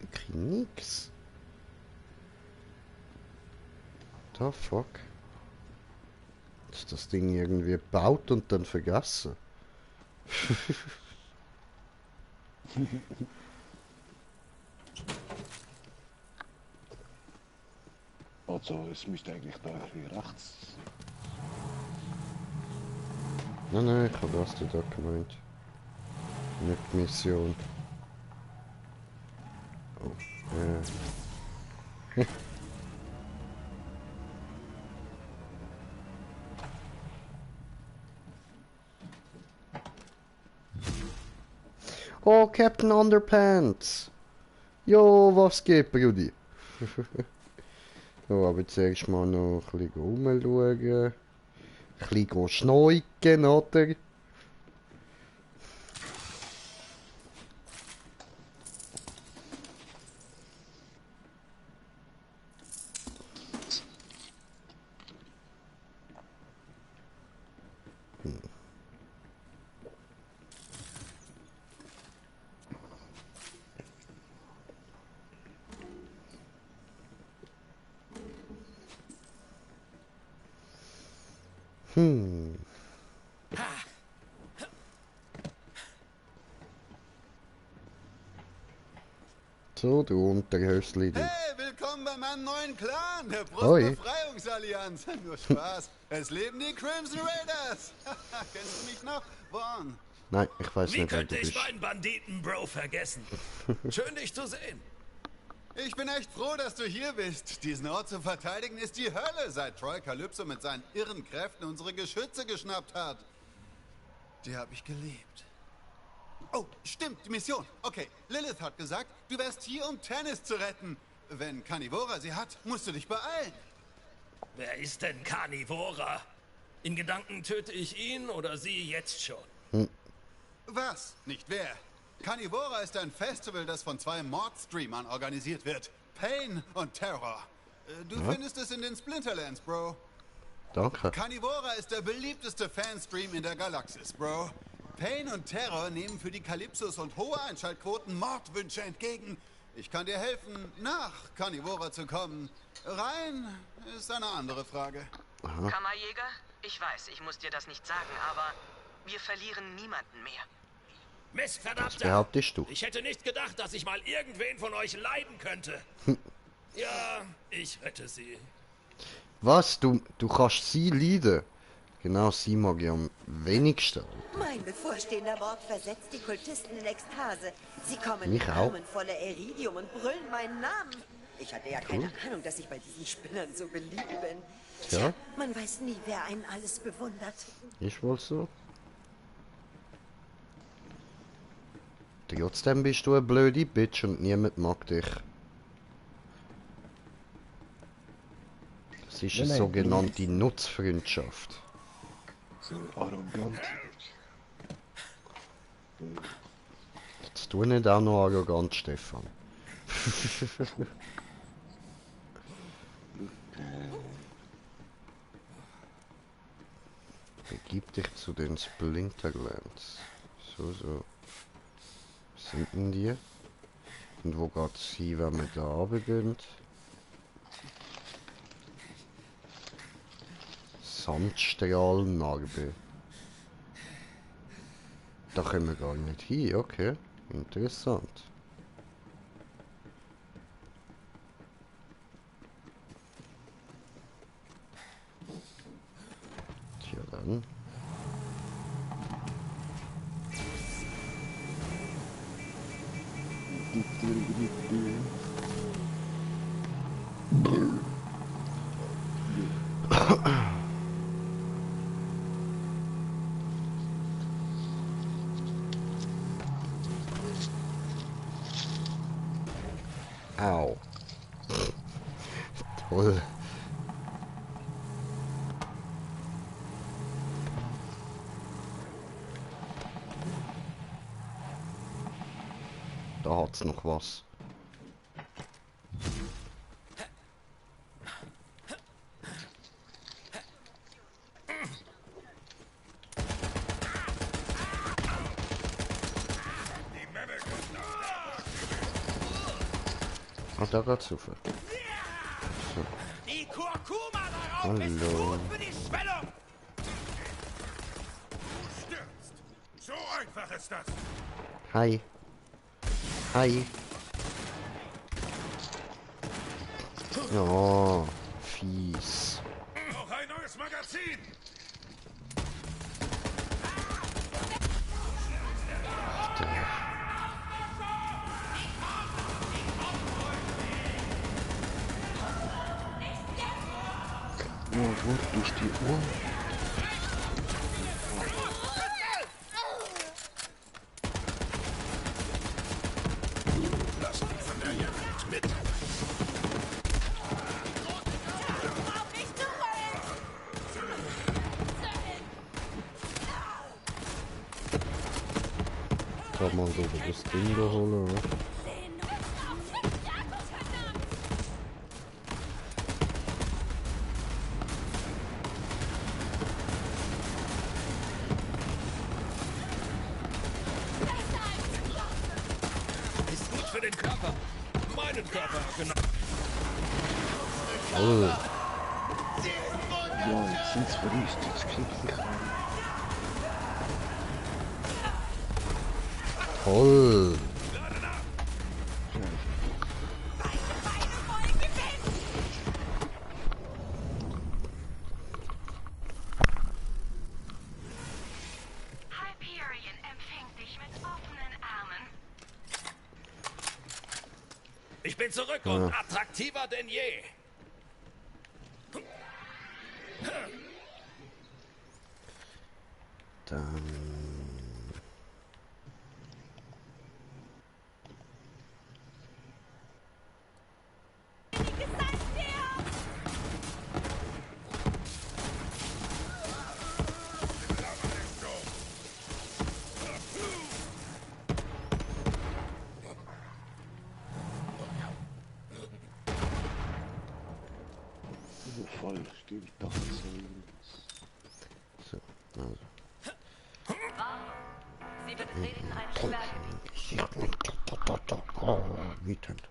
Ich krieg nix. The fuck? Ist das Ding irgendwie gebaut und dann vergessen? Also, es müsste eigentlich da ein bisschen rechts. Nein, ich habe das da gemeint. Nicht die Mission. Oh, Oh, Captain Underpants! Jo, was geht, Brudi? So, aber zuerst mal noch ein bisschen rumschauen. Ein bisschen schneuken, oder? So, du Unterhösli. Hey, willkommen bei meinem neuen Clan, der Hoi. Brustbefreiungsallianz. Nur Spaß. Es leben die Crimson Raiders. Kennst du mich noch? Vaughn. Nein, ich weiß Wie nicht, wer könnte du ich bist. meinen Banditen-Bro vergessen? Schön, dich zu sehen. Ich bin echt froh, dass du hier bist. Diesen Ort zu verteidigen ist die Hölle, seit Troy Calypso mit seinen irren Kräften unsere Geschütze geschnappt hat. Die habe ich geliebt. Oh, stimmt, die Mission. Okay, Lilith hat gesagt, du wärst hier, um Tannis zu retten. Wenn Carnivora sie hat, musst du dich beeilen. Wer ist denn Carnivora? In Gedanken töte ich ihn oder sie jetzt schon. Was? Nicht wer? Carnivora ist ein Festival, das von 2 Mordstreamern organisiert wird. Pain und Terror. Du findest es in den Splinterlands, Bro. Danke. Carnivora ist der beliebteste Fanstream in der Galaxis, Bro. Pain und Terror nehmen für die Calypsos und hohe Einschaltquoten Mordwünsche entgegen. Ich kann dir helfen, nach Carnivora zu kommen. Rein ist eine andere Frage. Aha. Kammerjäger, ich weiß, ich muss dir das nicht sagen, aber wir verlieren niemanden mehr. Mistverdammter! Behauptest du? Ich hätte nicht gedacht, dass ich mal irgendwen von euch leiden könnte. Ja, ich rette sie. Was? Du kannst sie leiden? Genau, sie mag ich am wenigsten. Mein bevorstehender Mord versetzt die Kultisten in Ekstase. Sie kommen Mich in auch. Armen voller Iridium und brüllen meinen Namen. Ich hatte ja keine Ahnung, dass ich bei diesen Spinnern so beliebt bin. Tja, Man weiß nie, wer einen alles bewundert. ist wohl so. Trotzdem bist du eine blöde Bitch und niemand mag dich. Das ist eine Nein, sogenannte Nutzfreundschaft. So arrogant. Jetzt tu nicht auch noch arrogant, Stefan. Begib dich zu den Splinterlands. So. Was sind denn die? Und wo geht's hin, wenn wir da runtergehen? Sandstrahlnarbe. Da können wir gar nicht hin, okay. Interessant. Tja dann. Au. Toll. Da hat's noch was. Ah, da geht's rauf. So. Die Kurkuma darauf Hallo. ist gut für die Schwellung. Du stirbst. So einfach ist das. Hi. Hi. Oh, fies. Noch ein neues Magazin. Ja, Wort durch die Ohren. Lass mich von der Jagd mit. Kann man so das Ding da holen, oder? Ist gut für den Körper. Meinen Körper, genau. Oh. Ja, jetzt sind's verrückt, jetzt kriegt mich rein. Toll. Hyperion empfängt dich mit offenen Armen. Ich bin zurück und attraktiver denn je. Dann... Voll, stimmt doch so. So, also. Sie betreten ein Sperrgebiet. Wütend.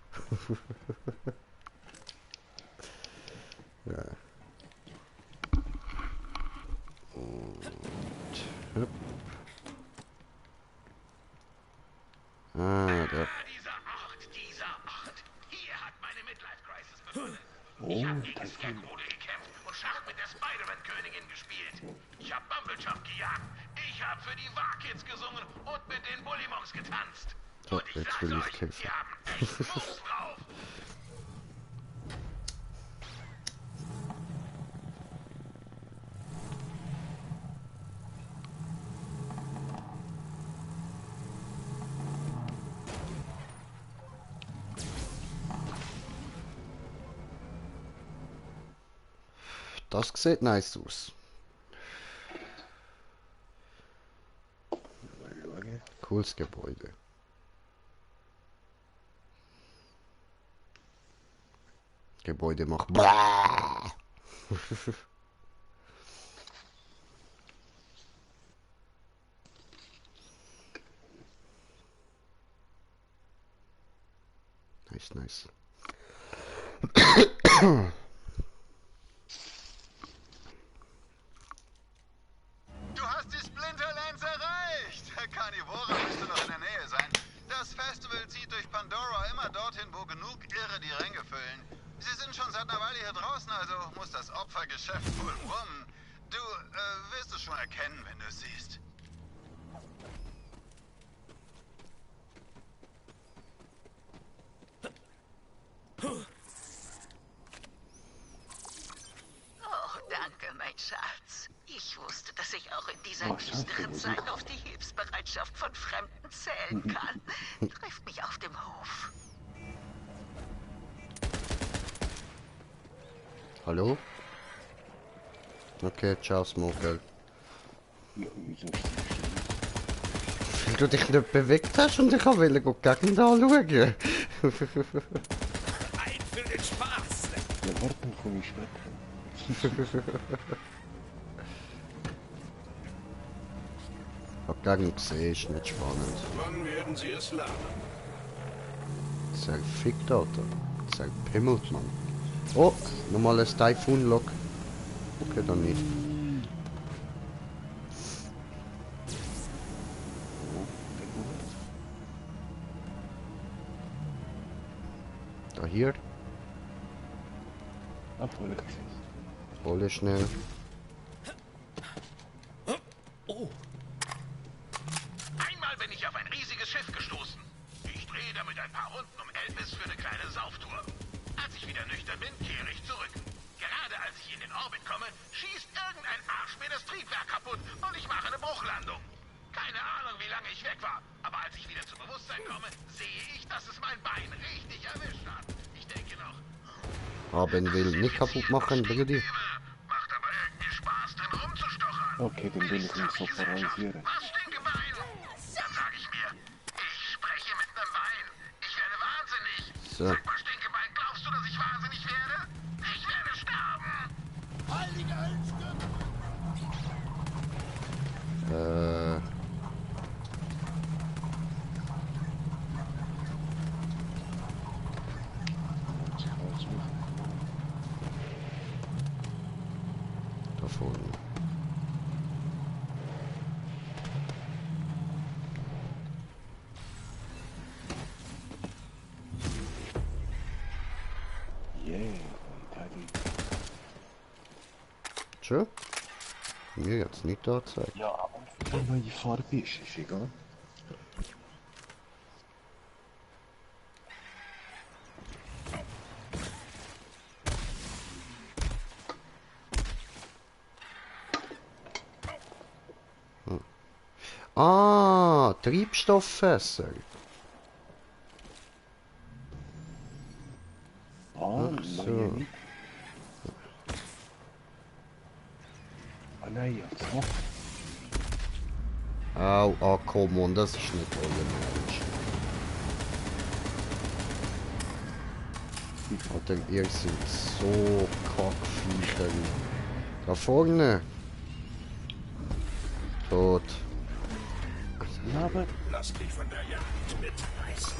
Ja. Und hüpp. Ah, da. Dieser Ort. Hier hat meine Midlife-Crisis begonnen. Oh, Ich hab gegen Skagmode gekämpft und Schach mit der Spider-Man-Königin gespielt. Ich hab Bumblechop gejagt. Ich hab für die War-Kids gesungen und mit den Bullymonks getanzt. So, jetzt will ich kämpfen. Die haben echt Moves drauf. Das sieht nice aus. Cooles Gebäude. Gebäude macht Blah! Nice, nice. Du hast die Splinterlands erreicht! Herr Carnivora müsste noch in der Nähe sein. Das Festival zieht durch Pandora immer dorthin, wo genug Irre die Ränge füllen. Sie sind schon seit einer Weile hier draußen, also muss das Opfergeschäft wohl rum. Du wirst es schon erkennen, wenn du es siehst. Oh, danke, mein Schatz. Ich wusste, dass ich auch in dieser düsteren Zeit auf die Hilfsbereitschaft von Fremden zählen kann. Trifft mich auf dem Hof. Hallo? Okay, ciao, Smoker. Weil du dich nicht bewegt hast und ich wollte die Gegend anschauen. Ein für den Spaß. Ja, warte, komm ich später. Die Gegend gesehen, ist nicht spannend. Wann werden Sie es lernen? Sehr fickt, Alter. Sehr pimmelt, Mann. Oh, normales Typhoon-Log. Okay, dann nicht. Da hier. Hole schnell. Oh. Einmal bin ich auf ein riesiges Schiff gestoßen. Ich drehe damit ein paar Runden um Elbis für eine kleine Sauftour. Als ich wieder nüchtern bin, kehre ich zurück. Gerade als ich in den Orbit komme, schießt irgendein Arsch mir das Triebwerk kaputt und ich mache eine Bruchlandung. Keine Ahnung, wie lange ich weg war, aber als ich wieder zu Bewusstsein komme, sehe ich, dass es mein Bein richtig erwischt hat. Ich denke noch, Haben will nicht kaputt machen, Brudi. macht aber irgendwie Spaß, drin rumzustochern. Okay, dann will ich mich so paralysieren. Was, Stinkebein? Dann sage ich mir, ich spreche mit einem Bein. Ich werde wahnsinnig. So. Sag mal, Stinkebein, glaubst du, dass ich wahnsinnig werde? Ich werde sterben. Heilige Hölzchen! schon? Mir jetzt nicht da zeigt. Ja, aber wenn du Farbe ist, ist egal. Ah, Treibstofffässer. Ah, Ach so. nein. Ah nein, ja, so. Au, ah, komm on, das ist nicht euer Mensch. Alter, ihr seid so Kackviecher. Da vorne. Tot. Ja, aber... Lass dich von der Jagd mitreißen.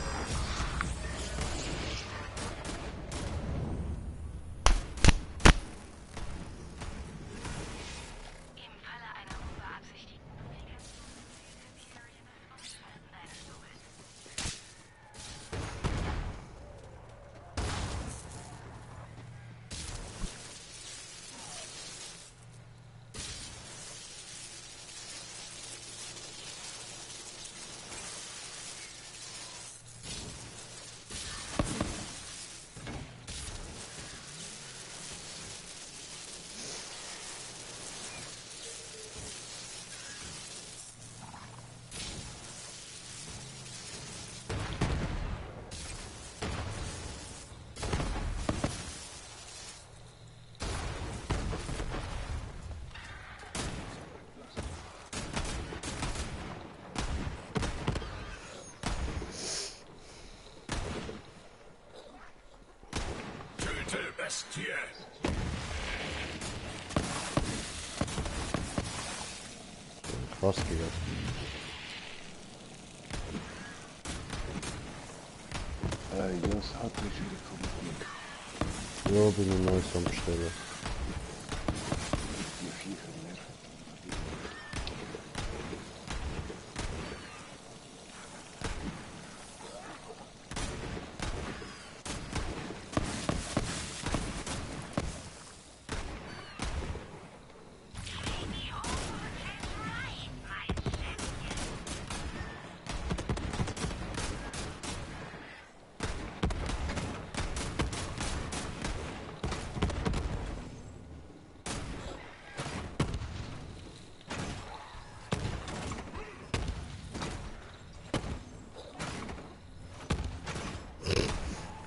Bestie. Krass gehört. Jos hat mich wieder kommen. Ja, bin ich neu am Bestellen. Die Viecher nerven.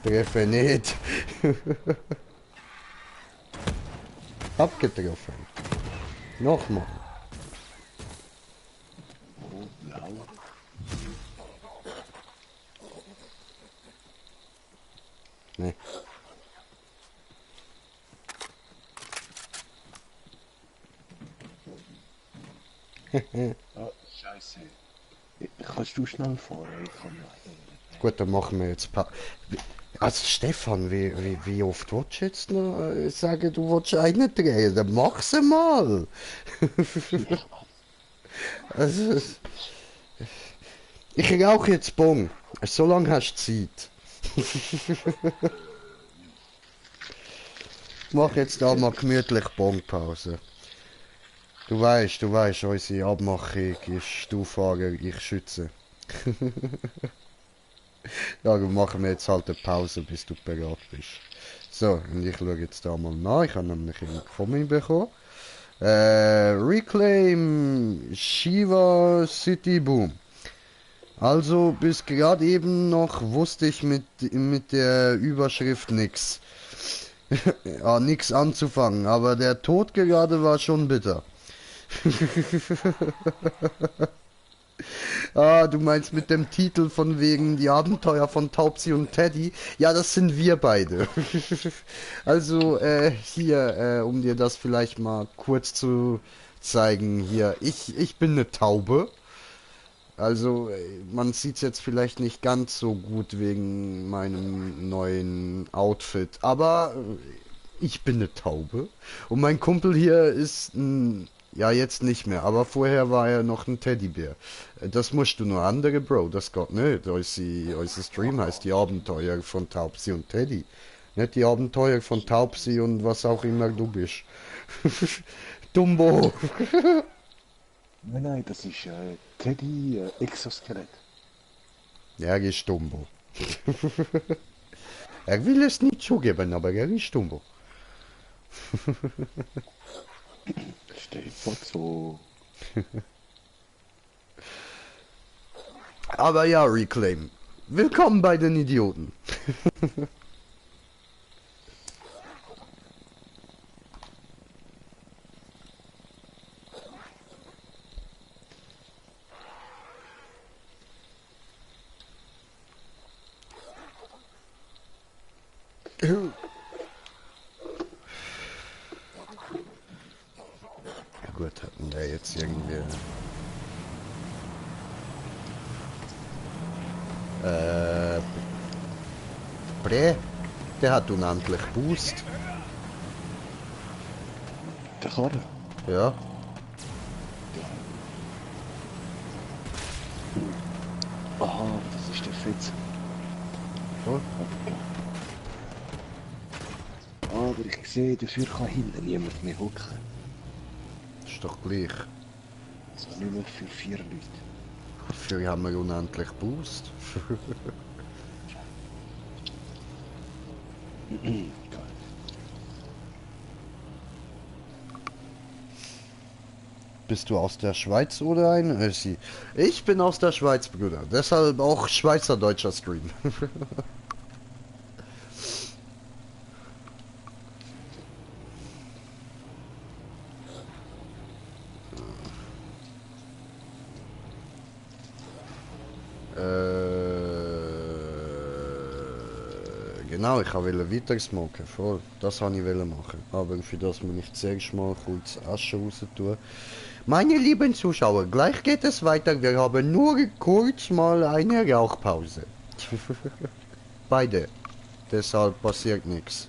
Treffe nicht. Abgetroffen. Nochmal. Nee. Oh, scheiße. Kannst du schnell fahren? Ich kann nicht. Gut, dann machen wir jetzt Also Stefan, wie oft willst du jetzt noch sagen, du willst einen drehen? Dann mach's mal. Also, ich rauche jetzt Bon. So lange hast du Zeit. Mach jetzt da mal gemütlich Bonpause. Du weißt, unsere Abmachung ist, du Fahrer, ich schütze. Ja, dann machen wir jetzt halt eine Pause, bis du bereit bist. So, und ich schaue jetzt da mal nach. Ich habe nämlich einen Comic bekommen. Reclaim Shiva City Boom. Also, bis gerade eben noch wusste ich mit der Überschrift nix. Ja, nix anzufangen, aber der Tod gerade war schon bitter. Ah, du meinst mit dem Titel von wegen die Abenteuer von Taubsi und Teddy? Ja, das sind wir beide. Also, hier, um dir das vielleicht mal kurz zu zeigen, hier, ich bin eine Taube. Also, man sieht es jetzt vielleicht nicht ganz so gut wegen meinem neuen Outfit, aber ich bin eine Taube. Und mein Kumpel hier ist ein... Ja, jetzt nicht mehr, aber vorher war er noch ein Teddybär. Das musst du nur andere, Bro, das geht nicht. Unser Stream heißt die Abenteuer von Taubsi und Teddy. Nicht die Abenteuer von Taubsi und was auch immer du bist. Dumbo. Nein, das ist Teddy Exoskelett. Ja, er ist Dumbo. Er will es nicht zugeben, aber er ist Dumbo. Steht so. Aber ja, Reclaim. Willkommen bei den Idioten. Ja gut, hatten wir jetzt irgendwie... Bre, der hat unendlich Boost. Der Karre? Ja. Aha, das ist der Fitz. Oh. Aber ich sehe, dafür kann hinten niemand mehr hocken. Ist doch gleich. Also nicht mehr für 4 Leute. Dafür haben wir unendlich Boost. Bist du aus der Schweiz oder ein Össi? Ich bin aus der Schweiz, Bruder. Deshalb auch schweizerdeutscher Stream. Genau, ich wollte weiter smoken, voll. Das wollte ich machen. Aber für das muss ich zuerst mal kurz Asche raus tun. Meine lieben Zuschauer, gleich geht es weiter. Wir haben nur kurz mal eine Rauchpause. Beide. Deshalb passiert nichts.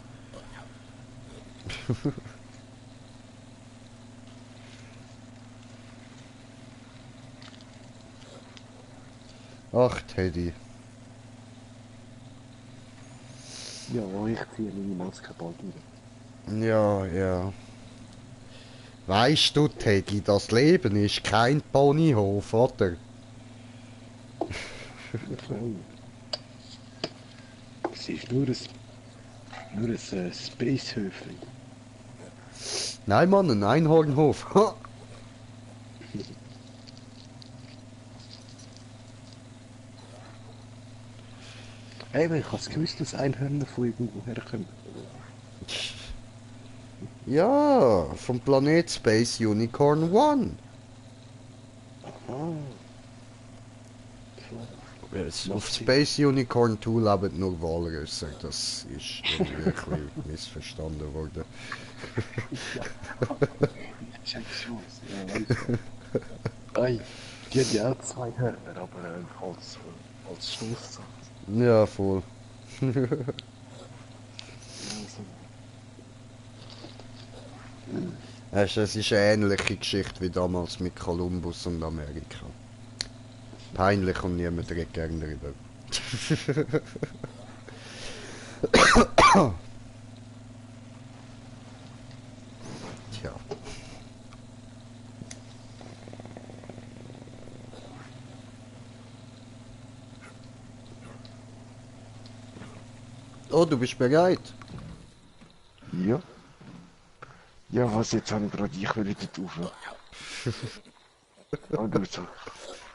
Ach, Teddy. Ja, ich ziehe meine Maske bald wieder. Ja, ja. Weißt du, Teddy, das Leben ist kein Ponyhof, oder? Es ist nur ein Spacehöfli. Nein, Mann, ein Einhornhof. Eben, ich hab's gewusst, dass Einhörner von irgendwo herkommen. Ja, vom Planet Space Unicorn One. Aha. Auf Space Unicorn 2 leben nur Walrüsser. Das ist irgendwie ein bisschen missverstanden worden. Ich check schon. Ja, die hat ja auch 2 Hörner, aber als Stoßzahn. Ja, voll. Es ist eine ähnliche Geschichte wie damals mit Kolumbus und Amerika. Peinlich und niemand redet gerne darüber. Tja. Oh, du bist bereit? Ja. Ja, was jetzt habe ich gerade, ich will dort rauf. Oh, du so.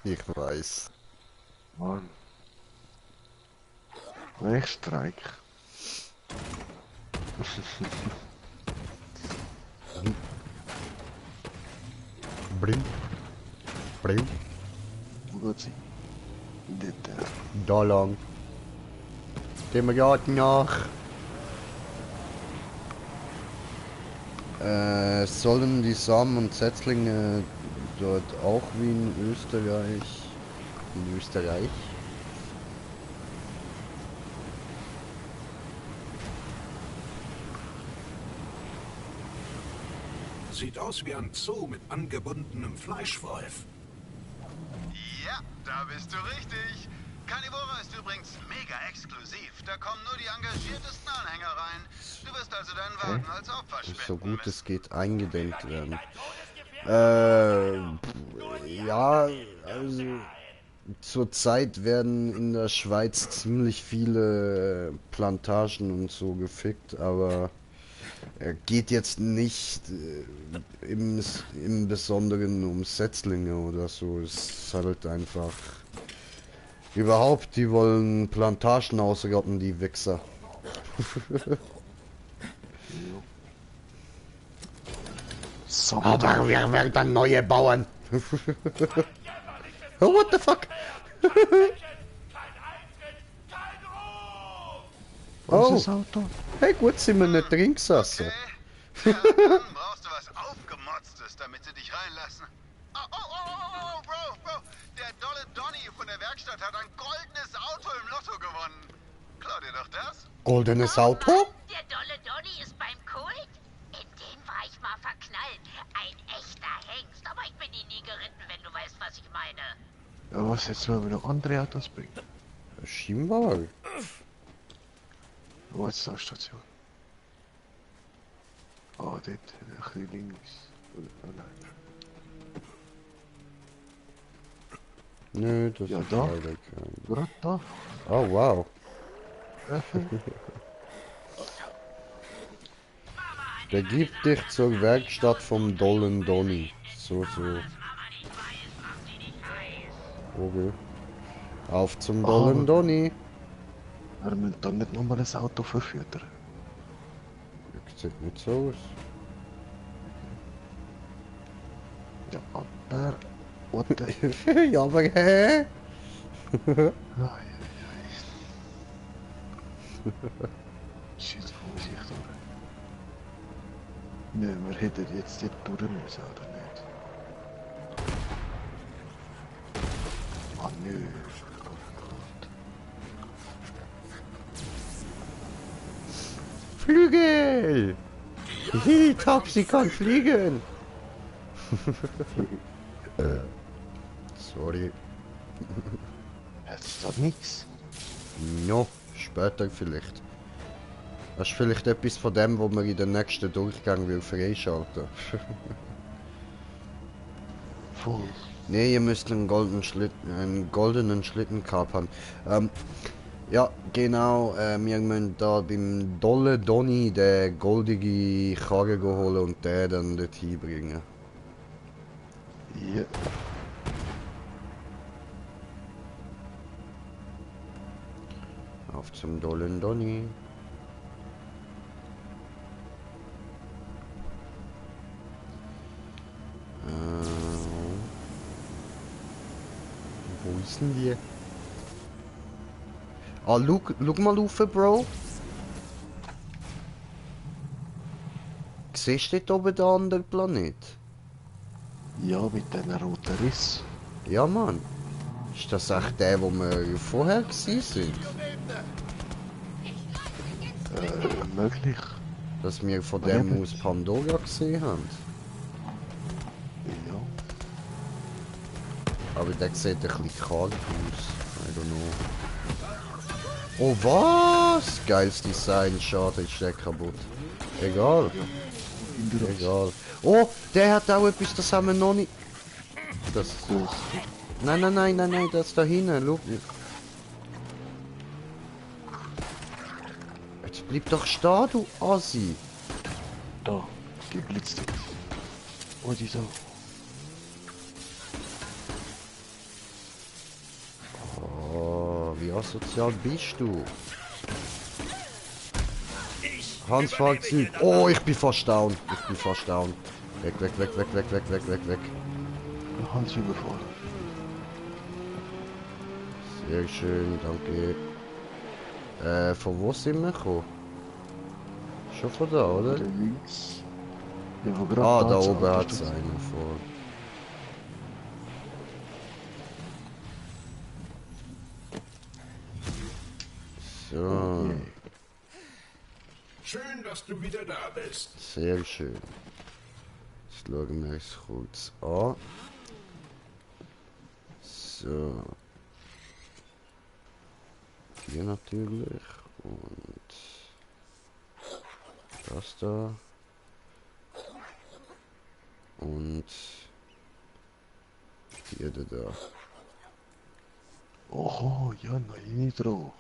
Ich weiß. Mann. Ich streik. Brim. Brim. Wo geht sie? Dort. Da lang. Gehen wir gerade nach. Sollen die Samen und Setzlinge dort auch wie in Österreich? In Österreich? Sieht aus wie ein Zoo mit angebundenem Fleischwolf. Ja, da bist du richtig. Carnivora ist übrigens mega exklusiv. Da kommen nur die engagiertesten Anhänger rein. Du wirst also deinen Wagen als Opfer spenden. So gut es geht eingedenkt werden. Ja, also zurzeit werden in der Schweiz ziemlich viele Plantagen und so gefickt, aber geht jetzt nicht im Besonderen um Setzlinge oder so. Es ist halt einfach überhaupt, die wollen Plantagen ausrotten, die Wichser. So, aber wir werden dann neue Bauern. Oh, what the fuck? Wo ist das Auto? Hey, gut, sind wir nicht drin gesessen. Ja, dann brauchst du was Aufgemotztes, damit sie dich reinlassen. Oh, Bro. Der dolle Donny von der Werkstatt hat ein goldenes Auto im Lotto gewonnen. Klau dir doch das. Goldenes Auto? Der dolle Donny ist beim Kult? In den war ich mal verknallt. Ein echter Hengst. Aber ich bin ihn nie geritten, wenn du weißt, was ich meine. Ja, was jetzt wollen wir noch andere Autos bringen? Schienbauer. Wo ist die Station? Ah, dort, ein bisschen links. Oh nein. Nö, das Ja, ist da. leider kein... Gerade da. Oh, wow. Begib dich zur Werkstatt vom dollen Donny. So. Okay. Auf zum dollen Donny. Wir müssen dann nicht nochmal das Auto verfüttern. Das sieht nicht so aus. Ja, aber... What the... Ja, aber hä? Shit, wo muss ich durch? Nö, wir hätten jetzt dort durch müssen, oder nicht? Ah, nö. Flügel! Hihi, Topsy kann fliegen! Sorry. Das ist doch nix. No, später vielleicht. Das ist vielleicht etwas von dem, was wir in den nächsten Durchgang will freischalten. Voll. Ne, ihr müsst einen goldenen Schlitten gehabt haben. Ja, genau, wir müssen da beim dolle Donny den goldige Karre holen und den dann dorthin bringen. Ja. Auf zum dollen Donny. Wo ist denn die? Ah, schau mal rauf, Bro. Siehst du dort oben den anderen Planet? Ja, mit diesen roten Riss. Ja, Mann. Ist das echt der, wo wir vorher gewesen sind? Möglich. Dass wir von dem aus Pandora gesehen haben? Ja. Aber der sieht ein bisschen kalt aus. I don't know. Oh, was? Geiles Design. Schade, ist der kaputt. Egal. Egal. Oh, der hat auch etwas, das haben wir noch nicht... Das... Nein, das da hinten. Schau. Jetzt bleib doch stehen, du Assi. Da, geblitzt. Oh, die so. Oh, wie asozial bist du? Hans Fahrzeug. Oh, ich bin fast down. Weg. Hans überfahren. Sehr schön, danke. Von wo sind wir gekommen? Schon von da, oder? Links. Ja, da oben hat es einen vor. So. Schön, dass du wieder da bist. Sehr schön. Jetzt schauen wir es kurz an. So. Hier natürlich. Und... Das da. Und die Erde da. Oh, ja, Nitro.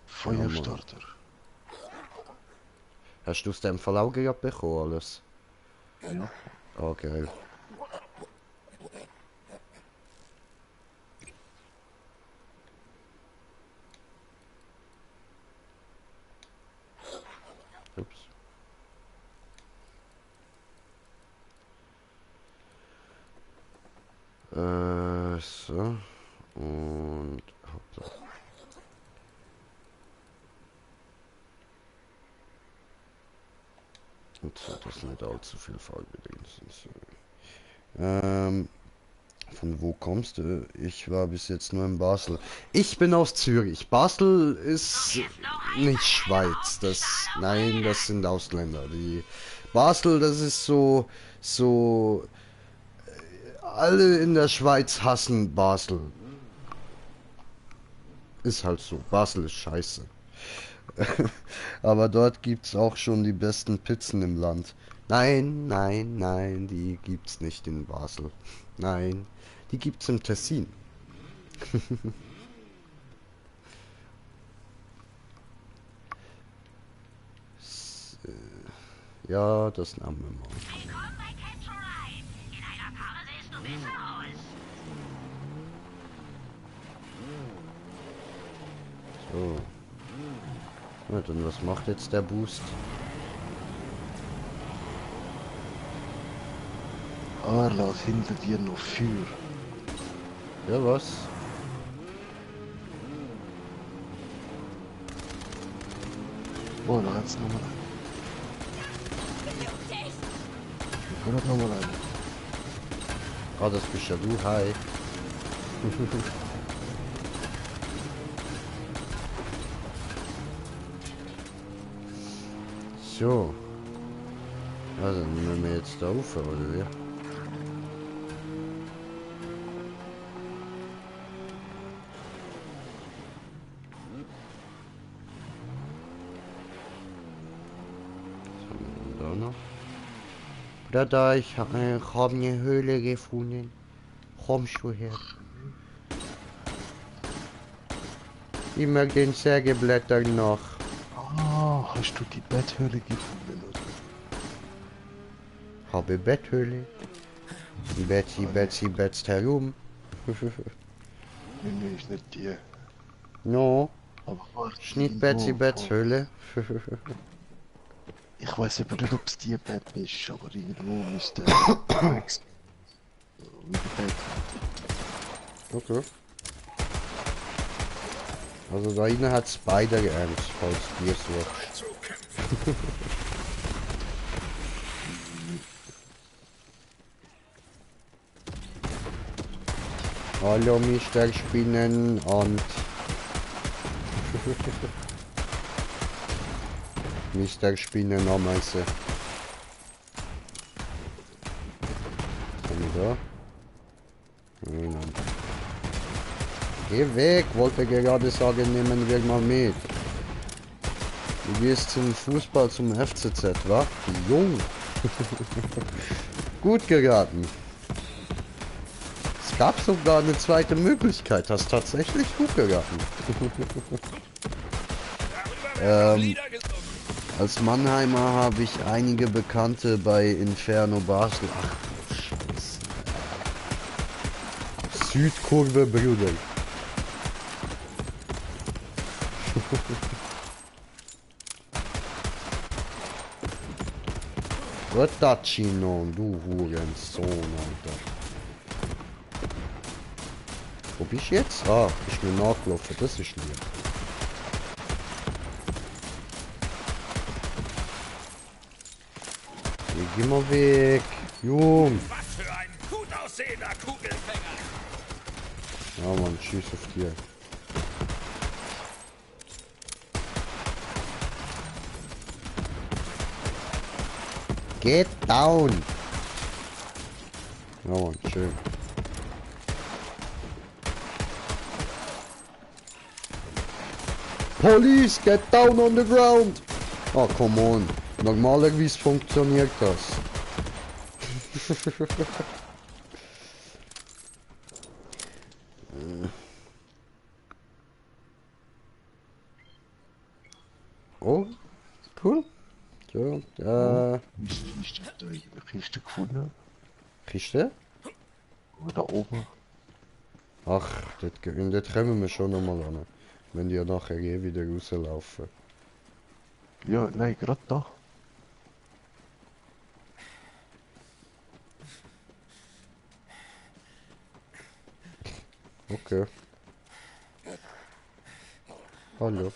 Feuerstarter. Hast du aus dem Fall auch gerade bekommen, alles? Ja. Oh, geil. Ups. So. Und hoppla. Und so, das nicht allzu viel Farbe drin sind. Von wo kommst du? Ich war bis jetzt nur in Basel. Ich bin aus Zürich. Basel ist nicht Schweiz. Nein, das sind Ausländer. Basel, das ist so alle in der Schweiz hassen Basel. Ist halt so. Basel ist scheiße. Aber dort gibt's auch schon die besten Pizzen im Land. Nein, nein, nein, die gibt's nicht in Basel. Nein, die gibt's im Tessin. Ja, das nahmen wir mal. So. Na dann, was macht jetzt der Boost? Lass hinter dir noch Feuer. Ja, was? Oh, da hat's nochmal ein. Da hat nochmal ein. Ah, das bist ja du, hi. So. Also nehmen wir jetzt da auf, oder wie? Was haben wir denn da noch? Bruder, ich habe eine Höhle gefunden. Kommst du her? Ich mag den Sägeblättern noch. Ah, hast du die Betthöhle gefunden, oder? Habe Betthöhle. Betsy betzt herum. Nee, ist nicht die. No. Aber warte, ist nicht Betsy Betts Höhle. Ich weiß aber nicht, ob es die Bett ist, aber irgendwo müsste Okay. Also da hinten hat Spider geerntet, falls dir so. Hallo Mr. Spinnen und Mr. Spinnenameise. Was haben wir da? Nein. Geh weg, wollte gerade sagen, nehmen wir mal mit. Du gehst zum Fußball, zum FCZ, wa? Jung. Gut geraten. Es gab sogar eine zweite Möglichkeit, hast tatsächlich gut geraten. Als Mannheimer habe ich einige Bekannte bei Inferno Basel. Ach du Scheiße. Südkurve, Bruder. Rotacino, du Hurensohn, Alter. Wo bin ich jetzt? Ah, ich bin nachgelaufen, das ist lieb. Geh mal weg, Jung. Was für ein gut aussehender Kugelfänger. Ja, Mann, schieß auf dir. Get down! Ja, Mann, schön. Police, get down on the ground! Oh, come on. Normalerweise funktioniert das. Oh, cool. So, Kiste gefunden. Kiste? Da oben. Ach, dort kommen wir schon nochmal an. Wenn die ja nachher wieder rauslaufen. Ja, nein, gerade da. Okay. Hallo.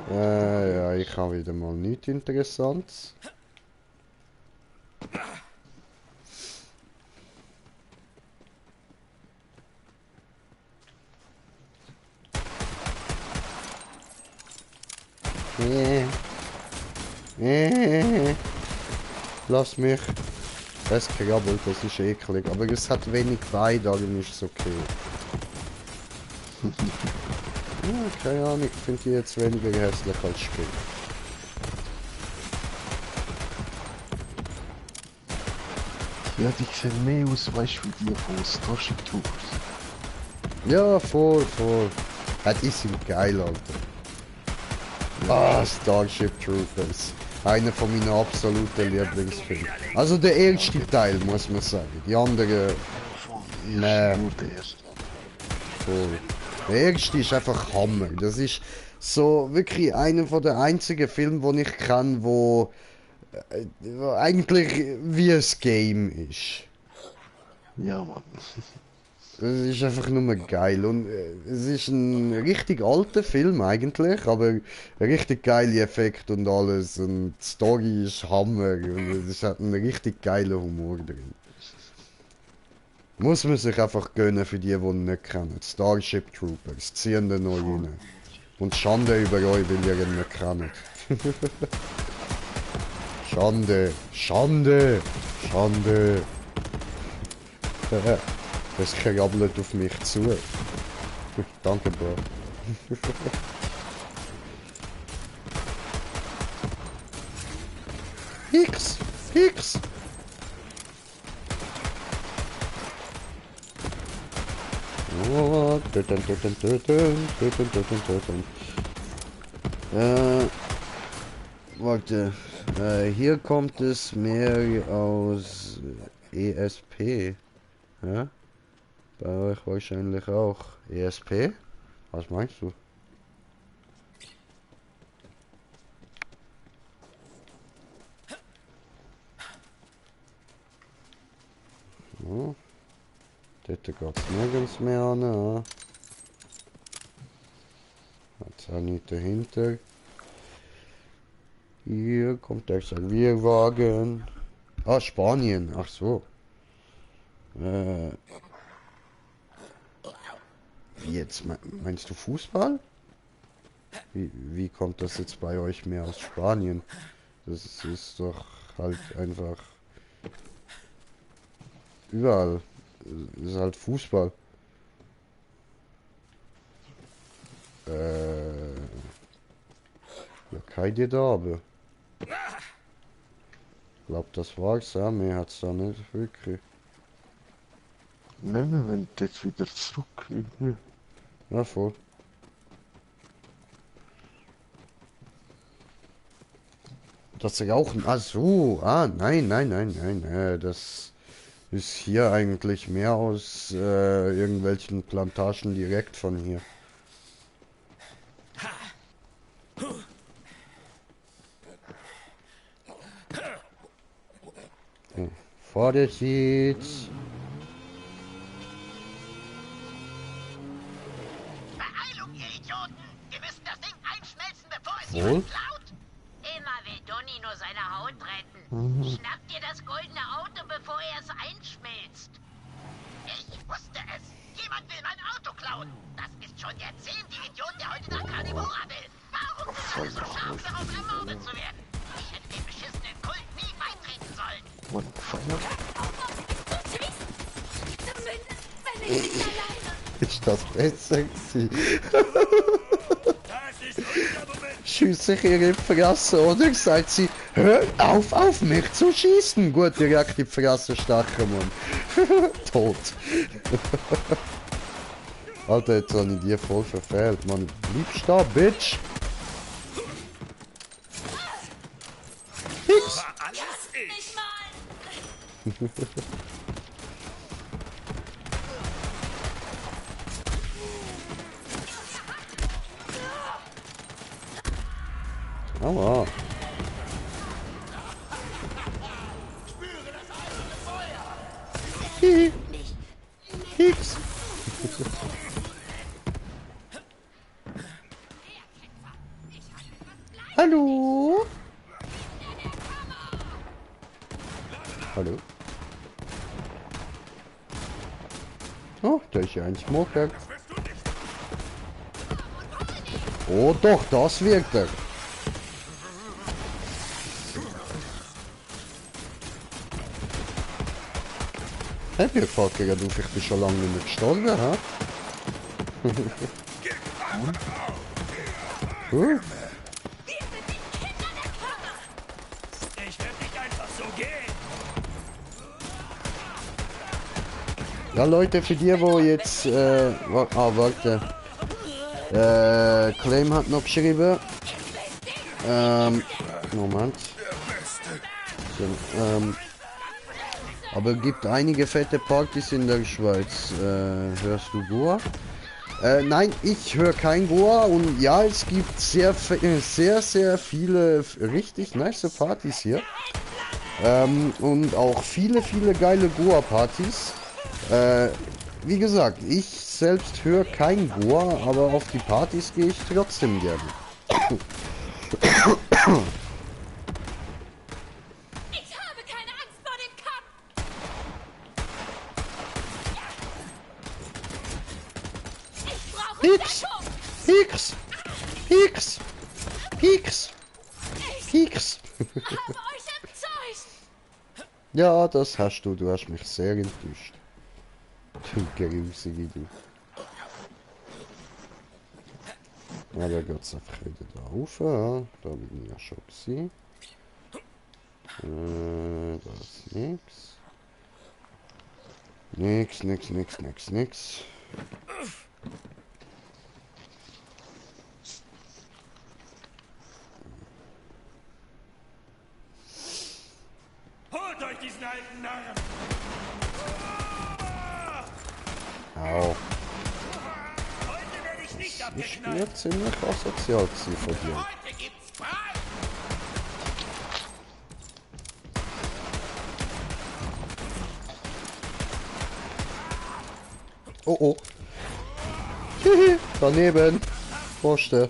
Ja, ich habe wieder mal nichts Interessantes. Lass mich. Das krabbelt, das ist eklig. Aber es hat wenig Beine, darum ist es okay. Ja, keine Ahnung, ich finde die jetzt weniger hässlich als Spiel. Ja, die sehen mehr aus, weißt du, wie die von Starship Troopers. Ja, voll. Ja, die sind geil, Alter. Ah, Starship Troopers. Einer von meinen absoluten Lieblingsfilmen. Also der erste Teil, muss man sagen. Die andere... Nee. Voll. Der erste ist einfach Hammer. Das ist so wirklich einer von den einzigen Filmen, die ich kenne, wo eigentlich wie ein Game ist. Ja, Mann. Es ist einfach nur geil und es ist ein richtig alter Film eigentlich, aber richtig geile Effekte und alles und die Story ist Hammer und es hat einen richtig geilen Humor drin. Muss man sich einfach gönnen für die ihn nicht kennen. Starship Troopers, ziehen den neu rein. Und Schande über euch, weil ihr ihn nicht kennt. Schande. Das krabbelt auf mich zu. Danke, Bro. Hicks! Oh, töten. Warte. Hier kommt es mehr aus ESP. Ja? Bei euch wahrscheinlich auch. ESP? Was meinst du? So. Dort geht es nirgends mehr an. Ja. Jetzt auch nicht dahinter. Hier kommt der Servierwagen. Ah, Spanien. Ach so. Wie jetzt? Meinst du Fußball? Wie kommt das jetzt bei euch mehr aus Spanien? Das ist doch halt einfach überall. Das ist halt Fußball. Ja, keine da, aber ich glaube, das war's, ja, mehr hat's da nicht wirklich. Nein, wir werden jetzt wieder zurück. Ja, voll. Das Rauchen, ach so, nein, das ist hier eigentlich mehr aus irgendwelchen Plantagen direkt von hier. So, Vordersitz. Beeilung, ihr Idioten! Wir müssen das Ding einschmelzen, bevor es Wohl? jemand klaut! Immer will Donny nur seine Haut retten. Schnappt dir das goldene Auto, bevor er es einschmilzt. Ich wusste es! Jemand will mein Auto klauen! Das ist schon der 10. Idiot, der heute nach Carnivora will! Warum sind alle so scharf darauf, ermordet zu werden? Ich hätte den beschissenen Kult nie beitreten sollen! Und Feuer. Ist das besser gewesen? Schießt sich ihre Fresse, oder? Sagt sie, hör auf mich zu schießen. Gut, direkt in die Fresse stechen, Mann. Tot. Alter, jetzt habe ich die voll verfehlt, Mann. Bleibst da, Bitch. Hix. Aua. Hihi. Hix. Hallo? Hallo? Oh, da ist ja ein Smoker. Oh doch, das wirkt er. Hey, mir fällt gerade auf, ich bin schon lange nicht mehr gestorben, hä? Cool. Ich werde nicht einfach so gehen. Ja Leute, für die, wo jetzt, warte. Claim hat noch geschrieben. Moment. So, aber es gibt einige fette Partys in der Schweiz. Hörst du Goa? Nein, ich höre kein Goa und ja, es gibt sehr viele richtig nice Partys hier. Und auch viele geile Goa-Partys. Wie gesagt, ich selbst höre kein Goa, aber auf die Partys gehe ich trotzdem gerne. Hix! Hix! Hix! Hix! Hix! Ja, das hast du. Du hast mich sehr enttäuscht. Du Grusige, du. Ja, da geht's einfach wieder da rauf. Ja. Da bin ich ja schon gewesen. Da ist nix. Nix. Holt euch diesen alten Narren! Au. Heute werde ich nicht Ich bin ja ziemlich asozial gewesen von dir. Heute gibt's frei! Oh oh. Hihi, daneben. Poste.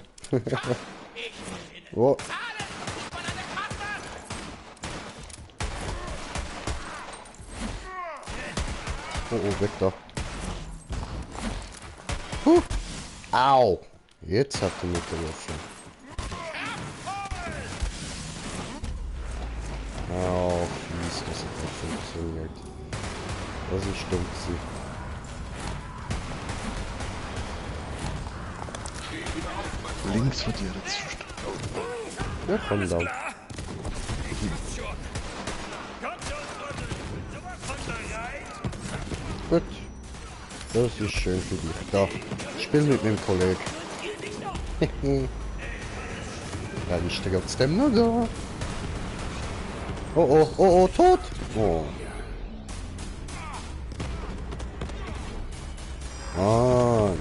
Oh. Oh, weg da. Au. Jetzt hat er mich getroffen. Au, fies, das hat nicht funktioniert. Das ist dumm gewesen. Links von dir jetzt. Ja, komm da. Gut. Das ist schön für dich. Da. Spiel mit meinem Kollegen. Ja, ist trotzdem noch da. Oh, tot. Oh. Ah.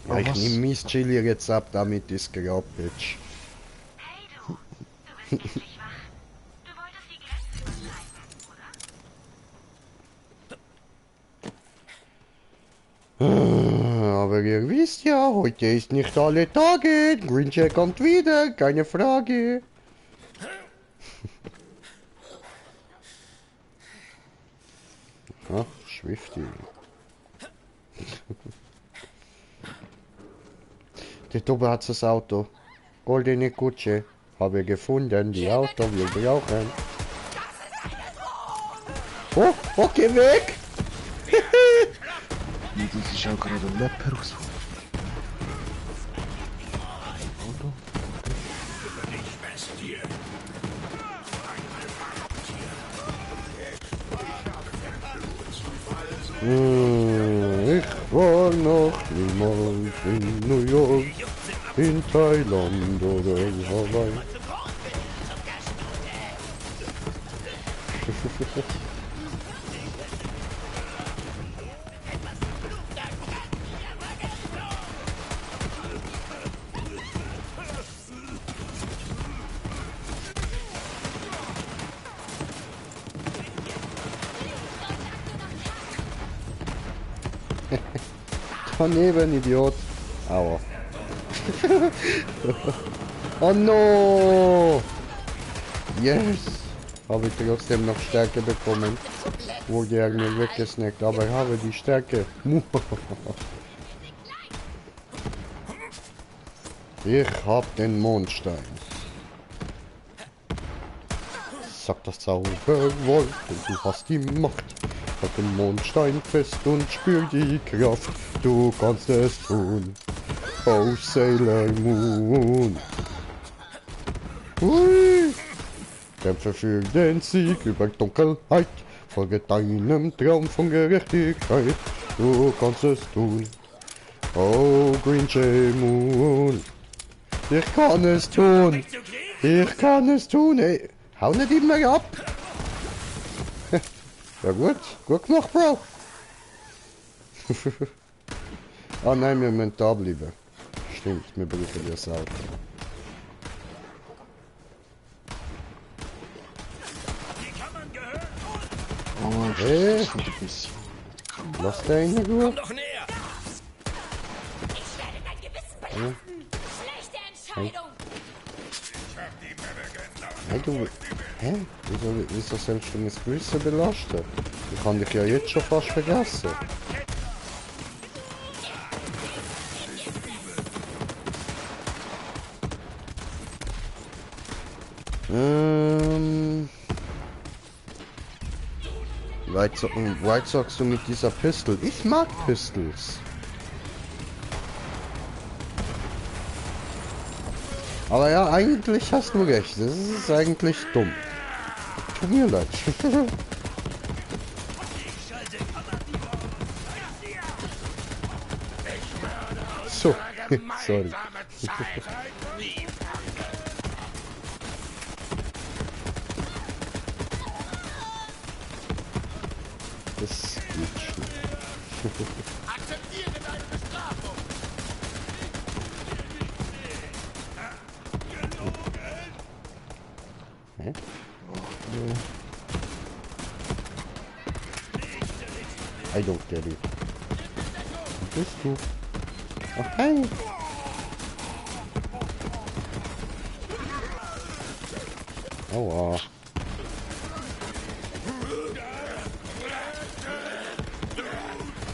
Ja, ich nehme mein Chili-Rezept, damit ist gerade, Bitch. Aber ihr wisst ja, heute ist nicht alle Tage. Grincher kommt wieder, keine Frage. Ach, Schwifti. Dort oben hat das Auto. Goldene Kutsche. Habe gefunden, die Auto wir brauchen. Oh, okay, weg. schau gerade eine Map heraus. Ich war noch niemals in New York, in Thailand oder in Hawaii. Daneben, Idiot. Aua. Oh no! Yes! Habe ich trotzdem noch Stärke bekommen. Wurde er mir weggesnackt, aber ich habe die Stärke. Ich hab den Mondstein. Sagt das Zauberwort, du hast die Macht. Halt den Mondstein fest und spür die Kraft. Du kannst es tun. Oh Sailor Moon. Hui. Kämpfe für den Sieg über Dunkelheit. Folge deinem Traum von Gerechtigkeit. Du kannst es tun. Oh Green Jay Moon. Ich kann es tun. Ich kann es tun. Ey, hau nicht immer ab. Ja gut, gut gemacht, Bro. Ah nein, wir müssen da bleiben. Stimmt, wir brauchen das Auto. Oh, hey. Lass den in Ruhe. Ja. Hey du, hä? Wieso sollst du mein Gewissen belasten? Ich kann dich ja jetzt schon fast vergessen. Weit sagst du mit dieser Pistol? Ich mag Pistols. Aber ja, eigentlich hast du recht. Das ist eigentlich dumm. Tut mir leid. So, sorry. Das geht schon. Akzeptiere deine Bestrafung. Hä? I don't get it. Wo bist du? Ach, hey! Aua.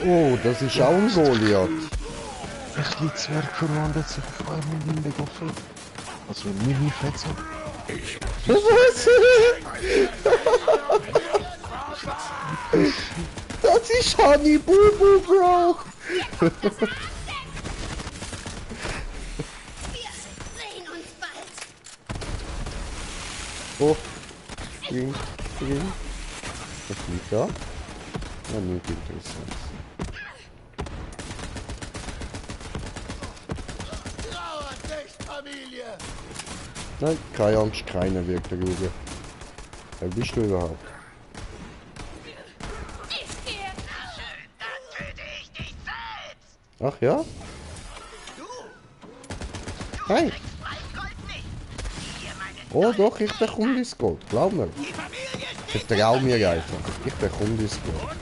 Oh, das ist auch ein Goliath. Ich liebe Zwerg verwandelt sich auf einmal in den Goffel. Also ein Mini-Fetzer. Das ist Honey Boo Boo, Bro. Wir sehen uns bald. Oh, spring. Was liegt da? Ja, nicht interessant. Nein, keine Angst, keiner wirkt der Gute. Wer bist du überhaupt? Ach ja? Hey! Oh doch, ich bekomme das Gold, glaub mir. Vertrau mir einfach. Ich bekomme das Gold.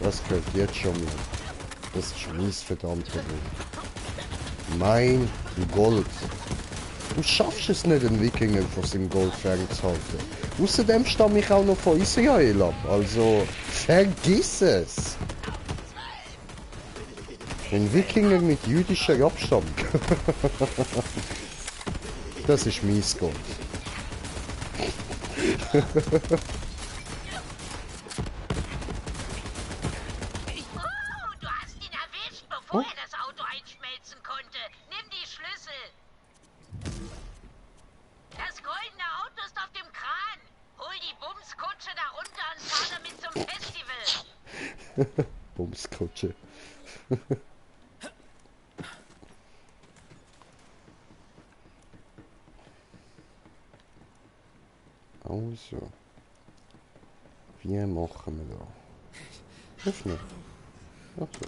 Das gehört jetzt schon mir. Das ist mies verdammt Gold. Mein Gold. Du schaffst es nicht, einen Wikinger von seinem Gold fernzuhalten. Außerdem stamme ich auch noch von Israel ab. Also, vergiss es. Ein Wikinger mit jüdischer Abstammung. Das ist mies Gold. bevor er das Auto einschmelzen konnte. Nimm die Schlüssel. Das goldene Auto ist auf dem Kran. Hol die Bumskutsche da runter und fahr damit zum Festival. Bumskutsche. Also. Wie machen wir da? Öffnen. Ach so.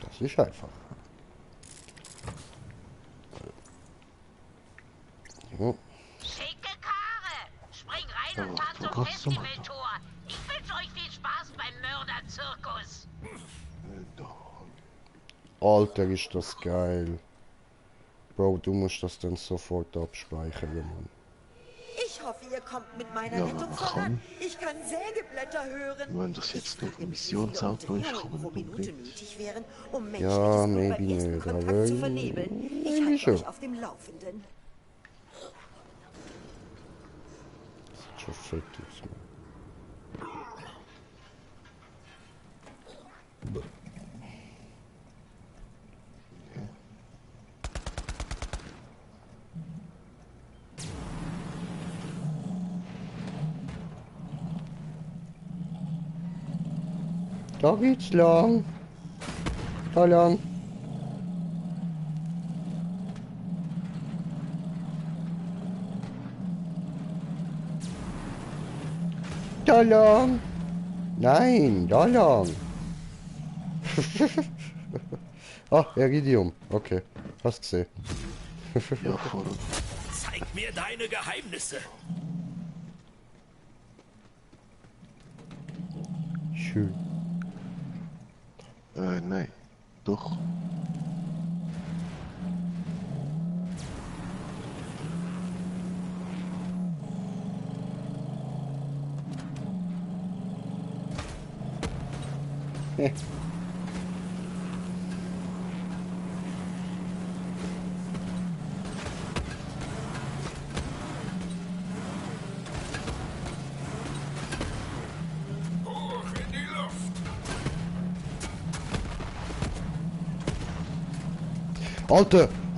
Das ist einfach. Ja. Schicke Karre. Spring rein und fahr zum Festivaltor. Ich wünsche euch viel Spaß beim Mörderzirkus. Alter, ist das geil. Bro, du musst das dann sofort abspeichern, Mann. Ich hoffe, ihr kommt mit meiner Rettung voran. Ich kann Sägeblätter hören. Wenn das jetzt noch ein Missionsauto ist, kommen wir nötig wären, um ja, menschliches maybe beim ersten nicht, Kontakt aber zu vernebeln. Ich halte euch auf dem Laufenden. Sieht schon fett aus, Mann. Da geht's lang. Da lang. Da lang. Nein, da lang. Ah, Iridium. Okay. Hast gesehen. Ja, voll. Zeig mir deine Geheimnisse. Schön. Nein. Doch.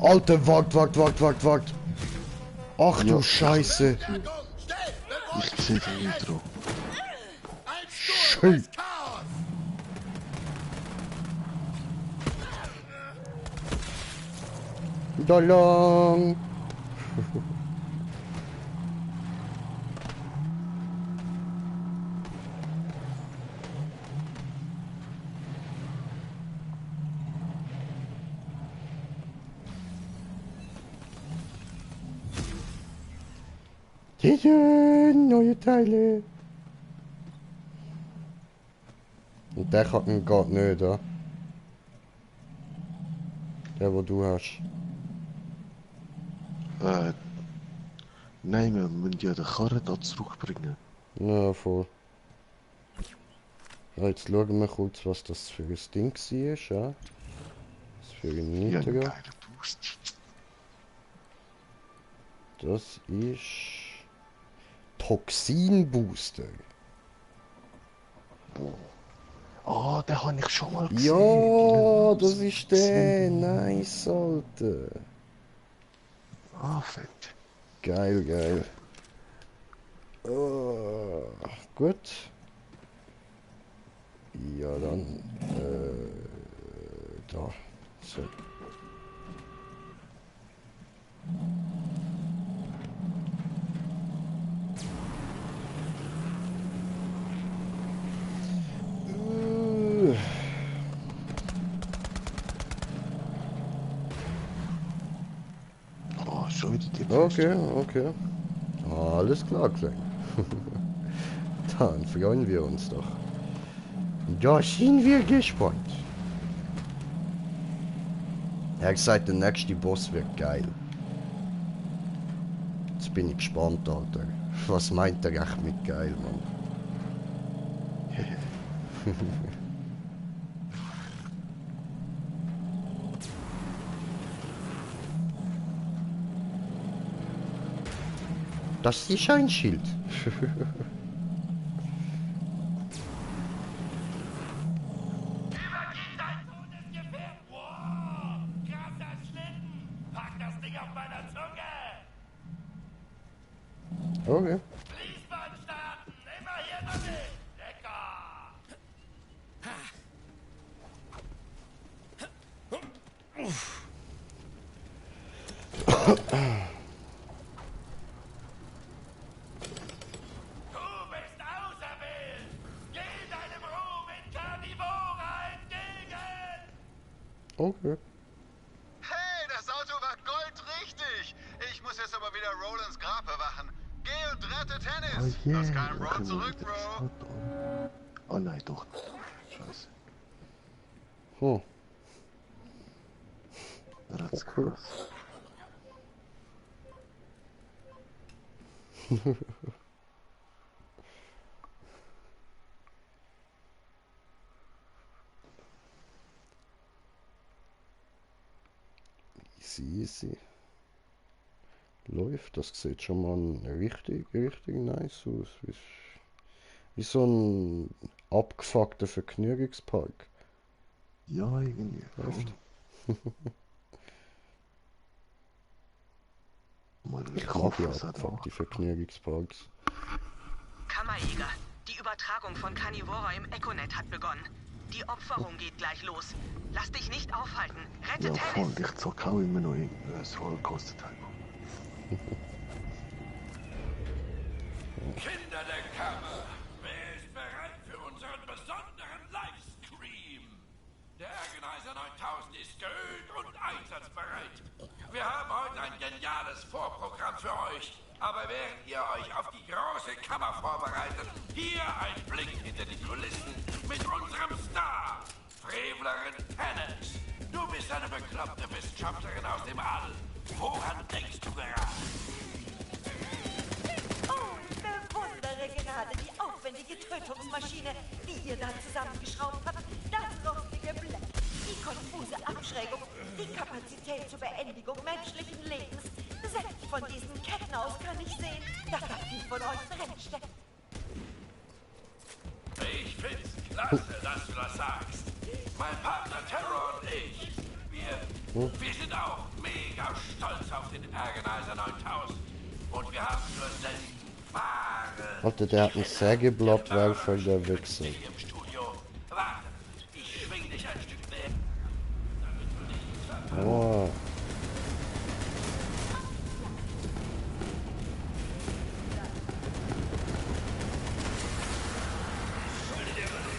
Alter, wagt. Ach du Scheiße. Ich sehe den Intro. Schön. Da lang. Neue Teile. Und der geht nicht, oder? Der, wo du hast. Nein, wir müssen ja den Karren da zurückbringen. Ja, voll. Ja, jetzt schauen wir kurz, was das für ein Ding war. Ja? Was für ein Nitro. Ja, das ist... Toxinbooster. Oh, den habe ich schon mal gesehen. Ja, das ist der. Nice, Alter. Ah, fett. Geil. Gut. Ja, dann... da. So. Okay. Alles klar, Klein. Dann freuen wir uns doch. Da sind wir gespannt. Er hat gesagt, der nächste Boss wird geil. Jetzt bin ich gespannt, Alter. Was meint er echt mit geil, Mann? Das ist ein Schild. Okay. Fließband starten! Immer hier damit! Lecker! Du bist auserwählt! Geh deinem Ruhm in Carnivora entgegen! Okay. Hey, das Auto war goldrichtig. Ich muss jetzt aber wieder Rolands Grab bewachen. Geh und rette Tennis. Oh Das yeah, kam da Ron können wir zurück, wieder das Bro. Auto an. Oh nein, doch. Scheiße. Hm. That's Okay. krass. Easy. Läuft, das sieht schon mal richtig nice aus. Wie so ein abgefuckter Vergnügungspark. Ja, irgendwie. Läuft. Ich mag ja abgefuckte Vergnügungsparks. Kammerjäger, die Übertragung von Carnivora im Econet hat begonnen. Die Opferung geht gleich los. Lass dich nicht aufhalten. Rette Ja, voll. Tennis. Ich zock auch immer noch das Holocaust-Teil. Kinder der Kammer, wer ist bereit für unseren besonderen Livestream? Der Agonizer 9000 ist geölt und einsatzbereit. Wir haben heute ein geniales Vorprogramm für euch. Aber während ihr euch auf die große Kammer vorbereitet, hier ein Blick hinter die Kulissen mit unserem Star, Frevlerin Tennis. Du bist eine bekloppte Wissenschaftlerin aus dem All. Woran denkst du gerade? Oh, bewundere gerade die aufwendige Tötungsmaschine, die ihr da zusammengeschraubt habt. Das rostige Blech, die konfuse Abschrägung, die Kapazität zur Beendigung menschlichen Lebens. Selbst von diesen Ketten aus kann ich sehen, dass da viel von euch drinsteckt. Ich find's klasse, dass du das sagst. Mein Partner Terror und ich, wir sind auch mega stolz auf den Agonizer 9000. Und wir haben nur selten wahre... Alter, der hat ein Sägeblatt, voll der Wichser. im Studio. Warte, ich schwing dich ein Stück näher. Oh.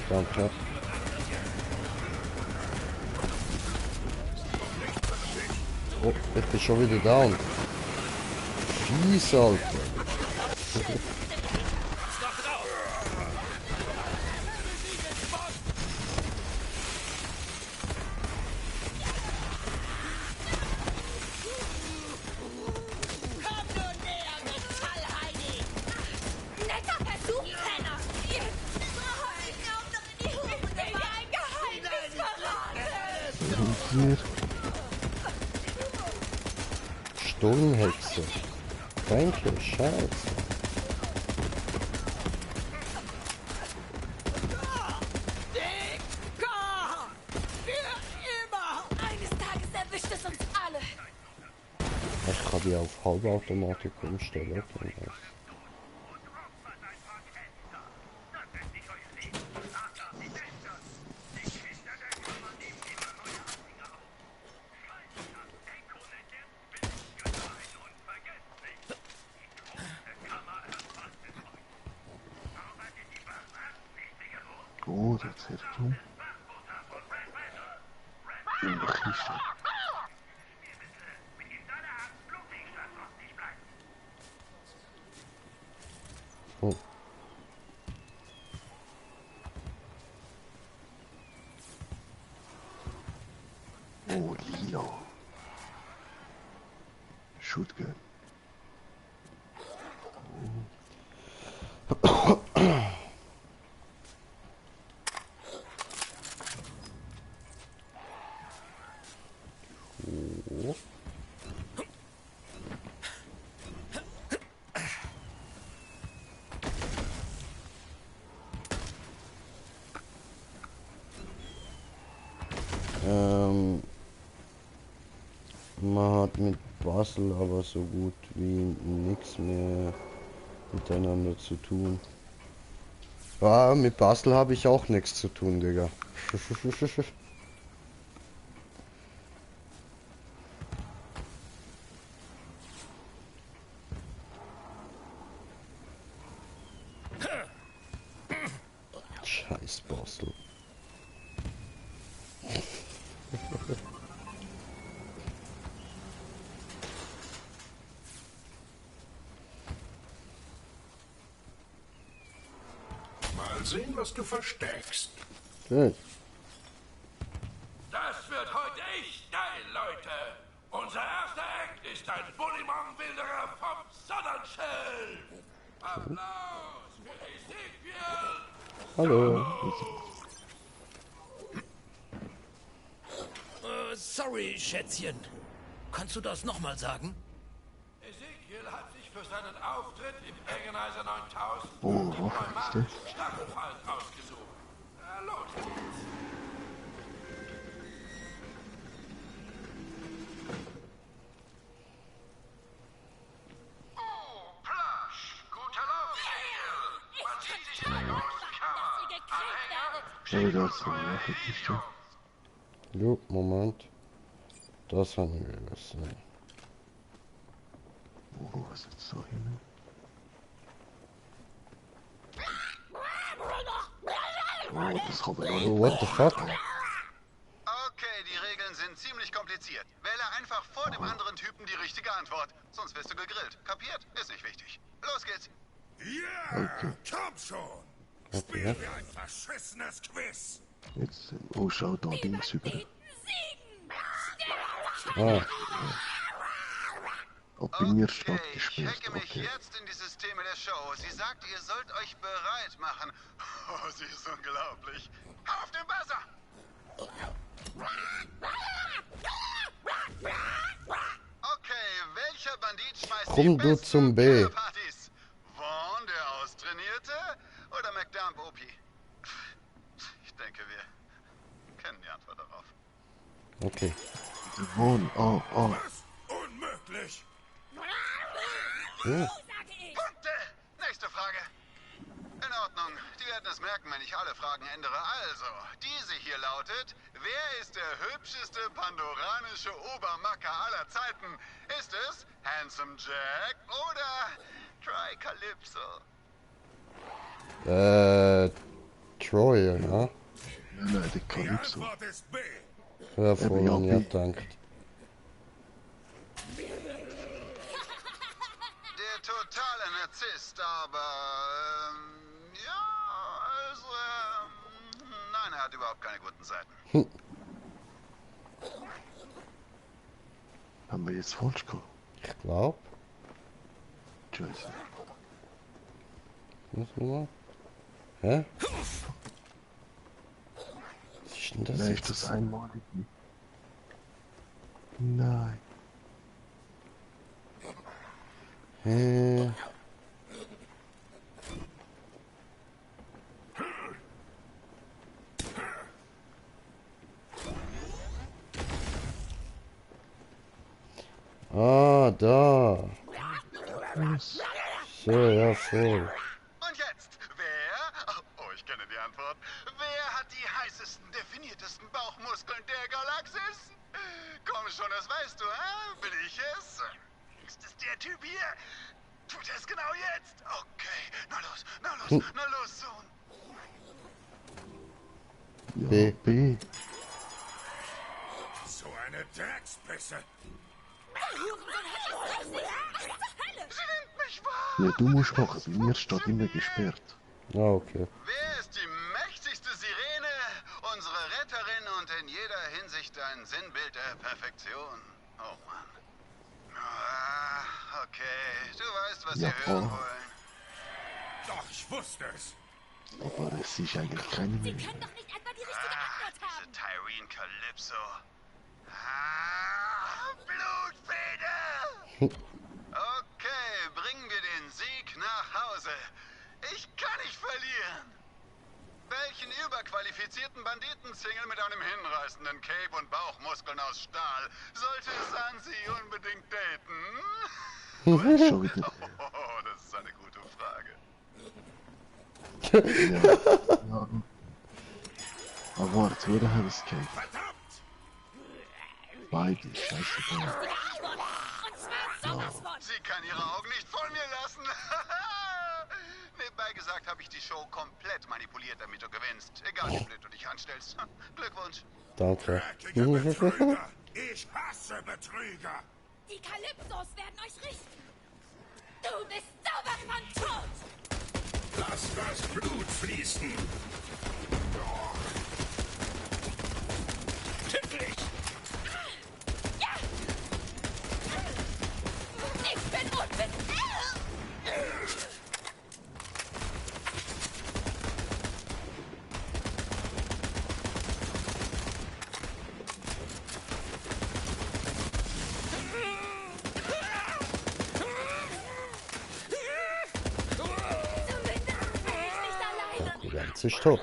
Danke. Oh, ich bin schon wieder down. Fies, Alter. Komm nur näher, Metallheini! Netter Versuch, Penner! Ich glaub doch in die Hure, der war ein Geheimnis verraten! Hier. Sturmhexe. Danke, Scheiße. Dicker! Für immer! Eines Tages erwischt es uns alle! Ich kann die auf Halbautomatik umstellen. Oh, das ist so. In der Kiste. Oh. Oh, lila. Shotgun. Oh. Man hat mit Basel aber so gut wie nichts mehr miteinander zu tun. Ja, mit Basel habe ich auch nichts zu tun, Digga. Scheiß Basel. Mal sehen, was du versteckst. Gut. Das wird heute echt geil, Leute. Unser erster Act ist ein Bullymong-Wilderer vom Sonnenschell. Applaus für Ezekiel. Hallo. Sorry, Schätzchen. Kannst du das nochmal sagen? Ezekiel hat sich für seinen Auftritt im Agonizer 9000 Oh, die was ist pneumatischen das? Stachelfallen ausgesucht. Los geht's. Schau das so, Nachrichten. Jo, Moment. Das haben wir gesehen. Oh, was ist jetzt so hin? Oh, das kommt ja Oh, what the fuck? Okay, die Regeln sind ziemlich kompliziert. Wähle einfach vor dem anderen Typen die richtige Antwort. Sonst wirst du gegrillt. Kapiert? Ist nicht wichtig. Los geht's. Ja, Okay. komm schon. Okay. Spielen wir ein verschissenes Quiz. Jetzt, oh, schau da Dings über. Ah, Ob bei mir steht Ich gesperrt, hacke mich okay. jetzt in die Systeme der Show. Sie sagt, ihr sollt euch bereit machen. Oh, sie ist unglaublich. Auf den Buzzer! Okay, welcher Bandit schmeißt Komm die du besten zum B. Killerpartys? Vaughn, der Austrainierte? Oder McDump, OP? Ich denke, wir kennen die Antwort darauf. okay. Wohn, oh, oh. Unmöglich. Ja. Punkte! Nächste Frage. In Ordnung. Die werden es merken, wenn ich alle Fragen ändere. Also, diese hier lautet: Wer ist der hübscheste pandoranische Obermacker aller Zeiten? Ist es Handsome Jack oder Try Calypso? Troy, ja? Nein, die Die Calypso. Antwort ist B. Ja, voll Ja, ja, B. dankt. Der totale Narzisst, aber ja, also nein, er hat überhaupt keine guten Seiten. Haben wir jetzt falsch gehabt? Ich glaub. Scheiße. Was nochmal? Hä? Was ist denn das Nein, jetzt? ist das einmalig? Nein. Hä? Ah, da. So, ja, voll. Und jetzt, wer? Oh, ich kenne die Antwort. Wer hat die heißesten, definiertesten Bauchmuskeln der Galaxis? Komm schon, das weißt du, hä? Bin ich es? Ist es der Typ hier? Tut er es genau jetzt? Okay, na los, na los, Sohn. Ja, B. B. So eine Dreckspisse. Sie nimmt mich wahr. Ja, du musst machen, bei mir steht immer gesperrt. Ah, okay. Wer ist die mächtigste Sirene, unsere Retterin und in jeder Hinsicht ein Sinnbild der Perfektion? Oh Mann. Ah, okay, du weißt, was Ja, sie hören oh. wollen. Doch, ich wusste es. Aber es ist eigentlich keine mehr. Können doch nicht etwa die richtige Antwort haben. Diese Tyreen Calypso. Ah, Blutfede! Okay, bringen wir den Sieg nach Hause. Ich kann nicht verlieren. Welchen überqualifizierten Banditen-Single mit einem hinreißenden Cape und Bauchmuskeln aus Stahl sollte Sansi unbedingt daten? Schon wieder. Oh, das ist eine gute Frage. Ja. Aber warte, wer hat Escape? Beide, scheiße. Sie kann ihre Augen nicht von mir lassen. Nebenbei gesagt habe ich die Show komplett manipuliert, damit du gewinnst. Egal wie blöd du dich anstellst. Glückwunsch. Danke. Ich hasse Betrüger. Die Kalypsos werden euch richten. Du bist sowas von tot. Lass das Blut fließen. Tödlich. Ja. Ich bin unbesiegt. Jetzt ist tot.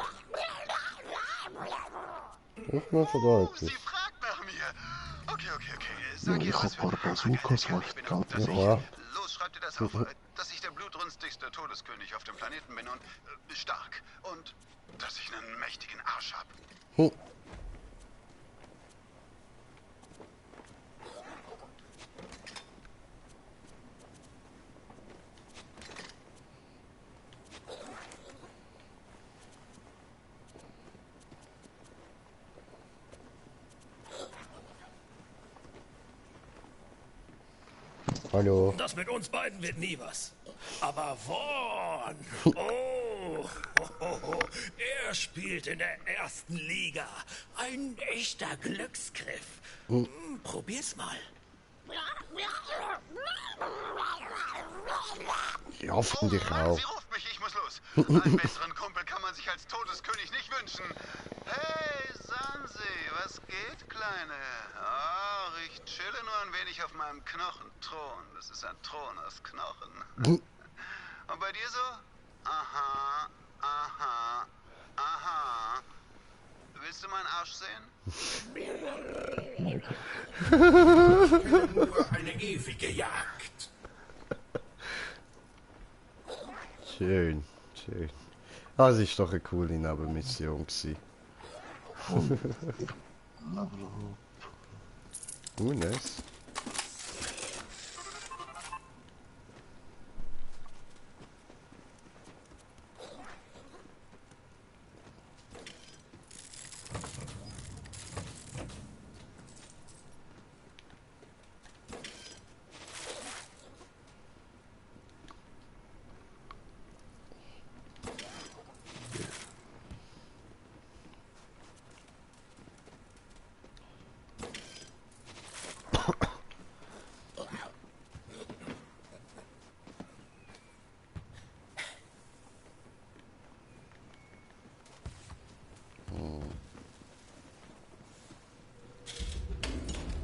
Ist mir verdeutlicht. Sie fragt nach mir. Okay. Ja, Sag ihr, ich was hab paar Bazookas, was ich gerade Ja. Los, schreibt ihr das auf, dass ich der blutrünstigste Todeskönig auf dem Planeten bin und stark. Und dass ich einen mächtigen Arsch hab. Hallo. Das mit uns beiden wird nie was. Aber Vaughn, er spielt in der ersten Liga. Ein echter Glücksgriff. Probier's mal. Die hoffen dich auch. Sie ruft mich, ich muss los. Einen besseren Kumpel kann man sich als Todeskönig nicht wünschen. Hey, Sansi, was geht, Kleine? Ach, ich chille nur ein wenig auf meinem Knochenthron. Das ist ein Thron aus Knochen. Und bei dir so? Aha. Willst du meinen Arsch sehen? Nur eine ewige Jagd. Schön. Das ist doch eine coole Nebenmission gewesen. Nice.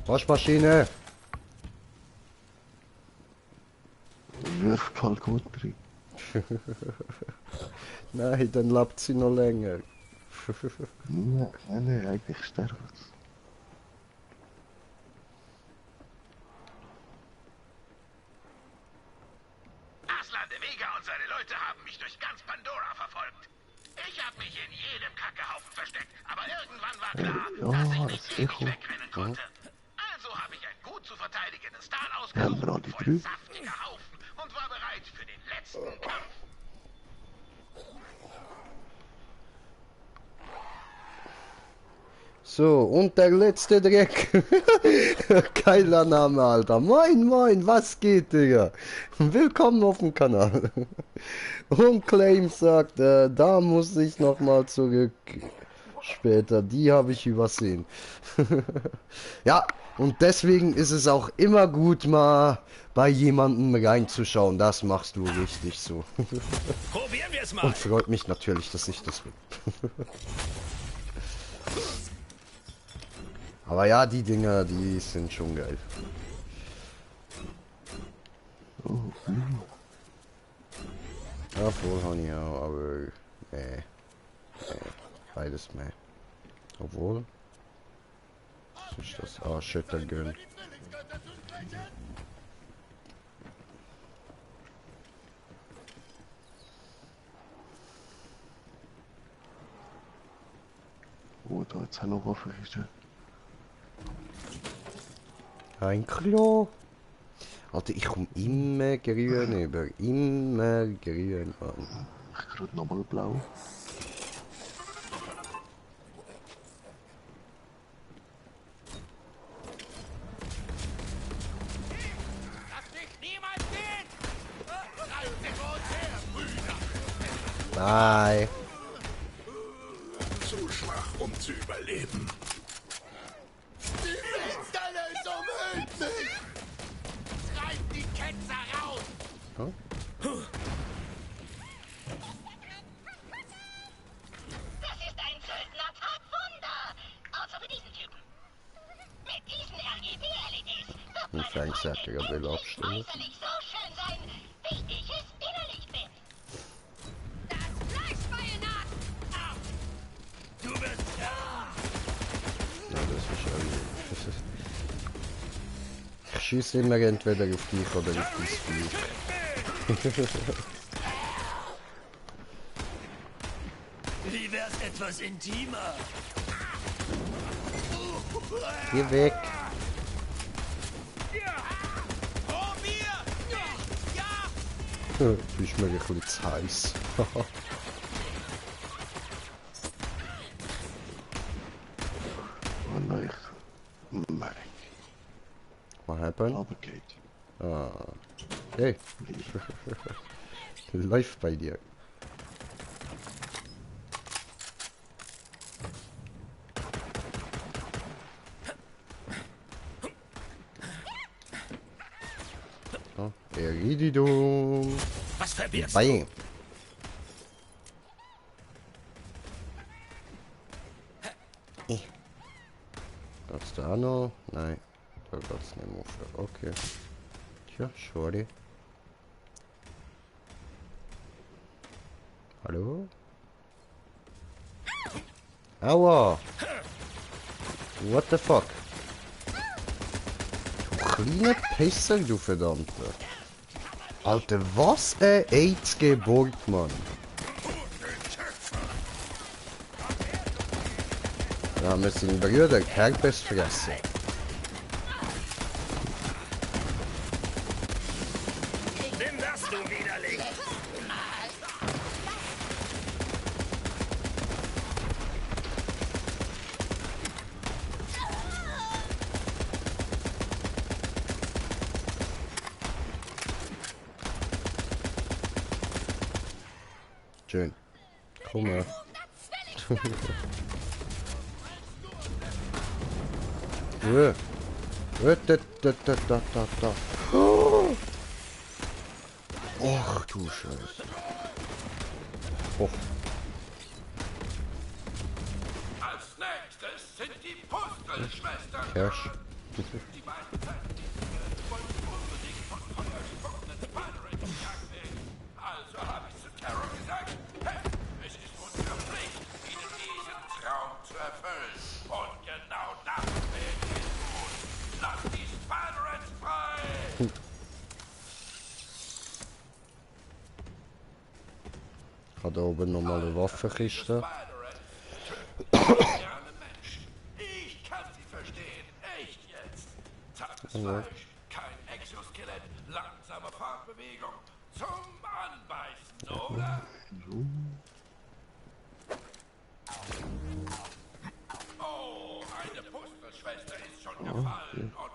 Waschmaschine! Wirft halt gut drin. Nein, dann lebt sie noch länger. Nein, eigentlich sterben sie. Aslan de Vega und seine Leute haben mich durch ganz Pandora verfolgt. Ich habe mich in jedem Kackehaufen versteckt, aber irgendwann war klar, dass ich nicht ewig wegrennen konnte. Also habe ich ein gut zu verteidigendes Tal ausgesucht, voll saftiger Haufen und war bereit für den letzten Kampf. So, und der letzte Dreck. Geiler Name, Alter. Moin, was geht, Digga? Willkommen auf dem Kanal. Und Claim sagt, da muss ich nochmal zurück. Später, die habe ich übersehen. Ja, und deswegen ist es auch immer gut, mal bei jemandem reinzuschauen. Das machst du richtig so. Probieren wir es mal. Und freut mich natürlich, dass ich das bin. Aber ja, die Dinger, die sind schon geil. Ja, voll habe ich auch, aber nee, beides mehr. Obwohl, was ist das? Ah, Schüttelgön. Oh, da jetzt auch noch Waffenrichter. Ein Klo. Alter, ich komme immer grün über. Immer grün an. Ich gerade nochmal blau. Bye. Zu schwach, um zu überleben. Die Finsternis umhüllt mich! Treibt die Ketzer raus! Huh? Das ist ein Söldner-Tagwunder. Außer für diesen Typen. Mit diesen RGB-LEDs wird Ein Fangsättiger will abstellen. äußerlich so schön sein, wie ich es innerlich bin. Das Fleischbeil nach! Du bist Ja, das ist irgendwie. Ich schieße immer entweder auf dich oder auf dein Viech. Wie wär's etwas intimer? Geh weg. Du bist mir ein bisschen zu heiß. Oh nein. Nein. What happened? Arbeit. Ah. Hey. Läuft bei dir. Oh, Erididum. Was verbirgst du? Geht's da noch? Nein, da geht's nicht mehr auf. Okay. Tja, schade. Hallo? Aua! What the fuck? Du kleine Pisser, du verdammte. Alter, was eine AIDS-Geburt, Mann. Ja, wir sind Brüder, Herpes fressen. Nimm das, du Widerling! Schön. Komm her. Da. Ach du Scheiße. Oh. Als nächstes sind die Pustelschwestern. Cash. Die beiden wollten unbedingt von feuerspuckenden Spider-Rats gejagt werden. Also habe ich zu Terror gesagt, hey, es ist unsere Pflicht, ihnen diesen Traum zu erfüllen. Und genau das werden wir tun. Lass die Spider-Rats frei! Ich habe da oben nochmal eine Waffenkiste. Ich kann sie verstehen. Echt jetzt. Zartes Ja. Fleisch, kein Exoskelett, langsame Fahrtbewegung zum Anbeißen, oder? Oh, eine Pustelschwester ist schon gefallen und...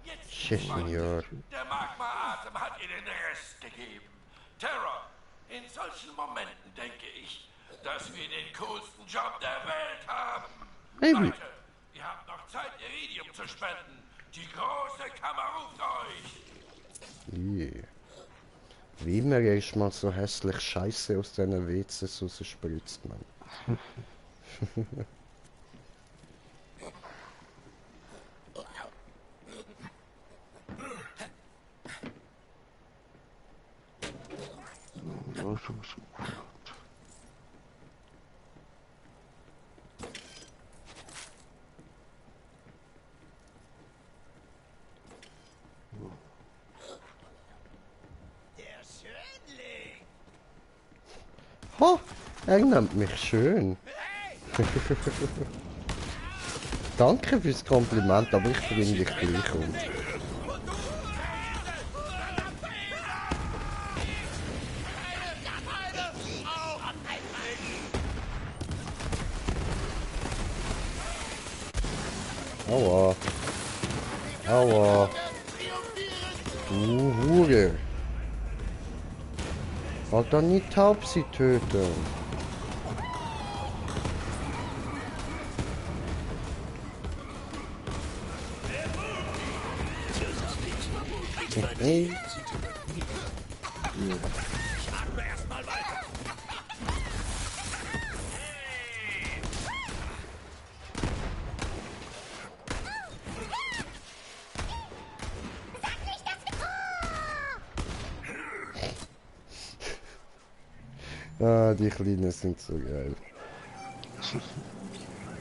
jetzt... Shit, Senior. Der Magma-Atem hat ihr den Rest gegeben. Terror, in solchen Momenten denke ich, dass wir den coolsten Job der Welt haben. Maybe. Leute, ihr habt noch Zeit, Iridium zu spenden. Die große Kammer ruft euch. Yeah. Wie mir erst mal so hässlich Scheiße aus diesen WCs rausspritzt, man. Der Schönling! Ho, er nennt mich schön. Hey! Danke fürs Kompliment, aber ich bringe dich gleich um. Aua. Aua. Du Hure. Halt doch nicht Taubsi töten. Hey. Ah, die Kleinen sind so geil.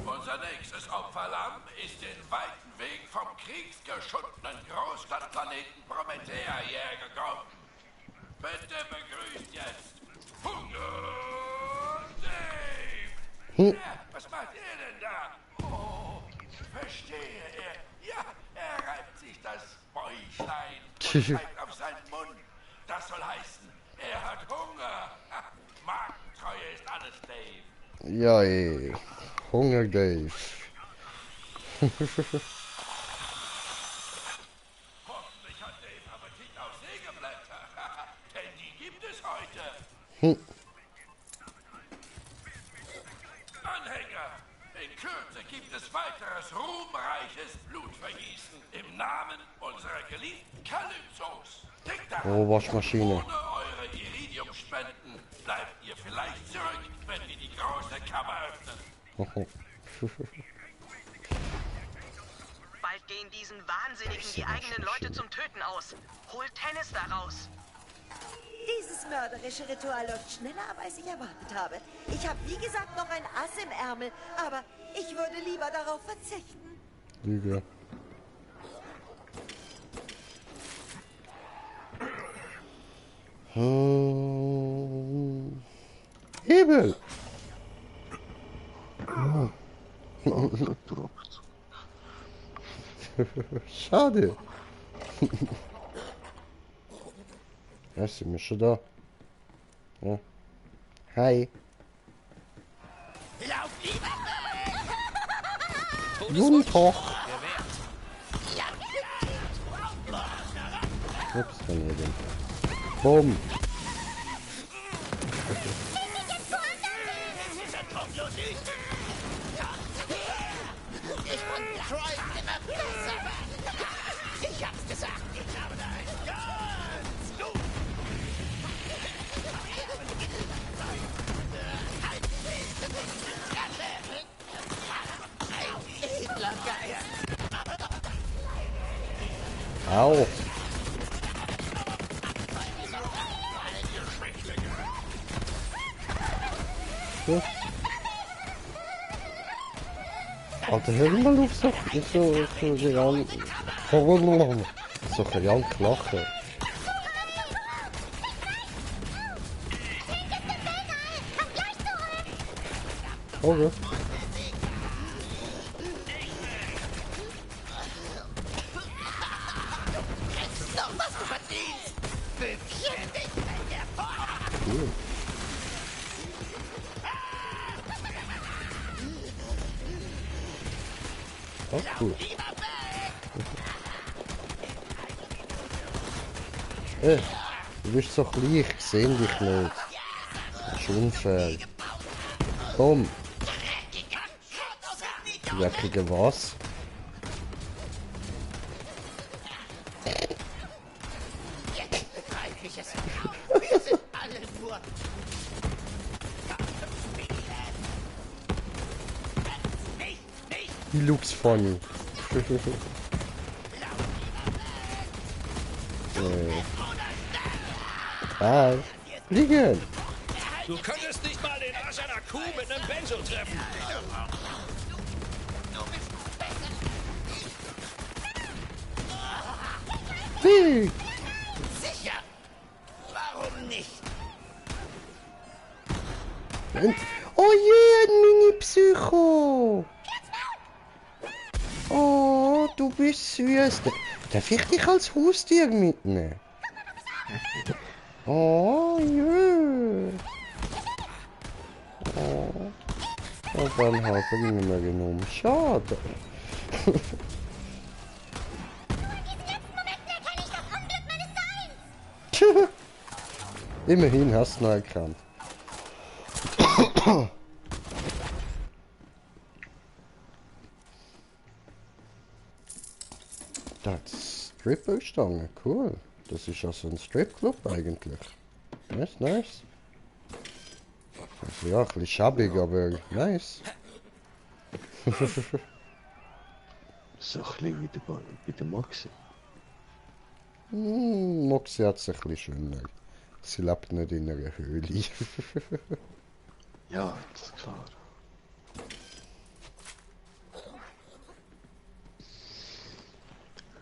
Unser nächstes Opferlamm ist den weiten Weg vom kriegsgeschundenen Großstadtplaneten Promethea hergekommen. Bitte begrüßt jetzt Hunger Dave! Ja, was macht er denn da? Oh, verstehe er. Ja, er reibt sich das Bäuchlein und zeigt auf seinen Mund. Das soll heißen, er hat Hunger. Magentreue ist alles, Dave. Ja, ey. Hunger Dave. Hoffentlich hat Dave Appetit auf Sägeblätter. Denn die gibt es heute. Anhänger, in Kürze gibt es weiteres ruhmreiches Blutvergießen im Namen unserer geliebten Kalypsos. Denkt daran, Oh, Waschmaschine. ohne eure Iridiumspenden bleibt ihr vielleicht zurück, wenn wir die große Kammer öffnen. Bald gehen diesen Wahnsinnigen die eigenen Leute zum Töten aus. Holt Tennis da raus. Dieses mörderische Ritual läuft schneller ab, als ich erwartet habe. Ich habe, wie gesagt, noch ein Ass im Ärmel, aber ich würde lieber darauf verzichten. Lüge. Hebel! Schade. Ja, sind wir schon da? Ja. Hi. Guten Tag. Ups, daneben. Bumm. Ich fand Troy immer besser. Ich hab's gesagt, ich habe da ein ganz gut. Edler Geier. Au. Ja. Alter, hör mal auf, so gerannt. So gerannt lachen. Okay. Noch was du verdienst. Bübchen dich hervor. Cool. Oh, cool. Du bist so klein, ich seh dich nicht. Das ist unfair. Komm. Dreckige was? Jetzt begreife ich es. Wir sind alle nur... He looks funny. Bye. Fliegen! Du könntest nicht mal den Arsch einer Kuh mit einem Benzo treffen. Flieg! Sicher. Warum nicht? Oh, Oh je, ein Mini-Psycho. Oh, du bist süß. Darf ich dich als Haustier mitnehmen? Oh, jö. Oh. Und dann habe ich ihn nicht mehr genommen. Schade. Immerhin hast du noch erkannt. Das Stripperstange, cool. Das ist also ein Stripclub eigentlich. Nice, nice. Also ja, ein bisschen schäbig, aber nice. So ein bisschen wie bei der Moxie. Moxie hat es ein bisschen schöner. Sie lebt nicht in einer Höhle. Ja, das ist klar.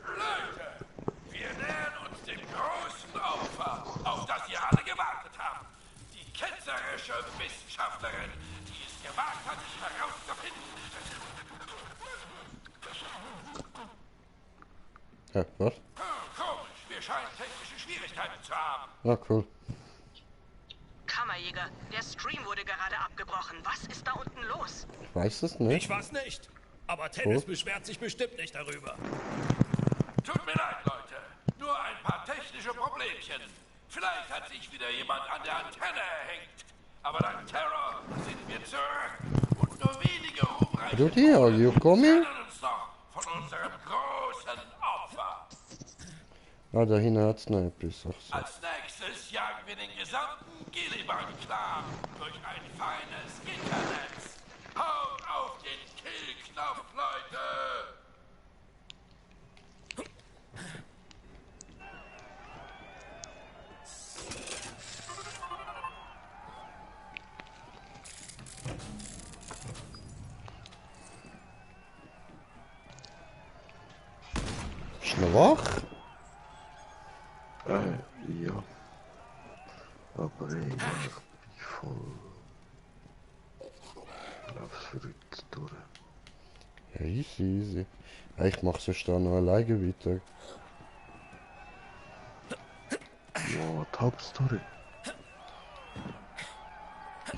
Leute, wir nähern uns dem großen Opfer, auf das ihr alle gewartet habt. Die ketzerische Wissenschaftlerin, die es gewagt hat, herauszufinden. Was? Komisch, wir scheinen technische Schwierigkeiten zu haben. Ah, cool. Kammerjäger, der Stream wurde gerade abgebrochen. Was ist da unten los? Ich weiß es nicht. Ich weiß nicht. Aber Tennis beschwert sich bestimmt nicht darüber. Tut mir leid, Leute. Nur ein paar technische Problemchen. Vielleicht hat sich wieder jemand an der Antenne erhängt. Aber dank Terror sind wir zurück. Und nur wenige ruhmreiche Rudy, are you coming? trennen uns noch von unserem großen Opfer. Ah, da hinten hat es noch etwas. Ach so. Als nächstes jagen wir den gesamten Gilliban-Clan durch ein feines Gitternetz. Haut auf den Kill-Knopf, Leute! Ist noch wach? Ja. Aber ey, ich bin voll aufs Verrückte durch. Ja, easy, easy. Ja, ich mach sonst da noch alleine weiter. Ja, die Hauptstory.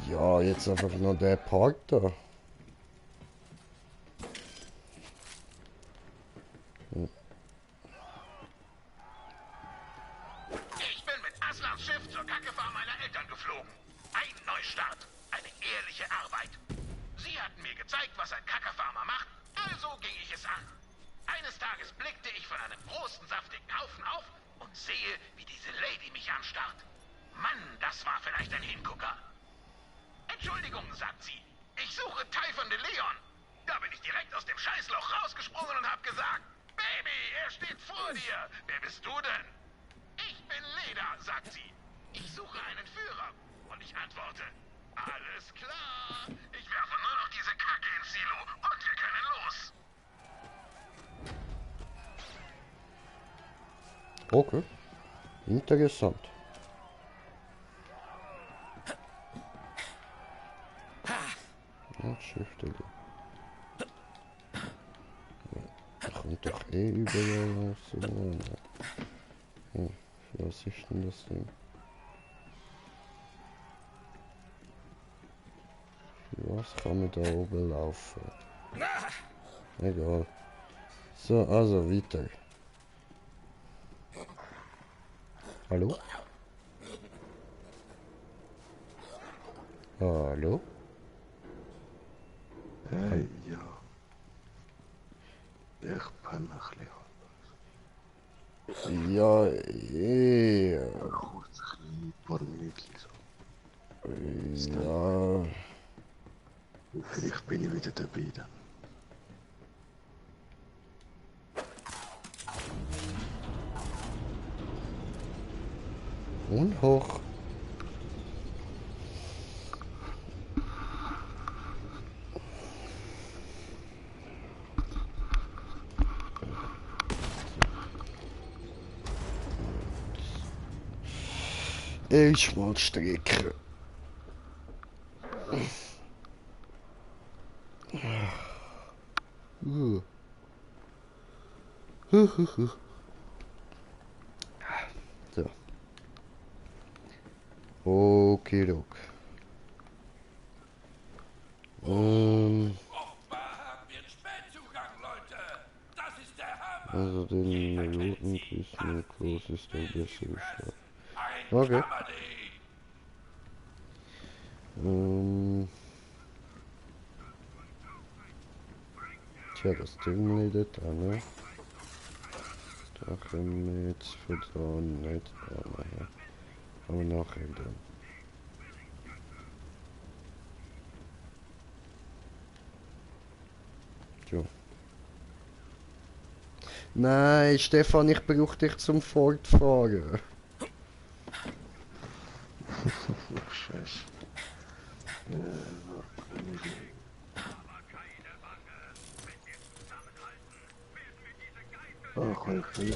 Ja, jetzt einfach noch der Park da. Ich bin mit Aslans Schiff zur Kackefarm meiner Eltern geflogen. Ein Neustart. Eine ehrliche Arbeit. Sie hatten mir gezeigt, was ein Kackerfarmer macht, also ging ich es an. Eines Tages blickte ich von einem großen, saftigen Haufen auf und sehe, wie diese Lady mich anstarrt. Mann, das war vielleicht ein Hingucker. Entschuldigung, sagt sie. Ich suche Typhon de Leon. Da bin ich direkt aus dem Scheißloch rausgesprungen und hab gesagt, Baby, er steht vor dir. Wer bist du denn? Ich bin Leda, sagt sie. Ich suche einen Führer. Und ich antworte, alles klar. Ich werfe nur noch diese Kacke ins Silo und wir können los. Okay. Interessant. Ja, Schifte. Da kommt doch eh überall so. Hm, was ist denn das Ding? Für was kann man da oben laufen? Egal. So, also weiter. Hallo? Hallo? Hey, ja. Ich bin ein bisschen Ja, kurz ein paar Minuten so. Ja. Vielleicht bin ich wieder dabei dann. Und hoch. Erstmal strecken. So. Okidok. Also den roten Küssen groß ist der beste Geschmack. Okay. Tja, das Ding leidet da, ne? Dache mit Vertrauen nicht, aber ja. Aber nachher dann. Jo. Nein, Stefan, ich brauche dich zum Fortfahren. Scheiße. Ach, ich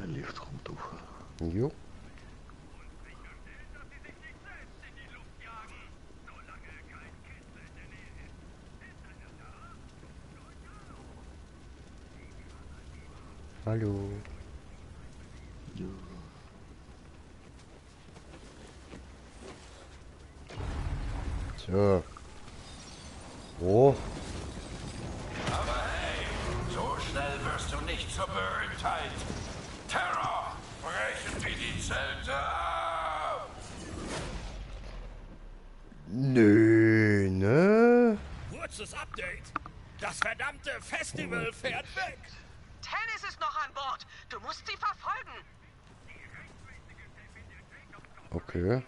Lift kommt auf. Jo. Hallo. Ja. Tja. Oh. Aber hey, so schnell wirst du nicht zur Berühmtheit. Terror! Brechen wir die Zelte ab! Nö, ne? Kurzes Update. Das verdammte Festival fährt weg. Tennis ist noch an Bord. Du musst sie verfolgen. Okay.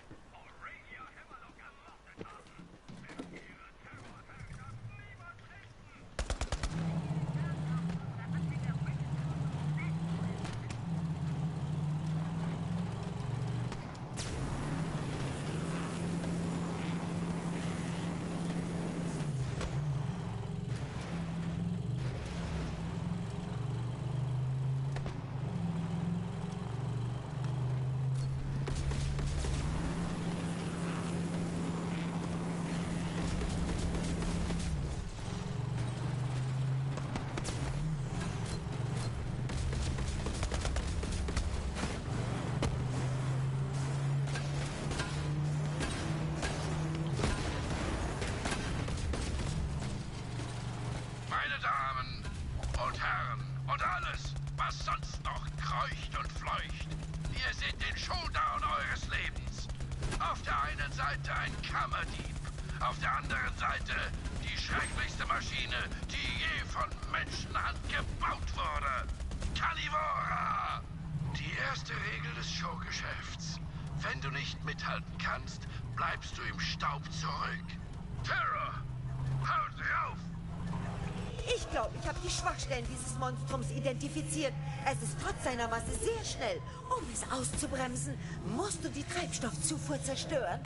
Meine Damen und Herren und alles, was sonst noch kreucht und fleucht. Ihr seht den Showdown eures Lebens. Auf der einen Seite ein Kammerdieb, auf der anderen Seite die schrecklichste Maschine, die je von Menschenhand gebaut wurde. Carnivora! Die erste Regel des Showgeschäfts. Wenn du nicht mithalten kannst, bleibst du im Staub zurück. Terror! Haut drauf! Ich glaube, ich habe die Schwachstellen dieses Monstrums identifiziert. Es ist trotz seiner Masse sehr schnell. Um es auszubremsen, musst du die Treibstoffzufuhr zerstören.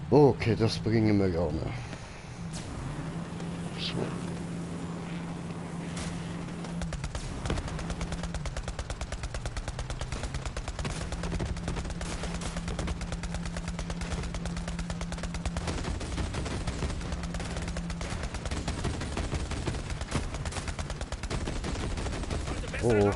Okay, das bringen wir gar nicht. So. Oh.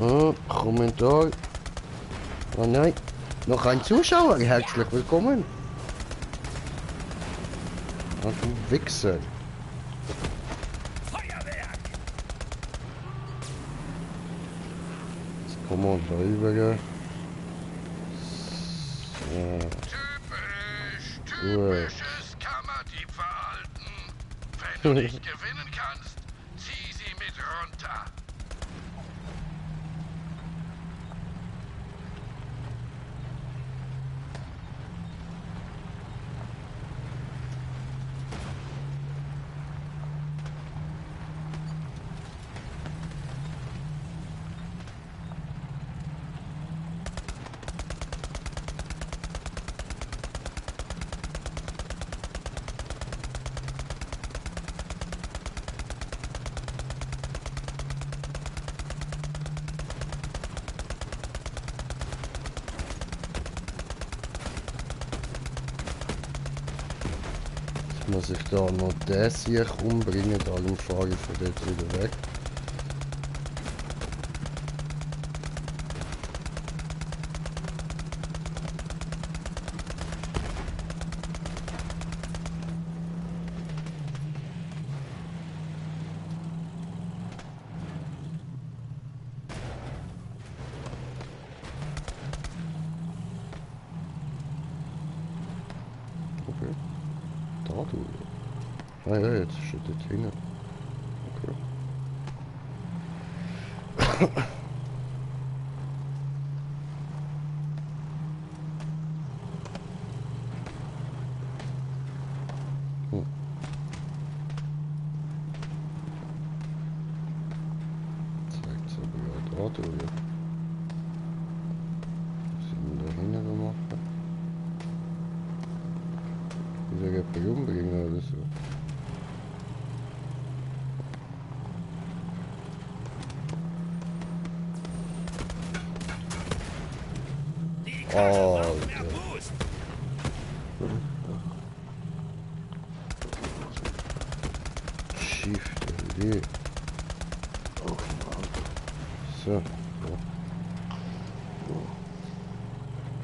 Oh, Kommentar. Oh nein, noch ein Zuschauer. Herzlich willkommen. Ach du Wichser. Jetzt kommen wir da rüber. So. Typisches Kammerdiebverhalten. Wenn du nicht gewinnen kannst, zieh sie mit runter. Muss ich da noch das hier umbringen, darum fahre ich von dort wieder weg. Okay. Da du. Ah ja, jetzt steht das hinten. Okay. Hm. Zeigt aber ja da drüber. Was sind wir da hinten gemacht? Wieder jemand umbringen oder so. Alter. Shift D. So.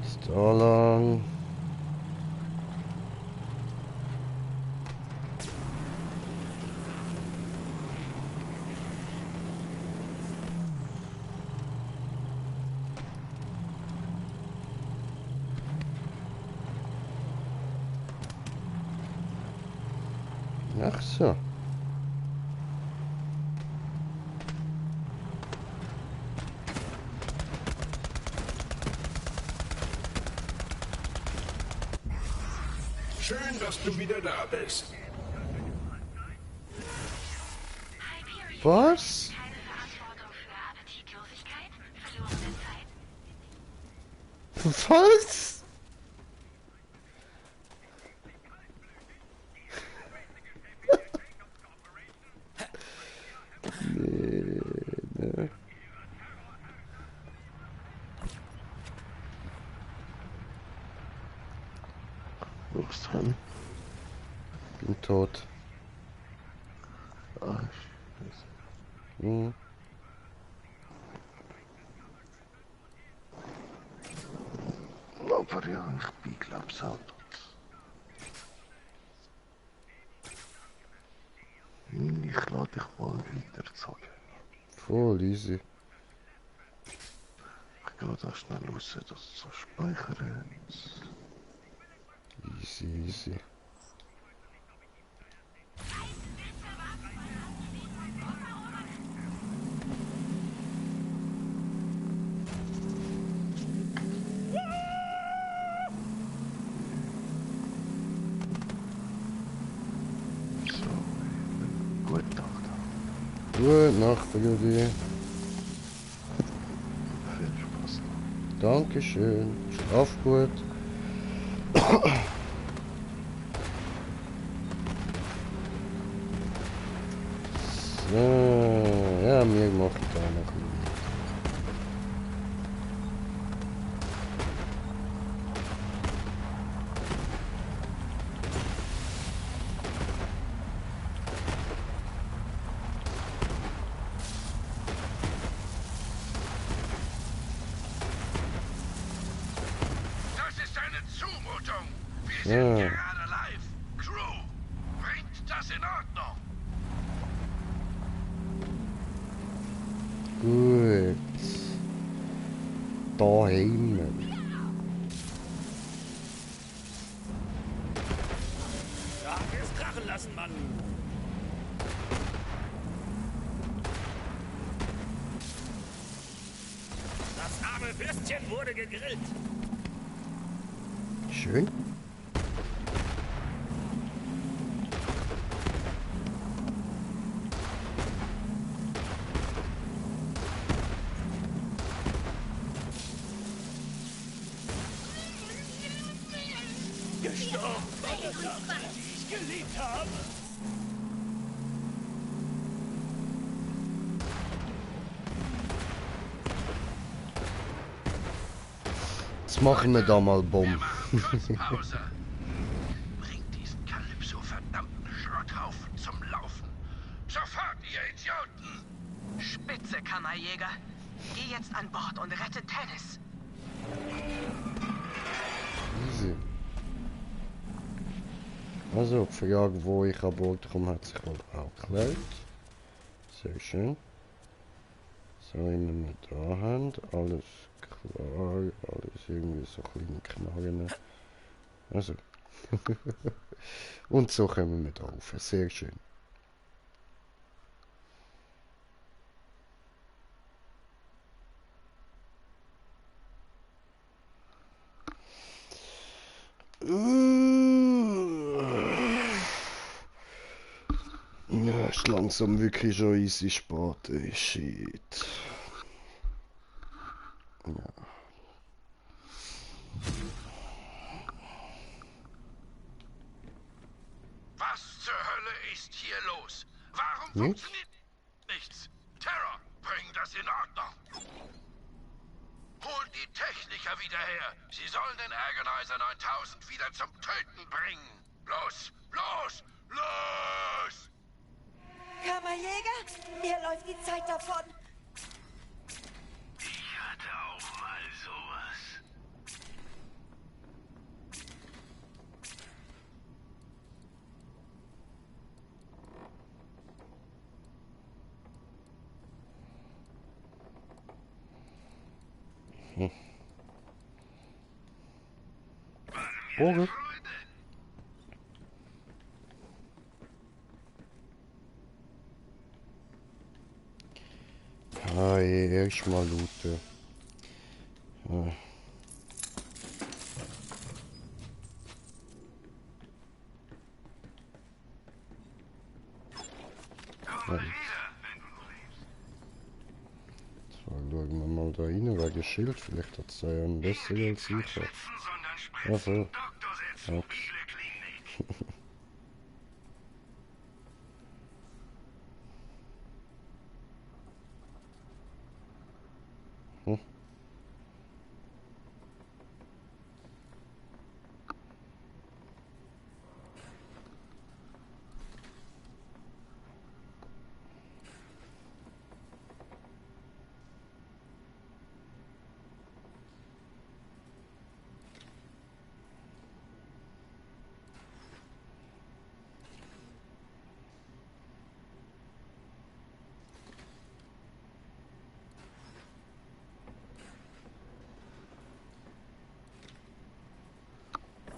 Ist da lang. Ach so. Schön, dass du wieder da bist. Was? Was? Nee, ne. Wo bist du? Bin tot. Ah, Hm. aber ja, ich bin glaub ich auch tot. Ich lade dich mal weiter zurück. Voll easy. Ich gehe da schnell raus, das zu speichern. Easy, easy. Gute Nacht, Brudi. Viel Spaß. Dankeschön. Schlaf gut. So, ja, mir macht da noch nicht. Wir sind gerade live. Crew, bringt das in Ordnung. Gut. Da haben wir. Ja, jetzt krachen lassen, Mann. Das arme Würstchen wurde gegrillt. Schön. Gestorben, die ich geliebt habe. Jetzt machen wir da mal Bomben. Pause. Bringt diesen Kalypso verdammten Schrotthaufen zum Laufen. Sofort, ihr Idioten! Spitze, Kammerjäger. Geh jetzt an Bord und rette Tennis. Easy. Also, die Frage, wo ich an Bord komme, hat sich wohl auch geklärt. Sehr schön. So, immer mit der Hand. Alles klar. Alles irgendwie so kleine Knarren. Also. Und so kommen wir da rauf. Sehr schön. Ja, ist langsam wirklich schon easy spät. Shit. Ja. Was zur Hölle ist hier los? Warum Nichts? funktioniert nichts? Terror, bring das in Ordnung. Holt die Techniker wieder her. Sie sollen den Agonizer 9000 wieder zum Töten bringen. Los, los, los! Kammerjäger, mir läuft die Zeit davon. Ich hatte auch mal sowas. Bogen. Ah, erstmal looten. Ah. Ja. So, schauen wir mal da rein, wegen Schild. Vielleicht hat es ja einen besseren als ich. Ja, so. Ja. Hm.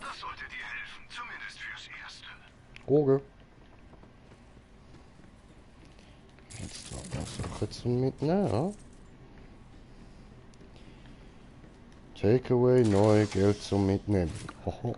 Das sollte dir helfen, zumindest fürs Erste. Roge. Jetzt noch eine Sache zum Mitnehmen. Takeaway, neu Geld zum Mitnehmen. Hoho.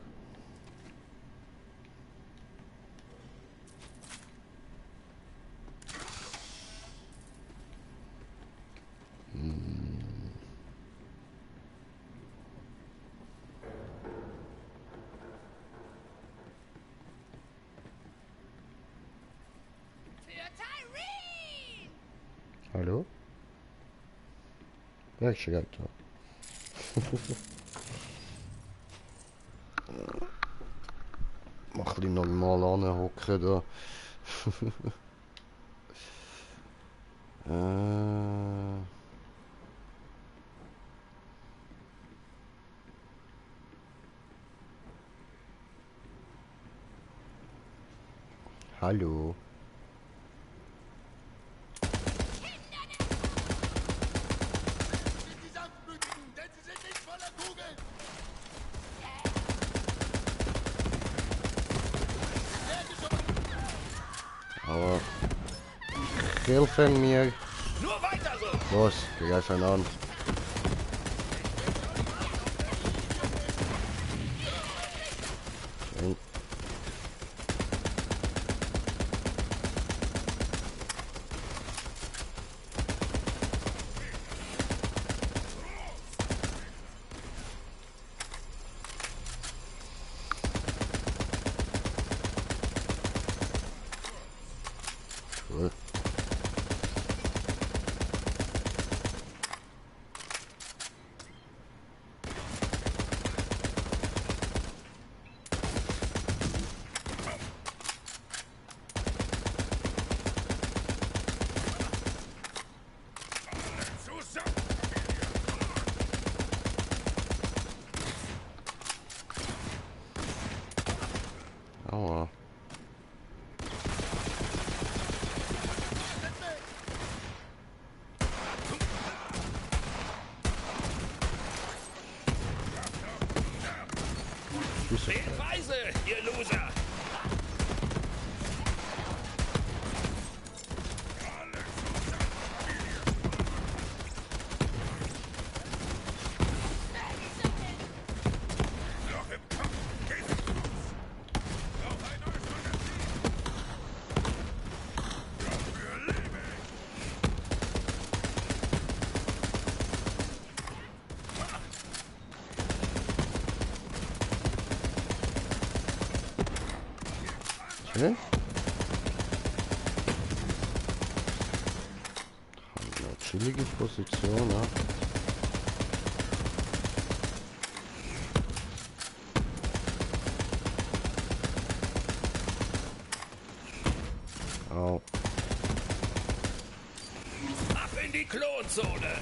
Hallo? Ja, ich stehe da. Mach ein bisschen normal anhocken da. Hallo. Aber helfen mir. Nur weiter so. Los, greif ihn an. Schön. Cool. Aua. Weise, ihr Loser. Schön. Eine chillige Position, ja. Au. Ab in die Klonzone.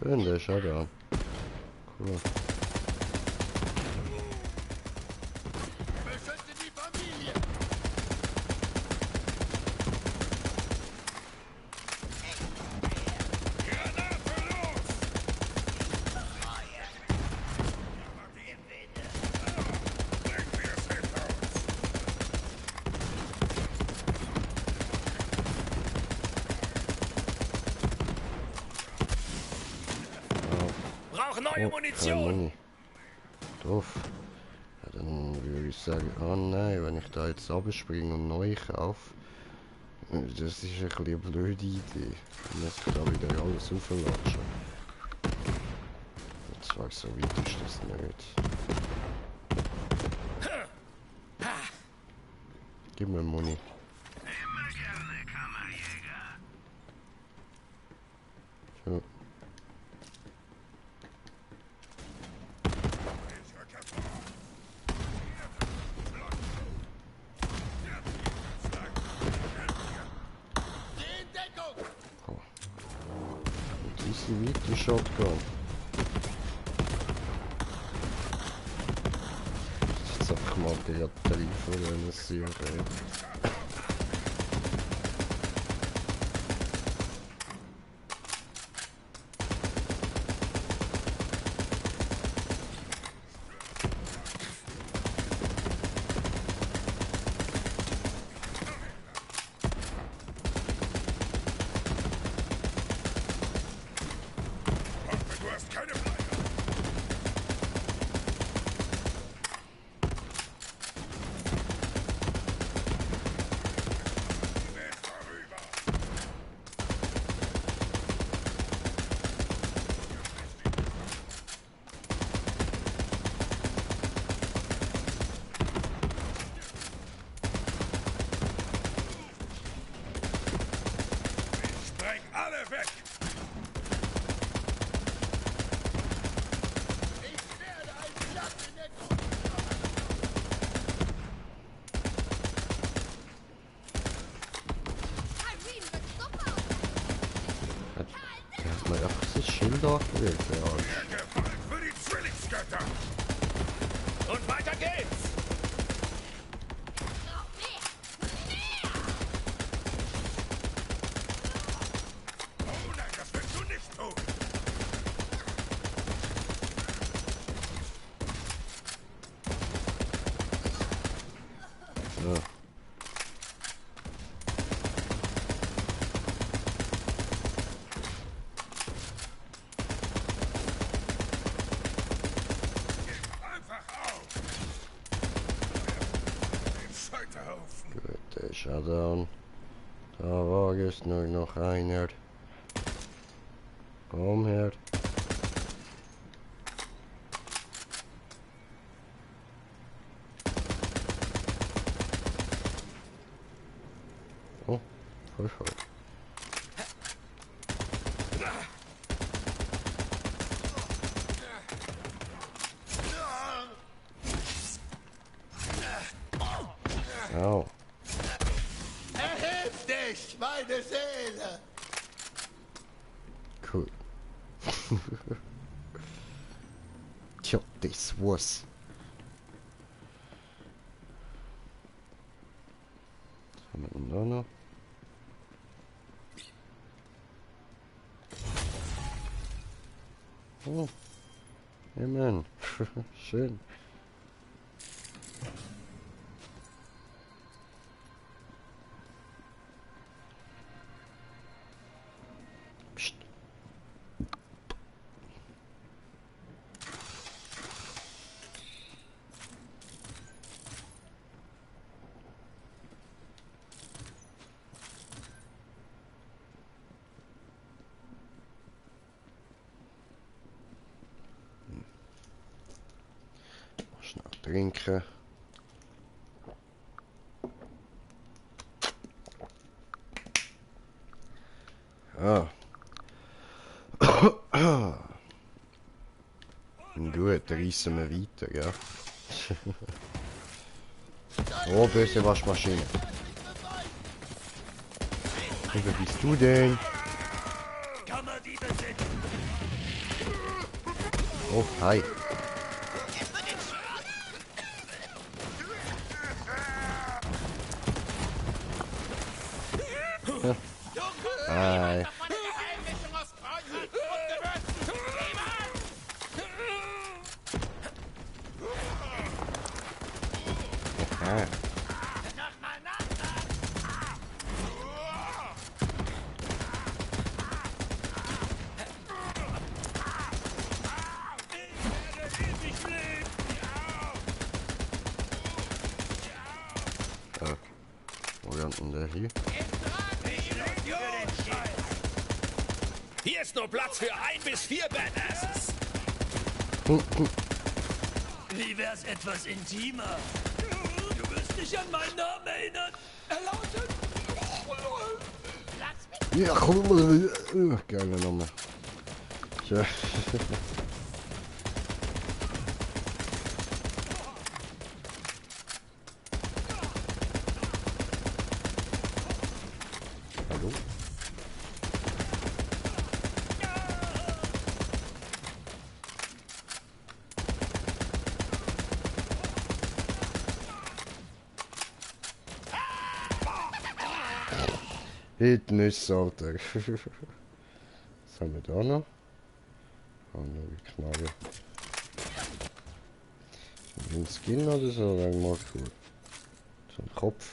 Schön, der ist ja da. Cool. Neue Munition! Doof. Ja, dann würde ich sagen, oh nein, wenn ich da jetzt abspringe und neu kaufe, das ist ein bisschen eine blöde Idee. Dann muss ich da wieder alles auflatschen. Und zwar so weit ist das nicht. Gib mir Muni. Immer gerne, Kammerjäger. So. Weite Shotgun. Jetzt einfach mal die Batterie von einer Serie. Doch, wirklich. Für die Zwillingsgötter! Und weiter geht's! Oh nein, das willst du nicht tun! So. Gut, der ist auch down. Da war jetzt nur noch einer. Komm her. Oh, voll voll. Au. Erheb dich, meine Seele! Cool. Tja, das war's. Was haben wir denn da noch? Oh. Amen. Schön. Psst. Schnell trinken. Ja. Gut, reissen wir weiter, gell? Oh, böse Waschmaschine. Wer bist du denn? Oh, hi. Hi. Aha. Wo kommt denn der hier? Hier ist nur Platz für 1 bis 4 Badasses. Wie wär's etwas intimer? Du wirst dich an meinen Namen erinnern. Er lautet... Ja, komm. Geile Nummer. Tja. Hallo? Hinten ist es, Alter. Was haben wir da noch? Oh, nur die Knarre. Ein Skin oder so, wäre mal cool. So ein Kopf.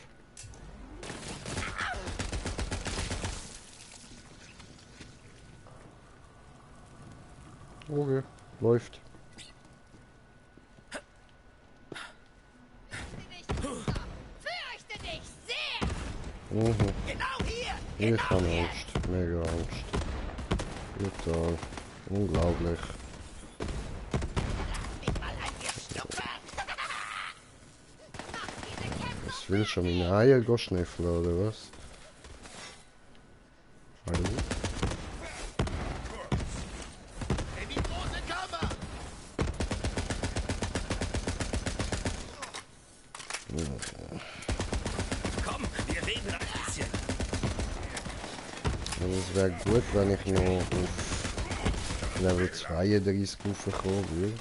Okay, läuft. Fürchte dich sehr! Mhm. Genau hier! Ich habe Angst, mega Angst. Total. Unglaublich. Was willst du schon meine Eier schnüffeln oder was? Hallo? Komm, wir reden ein bisschen. Also es wäre gut, wenn ich noch auf Level 32 raufgekommen, will.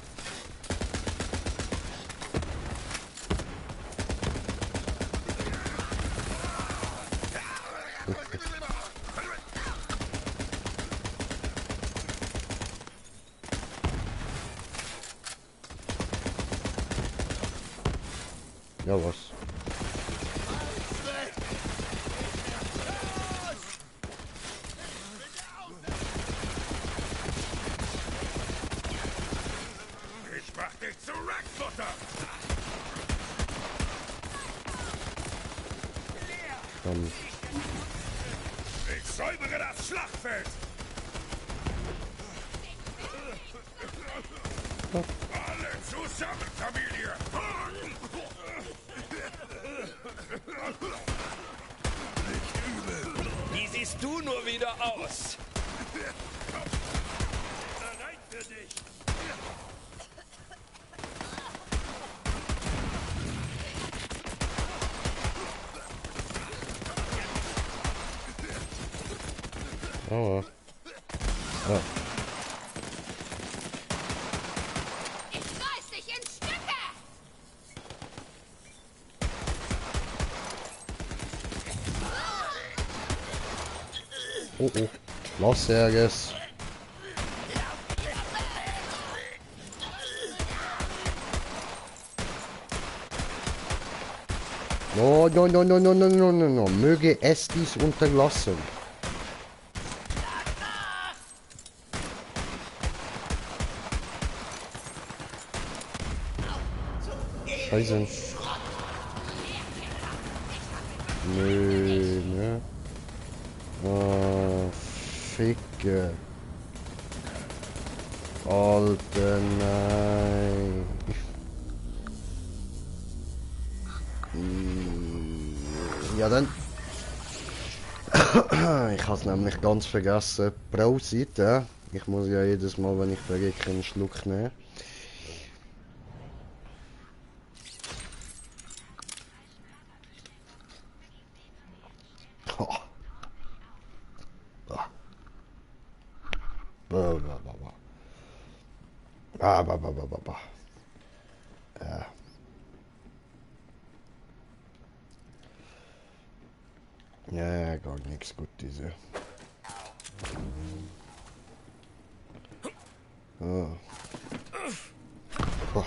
Ja, was? Ich mach dich zu Rackfutter! Ich säubere das Schlachtfeld! Alle zusammen, Familie! Nicht übel! Wie siehst du nur wieder aus? Bereit für dich! Oh. Ja. Ich reiß dich in Stücke! Oh oh. Los Ärges. No, no, no, no, no, no, no, no, no. Möge es dies unterlassen. Scheiße. Nö, ne? Oh, Ficke. Alter, nein. Ja, dann. Ich habe es nämlich ganz vergessen. Pro-Seite. Ich muss ja jedes Mal, wenn ich verrecke, einen Schluck nehmen. Ja, gar nichts gut, diese. Oh. Oh.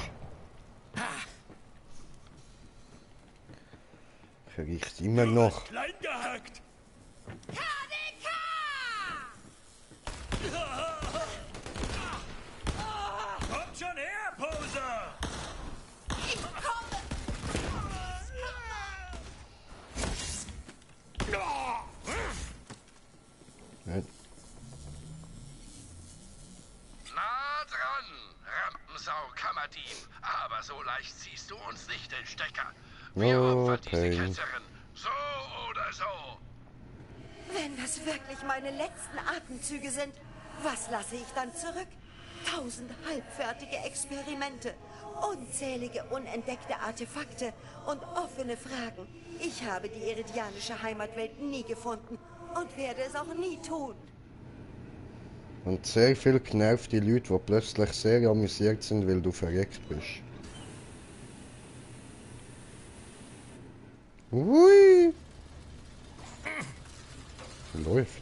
Riecht immer noch. Klein gehackt! Kommt schon her, Poser! Ich komme! Nein. Na dran, Rampensau Kammerdieb. Aber so leicht ziehst du uns nicht den Stecker. Wir opfern diese Ketzerin. So oder so. Wenn das wirklich meine letzten Atemzüge sind, was lasse ich dann zurück? 1000 halbfertige Experimente, unzählige unentdeckte Artefakte und offene Fragen. Ich habe die iridianische Heimatwelt nie gefunden und werde es auch nie tun. Und sehr viel genervte Leute, die plötzlich sehr amüsiert sind, weil du verreckt bist. Ui! Läuft.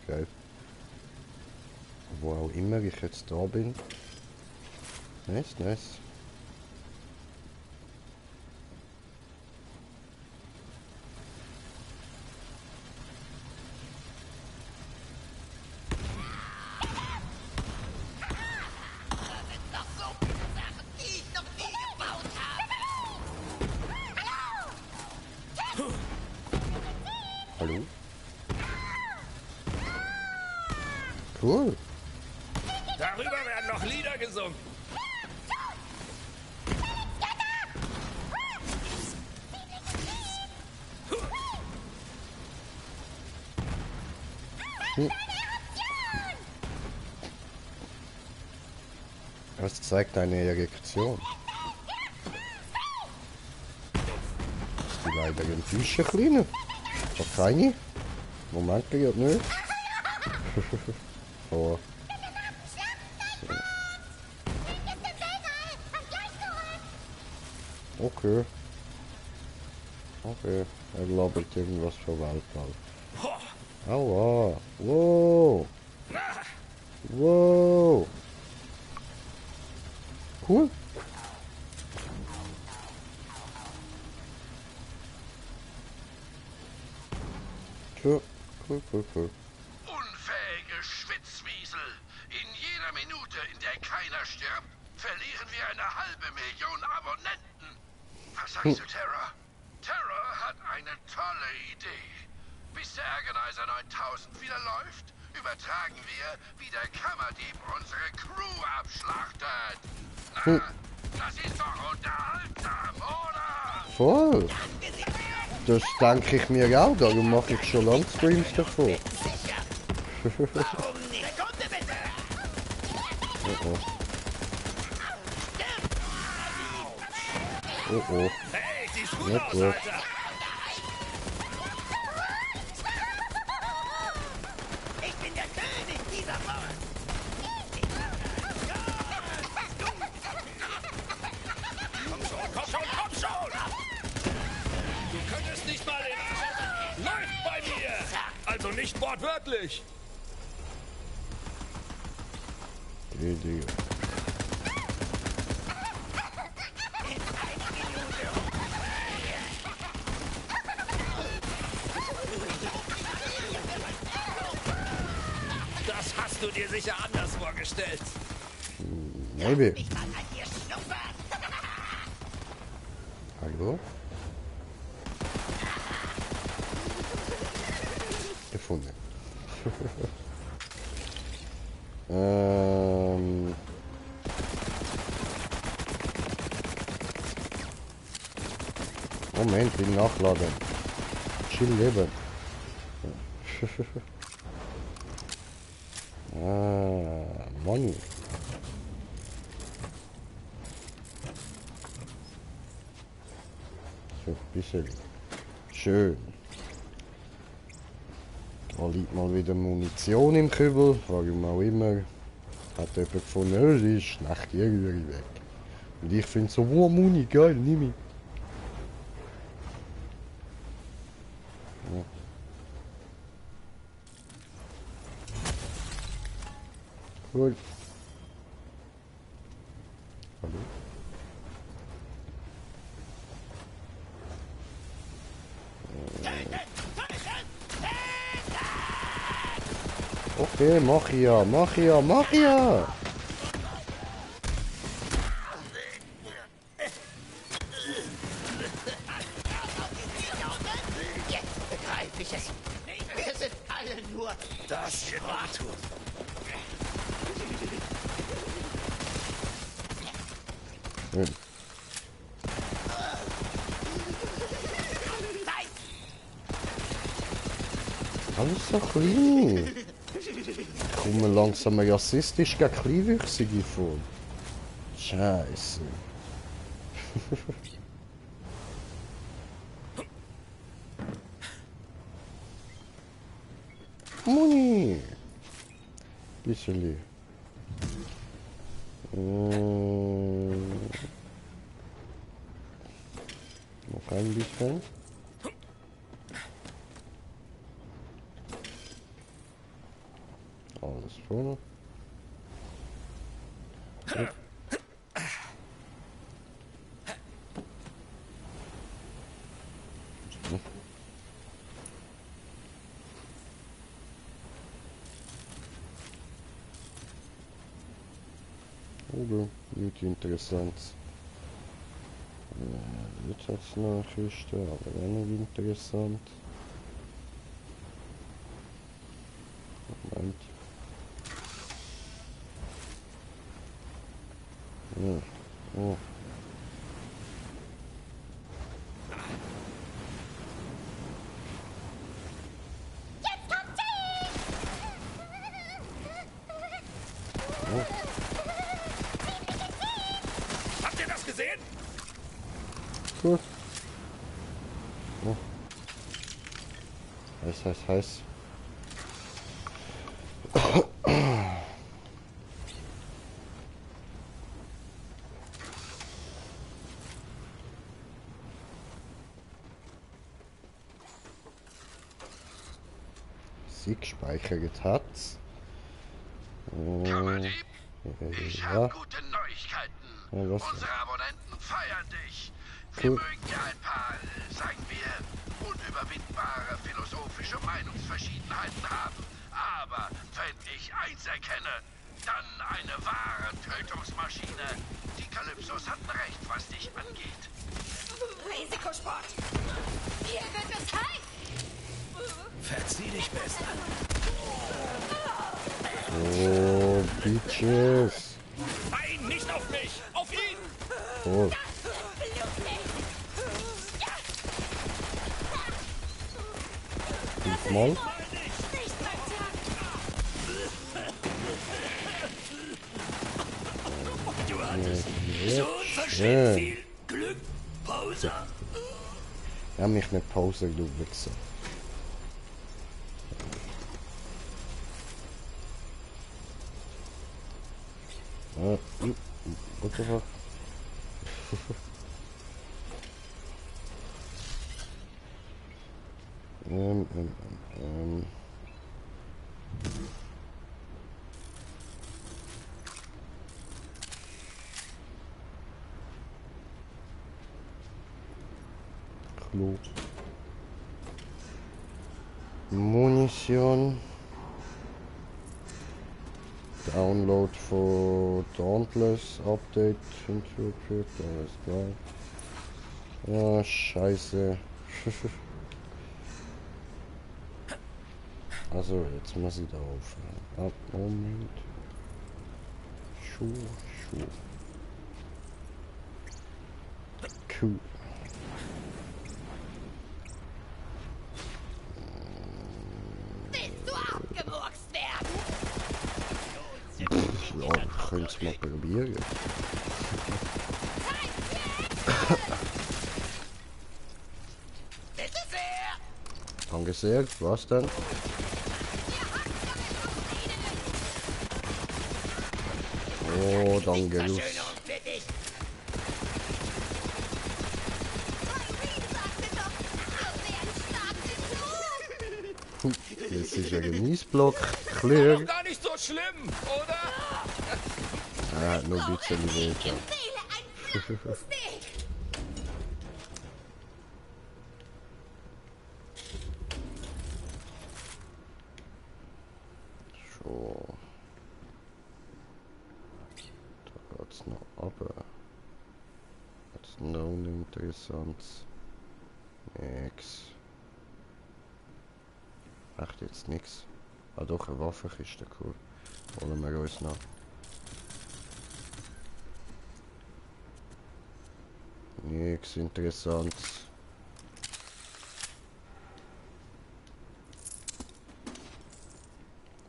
Geil. Wo auch immer ich jetzt da bin. Nice, nice. Hallo? Cool. Darüber werden noch Lieder gesungen. Das zeigt eine Erektion. Ist die leider enttäuscht, Kleine? Doch keine? Moment, geht nicht. vor. Okay. Okay. Er labert irgendwas für Weltall. Aua. Wow. Wow. Cool. Cool, cool, cool, cool. Unfähige Schwitzwiesel. In jeder Minute, in der keiner stirbt, verlieren wir 1,5 Million Abonnenten. Was sagst du, Terra? Terra hat eine tolle Idee. Bis der Agonizer 9000 wieder läuft, übertragen wir, wie der Kammerdieb unsere Crew abschlachtet. Na, das ist doch unterhaltsam, oder? Voll. Das denke ich mir auch, darum mache ich schon lange Streams davon. Oh oh. Oh oh. Nicht gut. Ich bin der König dieser Welt. Komm schon, komm schon, komm schon! Du könntest nicht mal in... Läuft bei mir! Also nicht wortwörtlich! Idee. Das hast du dir sicher anders vorgestellt. Maybe. Hallo? Gefunden. Moment, will nachladen. Chill leben. Money. So, ein bisschen. Schön. Da liegt mal wieder Munition im Kübel. Warum auch immer. Hat jemand gefunden, oh, die ist schlecht, die rühre ich weg. Und ich finde so, wow, Muni, geil, nimm ich. Ja. Cool. Hallo? Okay, mach ja, mach ja, mach ja! Jetzt begreife ich es. Wir sind alle nur das Generator. Schön. Alles so klein. Ich komme langsam rassistisch gegen Kleinwüchsige vor. Scheiße. Muni. Bisschen. Noch ein bisschen. Alles vorne. Ja. Oben, nicht interessant. Wirtschaftsnachrichten, aber wenig interessant. Moment. Ja. Oh. Jetzt kommt sie! Oh. Habt ihr das gesehen? Gut. Oh. Heiß, heiß, heiß. sie gespeichert hat. Ich Ja. habe gute Neuigkeiten. Ja, was? Unsere Abonnenten feiern dich. Wir Cool. mögen ja ein paar, sagen wir, unüberwindbare philosophische Meinungsverschiedenheiten haben. Aber wenn ich eins erkenne, dann eine wahre Tötungsmaschine. Die Kalypsos hatten recht, was dich angeht. Risikosport. Hier wird es heiß. Verzieh dich besser. Oh, Bitches. Nein, nicht auf mich! Auf ihn! Oh. Fünfmal. Du hattest so unverschämt Schön. viel Glück, Poser. Ja, mich nicht Pause, du Wichser. What the fuck? Klo. Munition. Download for Dauntless Update hinzugefügt, alles klar. Ja, scheiße. Also, jetzt muss ich da aufhören. Moment. Schuh. Cool. Willst du auch gemurkst werden? Ja, ich könnte es mal probieren. Bitte sehr. Danke sehr. Was denn? Oh, danke. Lust. Jetzt ist ein Genießblock. War Klar. doch gar nicht so schlimm, oder? Ja, nur ein bisschen weh. So. Da geht's noch runter. Jetzt noch interessant. Nix. Echt jetzt nix. Ah doch, eine Waffenkiste, cool. Holen wir uns noch. Nix interessant.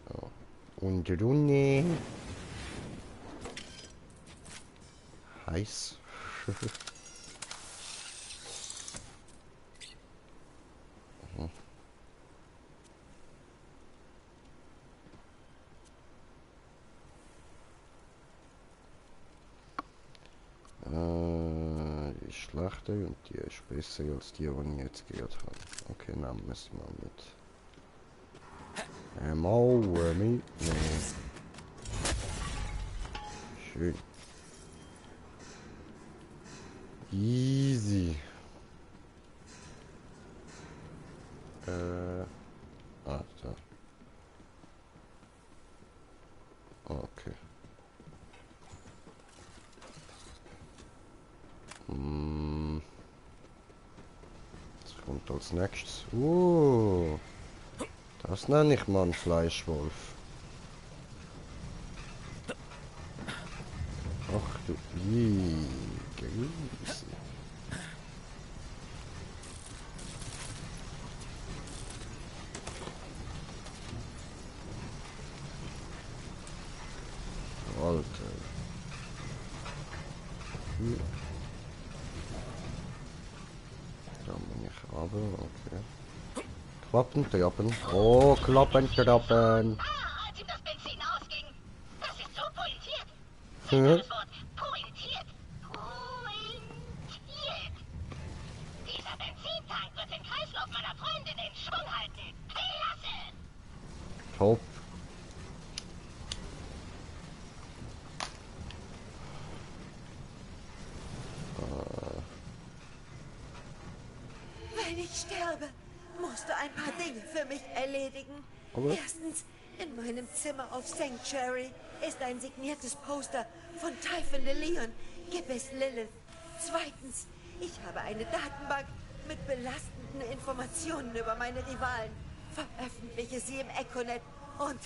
Ja. Und Runde. Heiß. Mhm. Die schlechte und die ist besser als die ich jetzt gehört habe. Okay, nehmen wir es mal mit. Mal mitnehmen. Schön. Easy. Da. Okay. Was kommt als nächstes? Das nenne ich mal einen Fleischwolf. Ach du Grüße. Alter. Da bin ich aber, okay. Klappentrappen. Oh, Klappentrappen. Als ihm das Benzin ausging. Das ist so pointiert. Hm? Das Wort pointiert. Pointiert. Dieser Benzintank wird den Kreislauf meiner Freundin in Schwung halten. Klasse! Kopf. Wenn ich sterbe, musst du ein paar Dinge für mich erledigen. Aber? Erstens, in meinem Zimmer auf Sanctuary ist ein signiertes Poster von Typhon de Leon, gib es Lilith. Zweitens, ich habe eine Datenbank mit belastenden Informationen über meine Rivalen. Veröffentliche sie im Econet. Und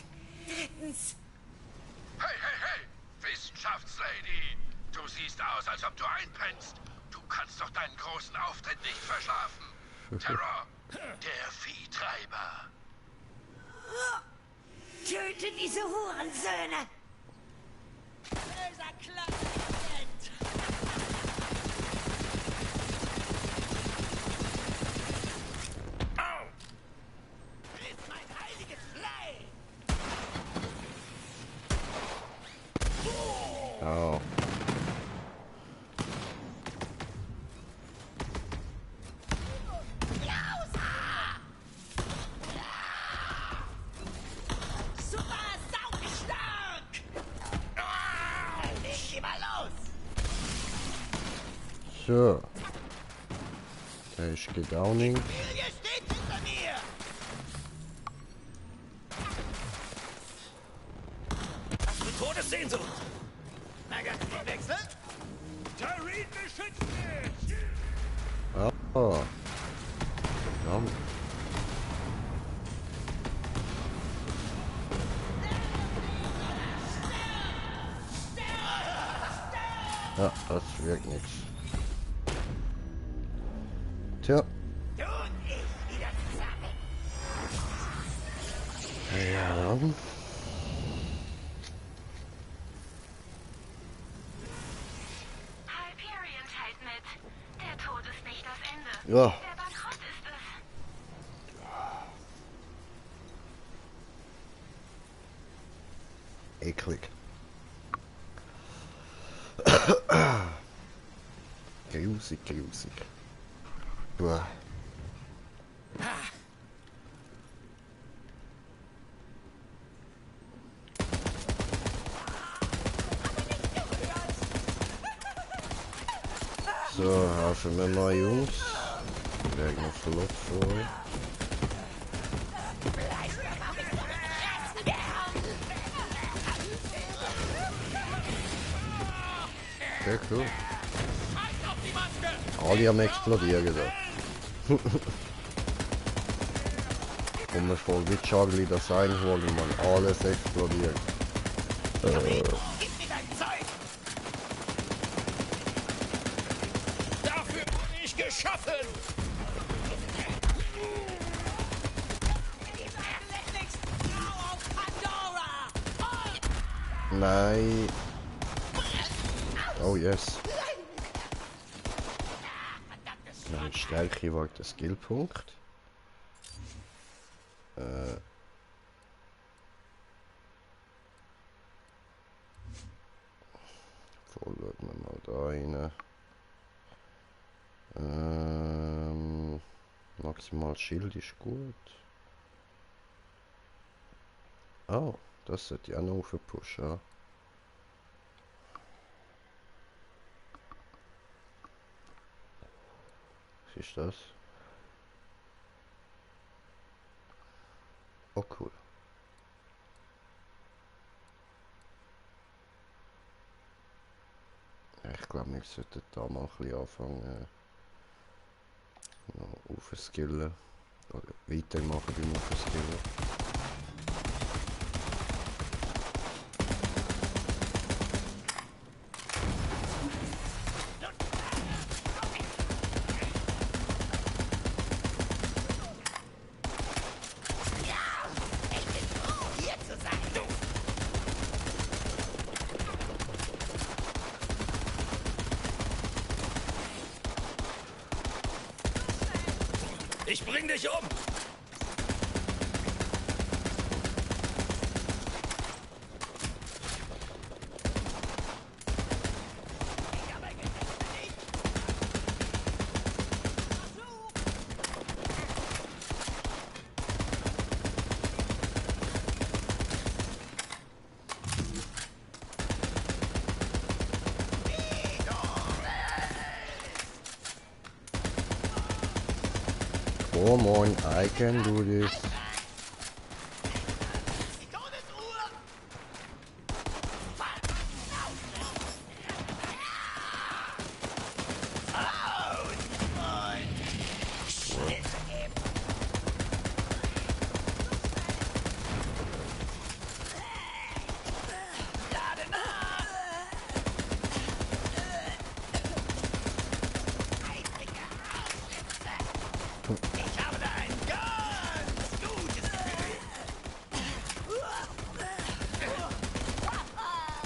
drittens... Hey, hey, hey! Wissenschaftslady! Du siehst aus, als ob du einpennst. Du kannst doch deinen großen Auftritt nicht verschlafen. Terror, der Viehtreiber. Töte diese Hurensöhne! Böser Kleinkind! Au! Ist mein heiliges Blei! Oh. Super saustark! Ich geh mal los! So. Der ist gedowning. Familie steht hinter mir! Was für Todessehnsucht! Magazinwechsel? Tyreen beschützt mich! Oh. Ja. Ja, das wirkt nichts. Tja. Ja. Hyperion teilt mit. Der Tod ist nicht das Ende. Ja. Der Bankrott ist es. Eklig. Grusig. Boah. So, helfen wir mal, Jungs. Leg noch flott vor. Okay, cool. Alle am explodieren da. Und man voll wie Charlie das einholen, man alles explodiert. Gib mir dein Zeug! Dafür bin ich geschaffen! Nein. Oh yes. Meine Stärke war der Skillpunkt. Folgen wir mal da rein. Maximal Schild ist gut. Oh, das sollte ich auch noch pushen. Was ist das? Oh cool. Ich glaube, wir sollten da mal ein bisschen anfangen noch aufskillen. Oder weitermachen beim Aufskillen. Ich bring dich um! Come on, I can do this.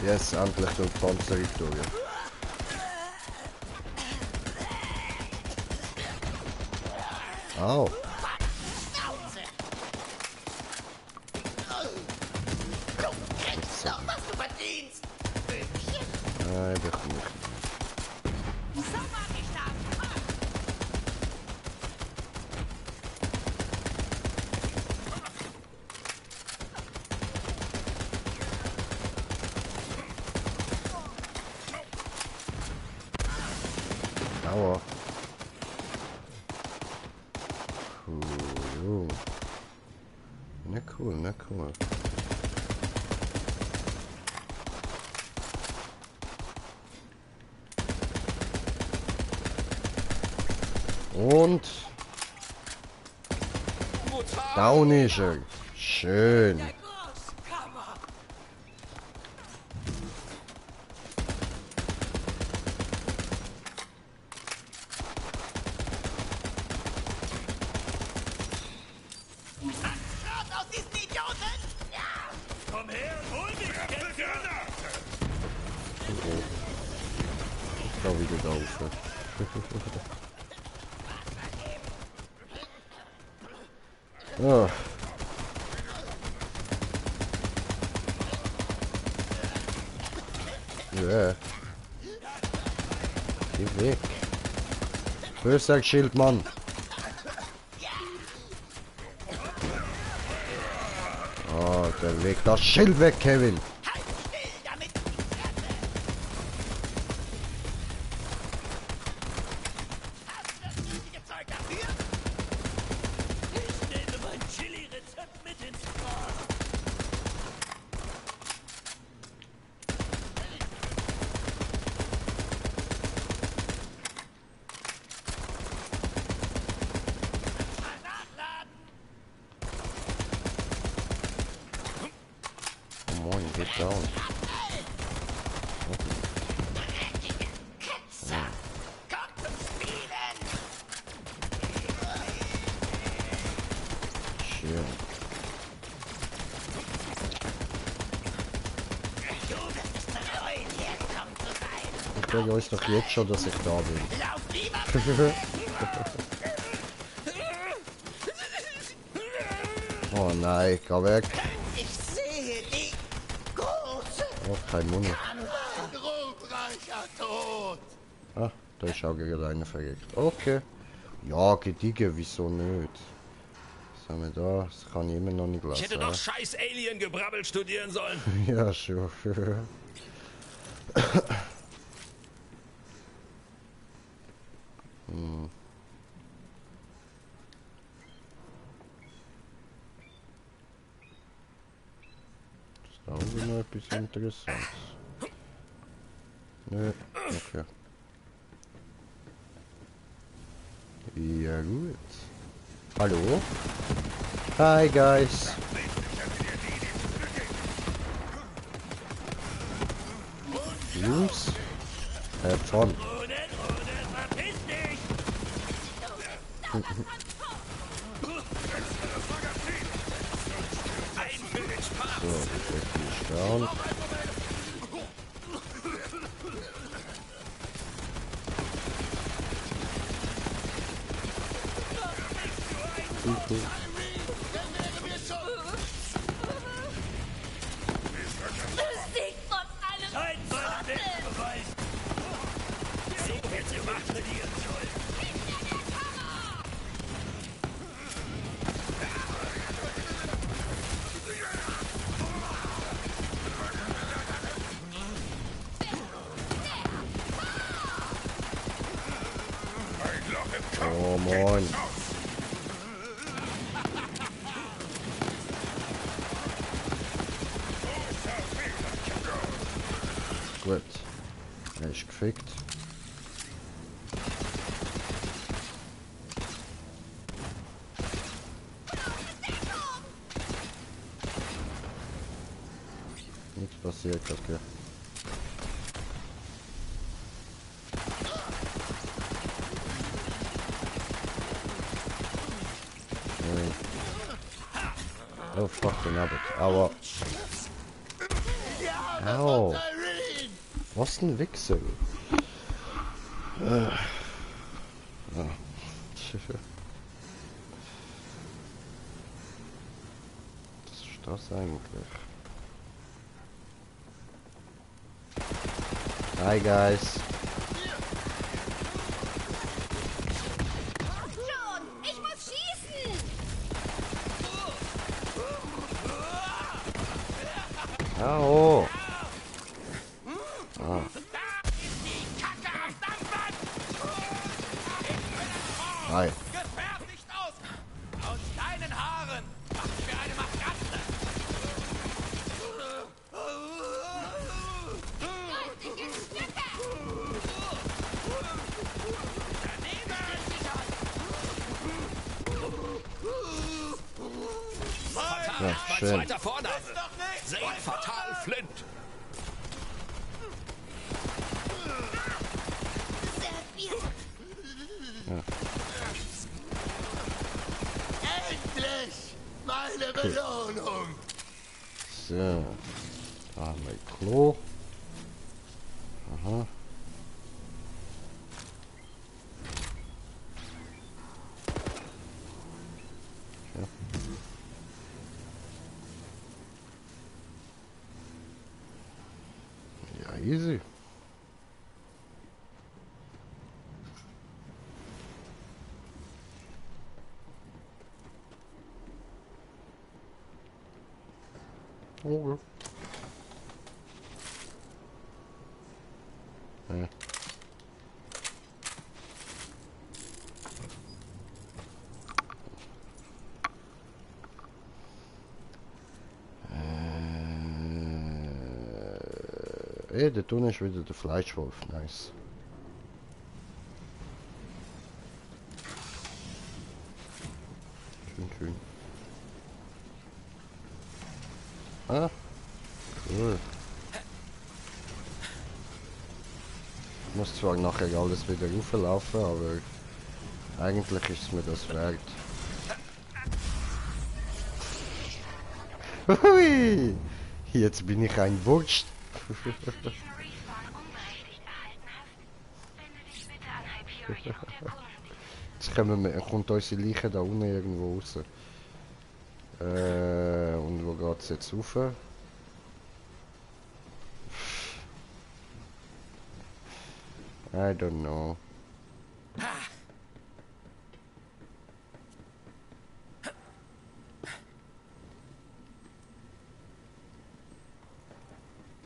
Yes, endlich durch die Panzerung durch. Au. Nein, doch nicht. Aua. Cool. Na cool, na cool. Und down ist er. Schön. Da wieder laufen. Oh. Ja. Geh weg. Böser Schildmann. Oh, der legt das Schild weg, Kevin. Moin, get down. Schön. Ich sage euch doch jetzt schon, dass ich da bin. Oh nein, geh weg. Ich sehe die große Oh, kein Muni. ruhmreicher Tod. Ah, da ist auch gerade einer verreckt. Okay. Ja, Gediege, wieso nicht? Was haben wir da? Das kann ich immer noch nicht lassen. Ich hätte doch scheiß Alien-Gebrabbel studieren sollen. Ja, schon. Hm. Ist da oben noch etwas Interessantes? Nö, okay. Ja gut. Hallo? Hi guys. Jungs, have fun. So, richtig down. Oh moin. Perfekt. Nichts passiert, okay. Oh fuck, den hab ich. Aua. Au. Was ein Wichser. Ja. Was ist das eigentlich? Hi guys. Schon! Ich muss schießen! Au. Ah. Hi. Gefertigt aus deinen Haaren. Mach mir eine Matratze. Ja, Mein schön. zweiter Vorname. Seht fatal Flint. Ja. Endlich meine Belohnung. So. Da haben wir Klo. Aha. Ja. Ja, easy. Okay. Ja. Da tun ist wieder der Fleischwolf. Nice. Schön, schön. Ah, cool. Ich muss zwar nachher alles wieder rauflaufen, aber eigentlich ist es mir das wert. Hui! Jetzt bin ich ein Wurst. Jetzt kommt unsere Leiche da unten irgendwo raus. Und wo geht's jetzt rauf? I don't know.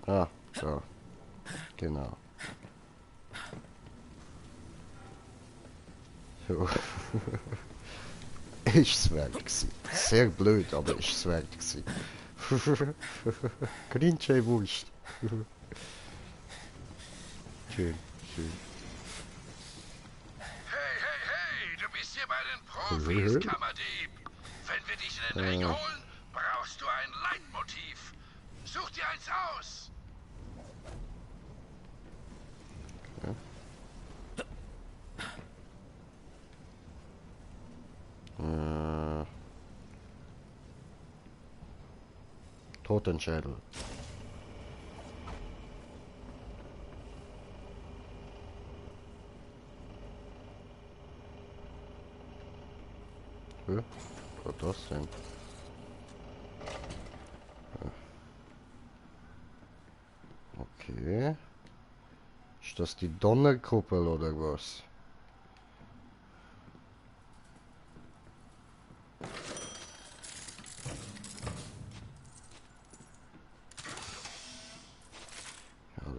Ah, so. Genau. So. Ist es wert gewesen. Sehr blöd, aber ist es wert gewesen. Grinche Wurst. Schön, schön. Hey, du bist hier bei den Profis, Kammerdieb. Wenn wir dich in den Ring holen, brauchst du ein Leitmotiv. Such dir eins aus. Totenschädel. Ja, was das denn? Okay. Ist das die Donnerkuppel oder was?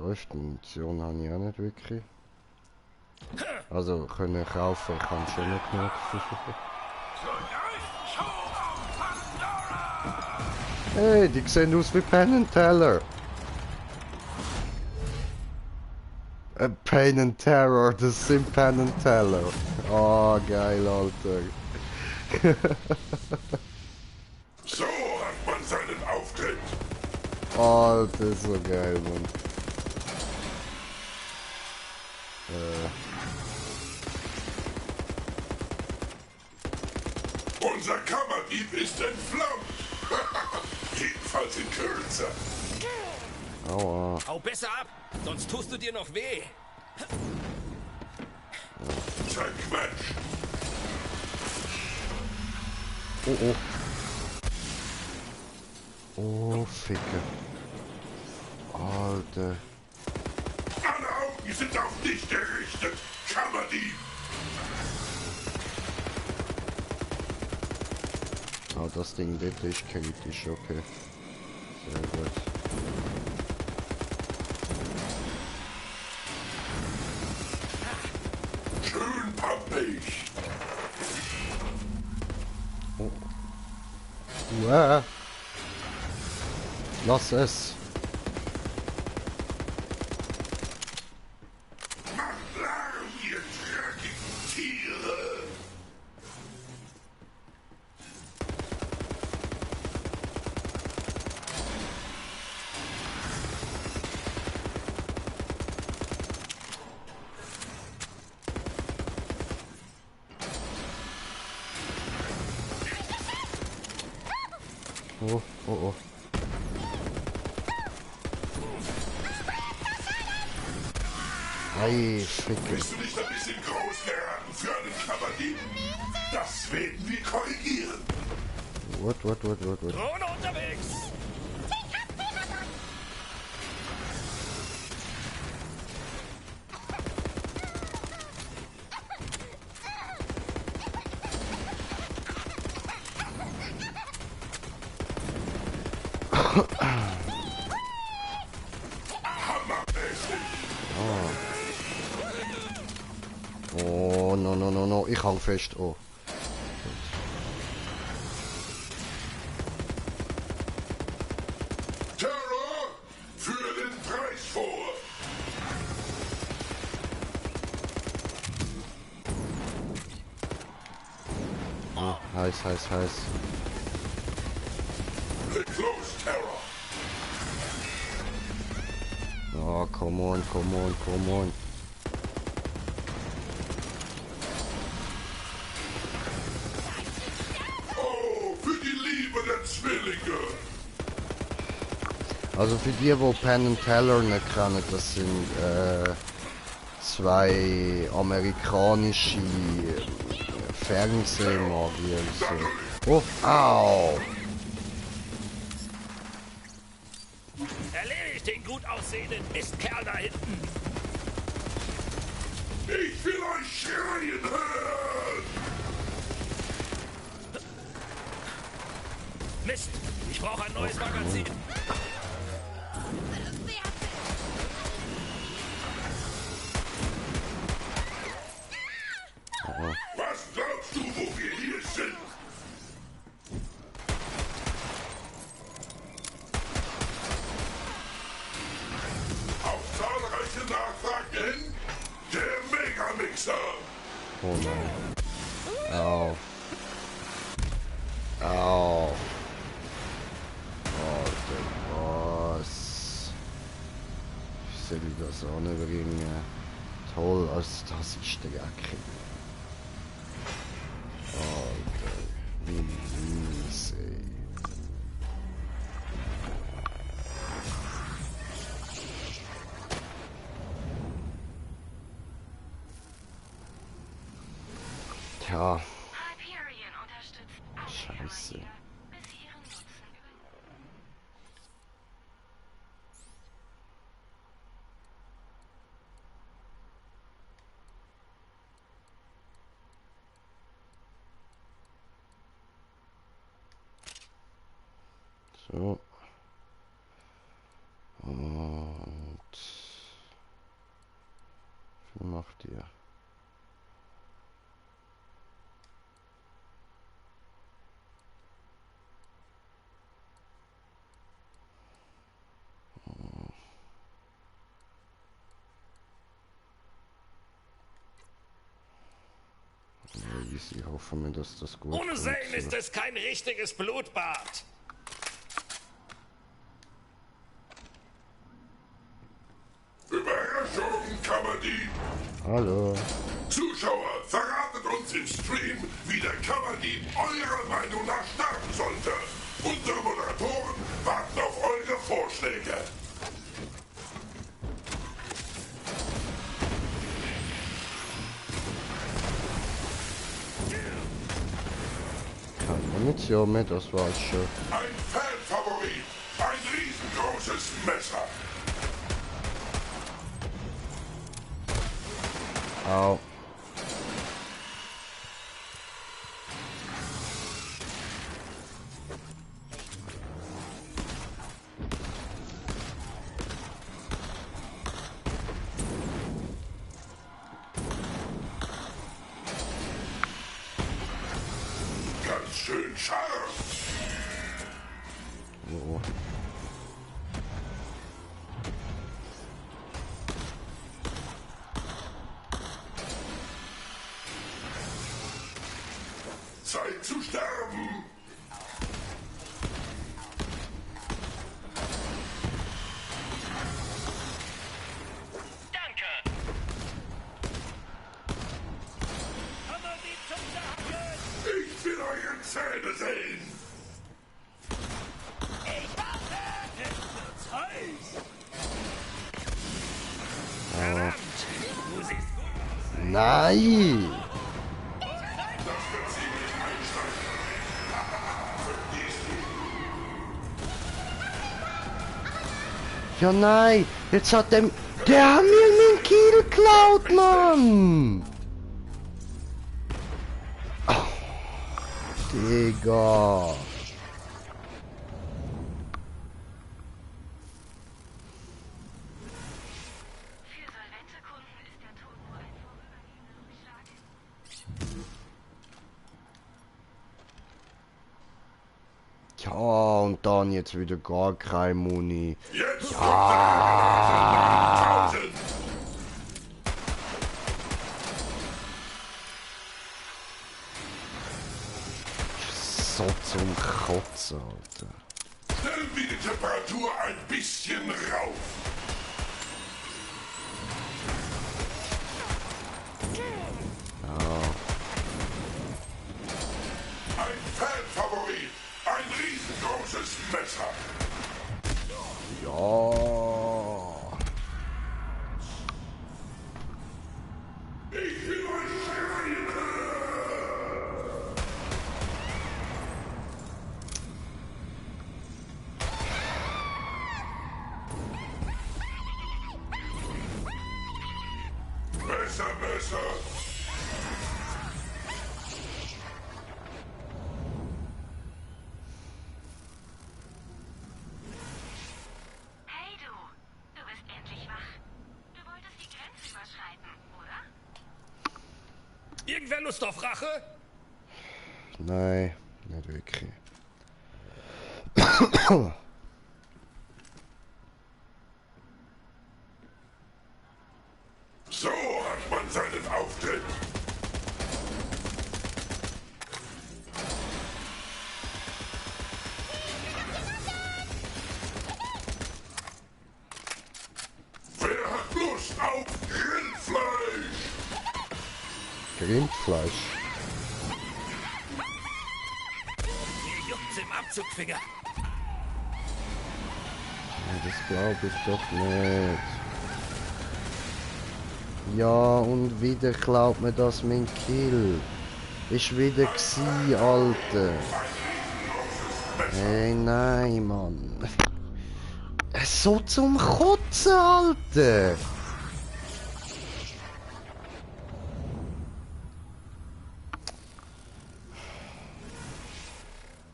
läuft. Munition habe ich auch nicht wirklich. Also können kaufen kann ich schon nicht genug. Hey, die sehen aus wie Penn and Teller. Pain and Terror, das sind Penn and Teller. Oh, geil, Alter. So hat man seinen Auftritt. Alter, ist so geil, Mann. Unser Kammerdieb ist entflammt. Jedenfalls in Kürze. Aua. Hau besser ab, sonst tust du dir noch weh. Zerquetscht. Oh, oh. Oh, Ficke. Alter. Alle Augen sind auf dich gerichtet, Kammerdieb. Oh, das Ding dort ist kritisch, okay. Sehr gut. Schön pappig. Oh. Uah. Lass es. Macht Lärm, ihr dreckigen Tiere. Oh, oh, oh. Ei, Ficke. Bist du nicht ein bisschen groß geraten für einen Kammerdieb? Das werden wir korrigieren. What? Drohne unterwegs! Oh, no. Ich hang fest. Oh. Terror, führe den Preis vor. Oh, heiß. Leg los, Terror. Oh, come on. Oh, für die Liebe der Zwillinge. Also für die, wo Penn and Teller nicht kennen, das sind zwei amerikanische Fernsehmagier. So. Oh, au! Erledigt den gut aussehenden Mistkerl da hinten. Ich will euch schreien hören. Mist, ich brauche ein neues Magazin. Was glaubst du, wo wir hier sind? Auf zahlreiche Nachfragen hin, der Megamixer. Oh nein. Au. Alter, was? Wie soll ich das anbringen? Toll, als das ist der Jacke. Alter, wie mies, ey. Tja. Scheiße. So. Und wie macht ihr? easy. Hoffen wir, dass das gut Ohne kommt. Zane ist es kein richtiges Blutbad. Überraschung, Kammerdien! Hallo. Zuschauer, verratet uns im Stream, wie der Kammerdien eurer Meinung nach sterben sollte. Unsere Moderatoren warten auf eure Vorschläge. Keine Munition mehr, das war's schon. Ein Fanfavorit, ein riesengroßes Messer. Au. Ganz schön scharf. Oh. Zeit zu sterben. Ich will eure Zähne sehen. Nein! Ja nein! Jetzt hat der hat mir meinen Kill geklaut, Mann! Oh, Digga! Ja, und dann jetzt wieder gar kein Muni. Ja. So zum Kotzen, Alter. Stellen wir die Temperatur ein bisschen rauf. Ja. Ein Fanfavorit, ein riesengroßes Messer. Ja. Ich will euch schreien. Besser, besser. Hey du, du bist endlich wach. Du wolltest die Grenze überschreiten, oder? Irgendwer Lust auf Rache? Nein, nicht wirklich. So hat man seinen Auftritt. Wer hat Lust auf Rindfleisch? Rindfleisch. Mir juckt's im Abzugfinger. Ja, das glaube ich doch nicht. Ja, und wieder klaut mir das mein Kill. Ist wieder gsi, Alter. Hey, nein, Mann. So zum Kotzen, Alter.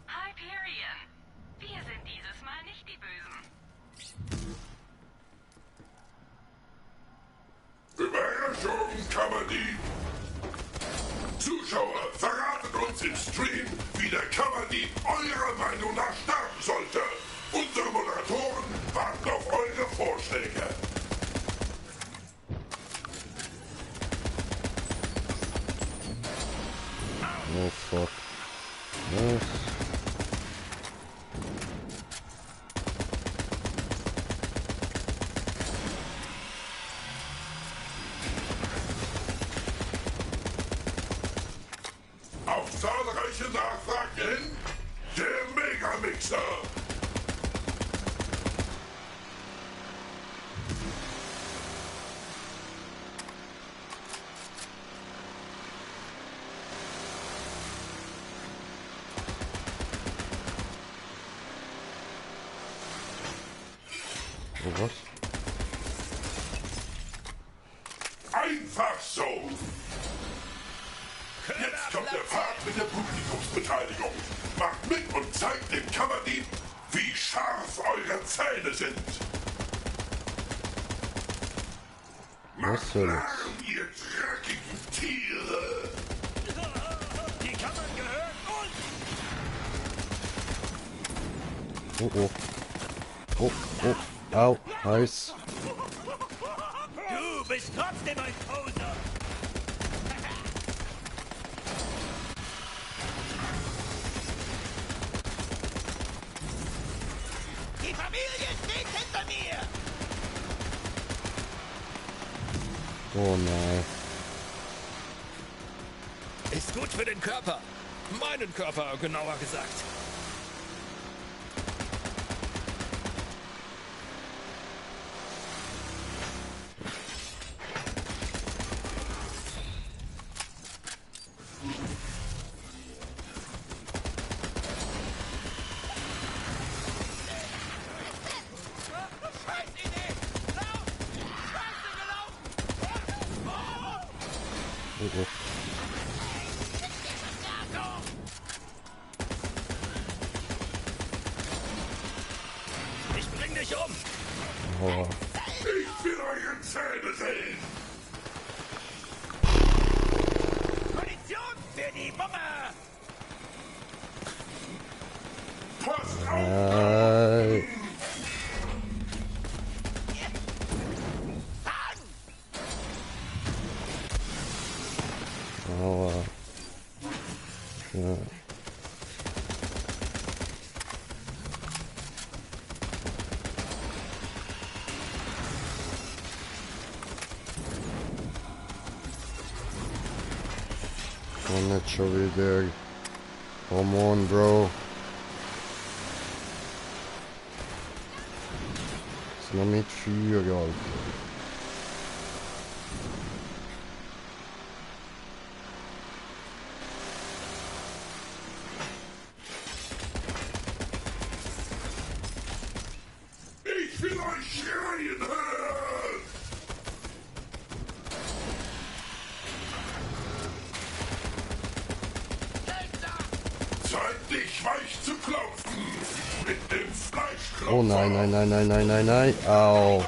Hyperion. Wir sind dieses Mal nicht die Bösen. Überraschung, Kammerdien! Zuschauer, verratet uns im Stream, wie der Kammerdien eurer Meinung nach sterben sollte. Unsere Moderatoren warten auf eure Vorschläge. Oh fuck. Was? Auf zahlreiche Nachfragen hin, der Megamixer. Oh, was? Einfach so. Jetzt kommt der Part mit der Publikumsbeteiligung. Macht mit und zeigt dem Kammerdieb, wie scharf eure Zähne sind. Was soll das? Ihr dreckigen Tiere. Die Kammern gehören uns. Oh, oh. Oh, oh. Au, heiß. Du bist trotzdem ein Poser. Die Familie steht hinter mir. Oh nein. Ist gut für den Körper. Meinen Körper, genauer gesagt. Oh, oh. Ich bring dich um. Oh. Ich will eure Zähne sehen. Munition für die Bombe. Passt Nein. Aua. Ja. Oh, nicht schon wieder. Come on, Bro. Ist noch mit Feuer, Alter. Ich will euch schreien hören! Zeit, dich weich zu klopfen! Mit dem Fleischklopfer! Oh nein, nein, nein, nein, nein, nein, nein. Au.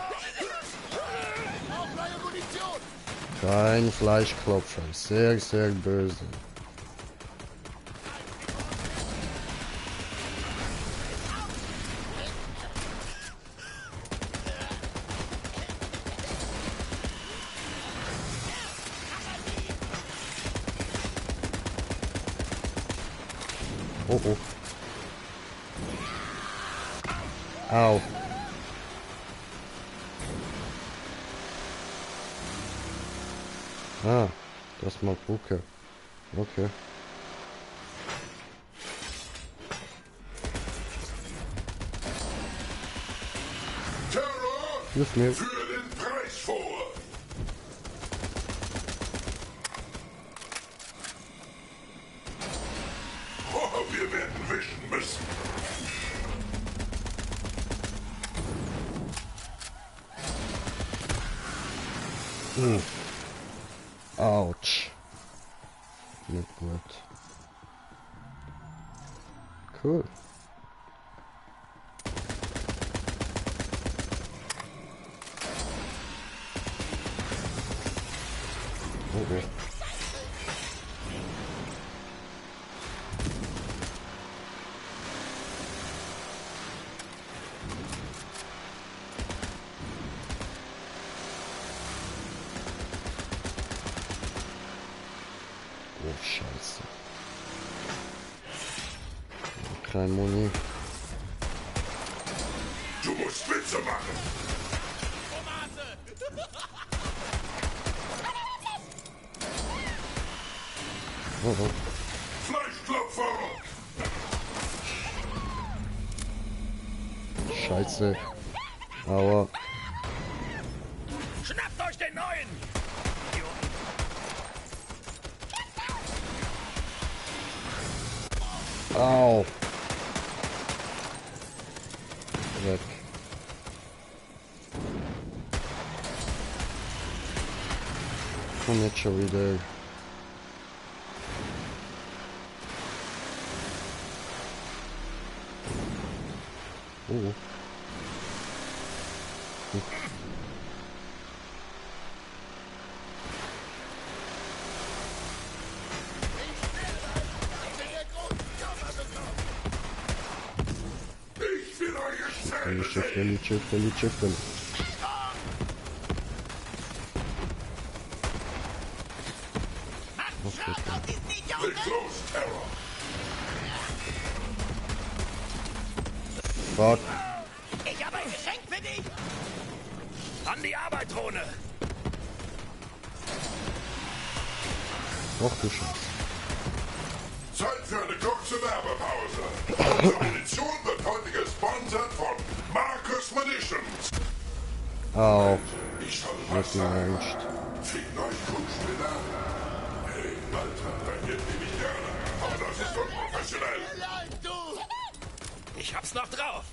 Kein Fleischklopfer. Sehr, sehr böse. Oh, oh. Au. Ah, das mal Bucke. Okay. Terror! Hilf mir. Für den Preis vor! Oh, wir werden wischen müssen. Autsch. Nicht gut. Cool. Oh, oh. Oh, Scheiße. kein Muni. Du musst Spitze machen. Oh, oh. Fleischklopfer. Scheiße. Aua. Schnappt euch den neuen! Au. Weg. Komm jetzt schon wieder. Oh. Chicken. Fuck. Ich habe ein Geschenk für dich! An die Arbeit, Drohne! Ach du Scheiße. Zeit für eine kurze Werbepause. Unsere Edition wird heute gesponsert von Marcus Munitions. Au. Ich soll Mit was dem sagen. Angst. Fickt euch Kunstspinner. Hey, Alter, dann gebt ihr mich gerne. Aber das ist unprofessionell. Ich hab's noch drauf!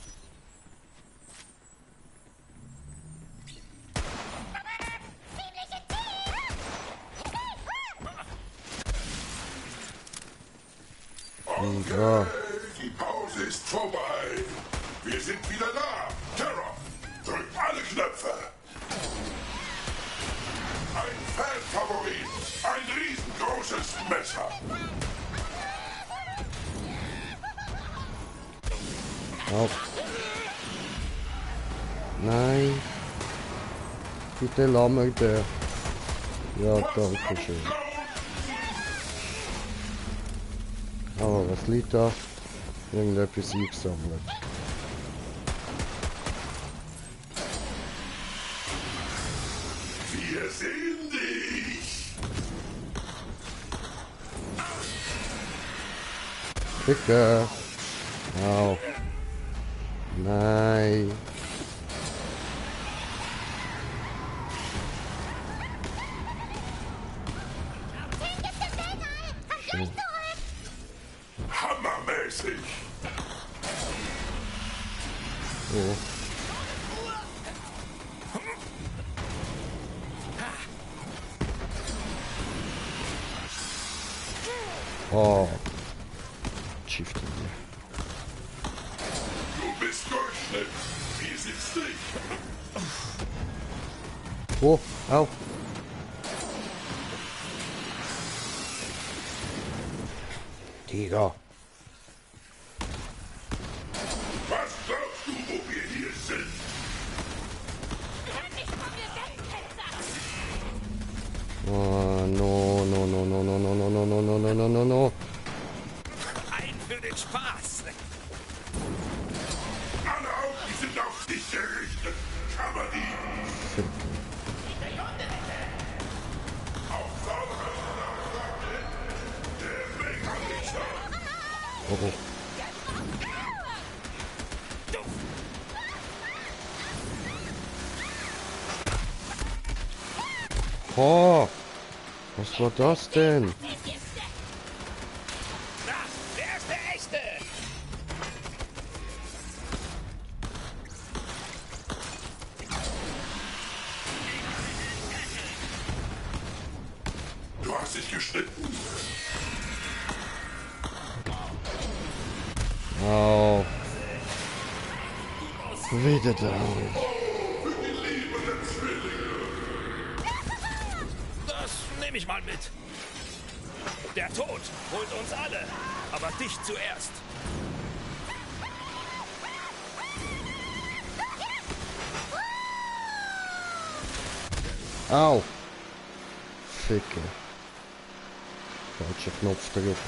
Ja. Die Pause ist vorbei. Wir sind wieder da. Terror, drückt alle Knöpfe. Ein Fan-Favorit. Ein riesengroßes Messer. Auf. Nein. Bitte lass mich der. Ja, danke schön. Aber was liegt da? Irgendetwas eingesammelt. Wir sehen dich. Bitte. Au. Nein. Schön. Hammermäßig. Oh. Oh. Chieftain. Du bist Durchschnitt. Wie sitzt dich? Oh, au. Tiger. Was glaubst du, wo wir hier sind? Oh, no. Ein für den Spaß! Alle Augen sind auf dich gerichtet. Kammerdi. Auf der Mega-Lichter. Oh, oh. Oh, was war das denn? Na, wer ist der Echte? Du hast dich geschnitten. Au. Wieder da. Das nehme ich mal mit. Der Tod holt uns alle, aber dich zuerst. Au. Ficke. Falscher Knopf gedrückt.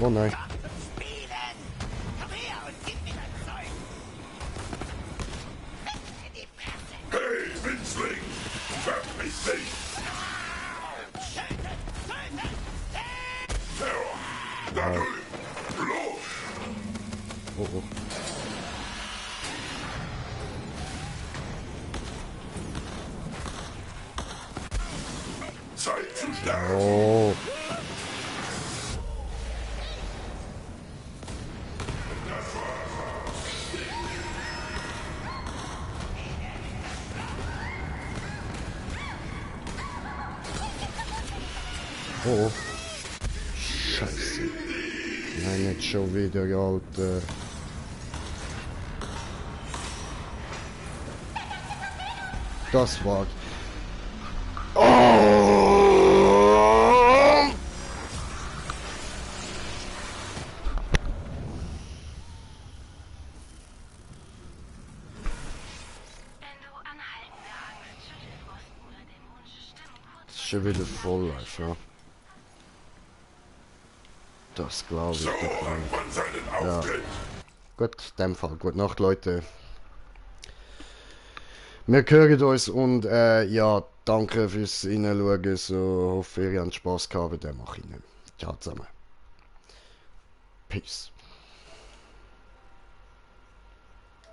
Oh nein. Hey, Winzling! Werf mich nicht! Terror! Da drüben! Los! Oh oh. Zeit zu sterben! Oh. Oh. Scheiße. Nein, nicht schon wieder, Alter. Das war... Oh! Das ist schon wieder voll, ja. Das glaube ich. Ja. Gut, in dem Fall. Gute Nacht, Leute. Wir hören uns und ja, danke fürs Reinschauen. So, hoffe, ihr habt Spass gehabt, den mache ich nicht. Ciao zusammen. Peace.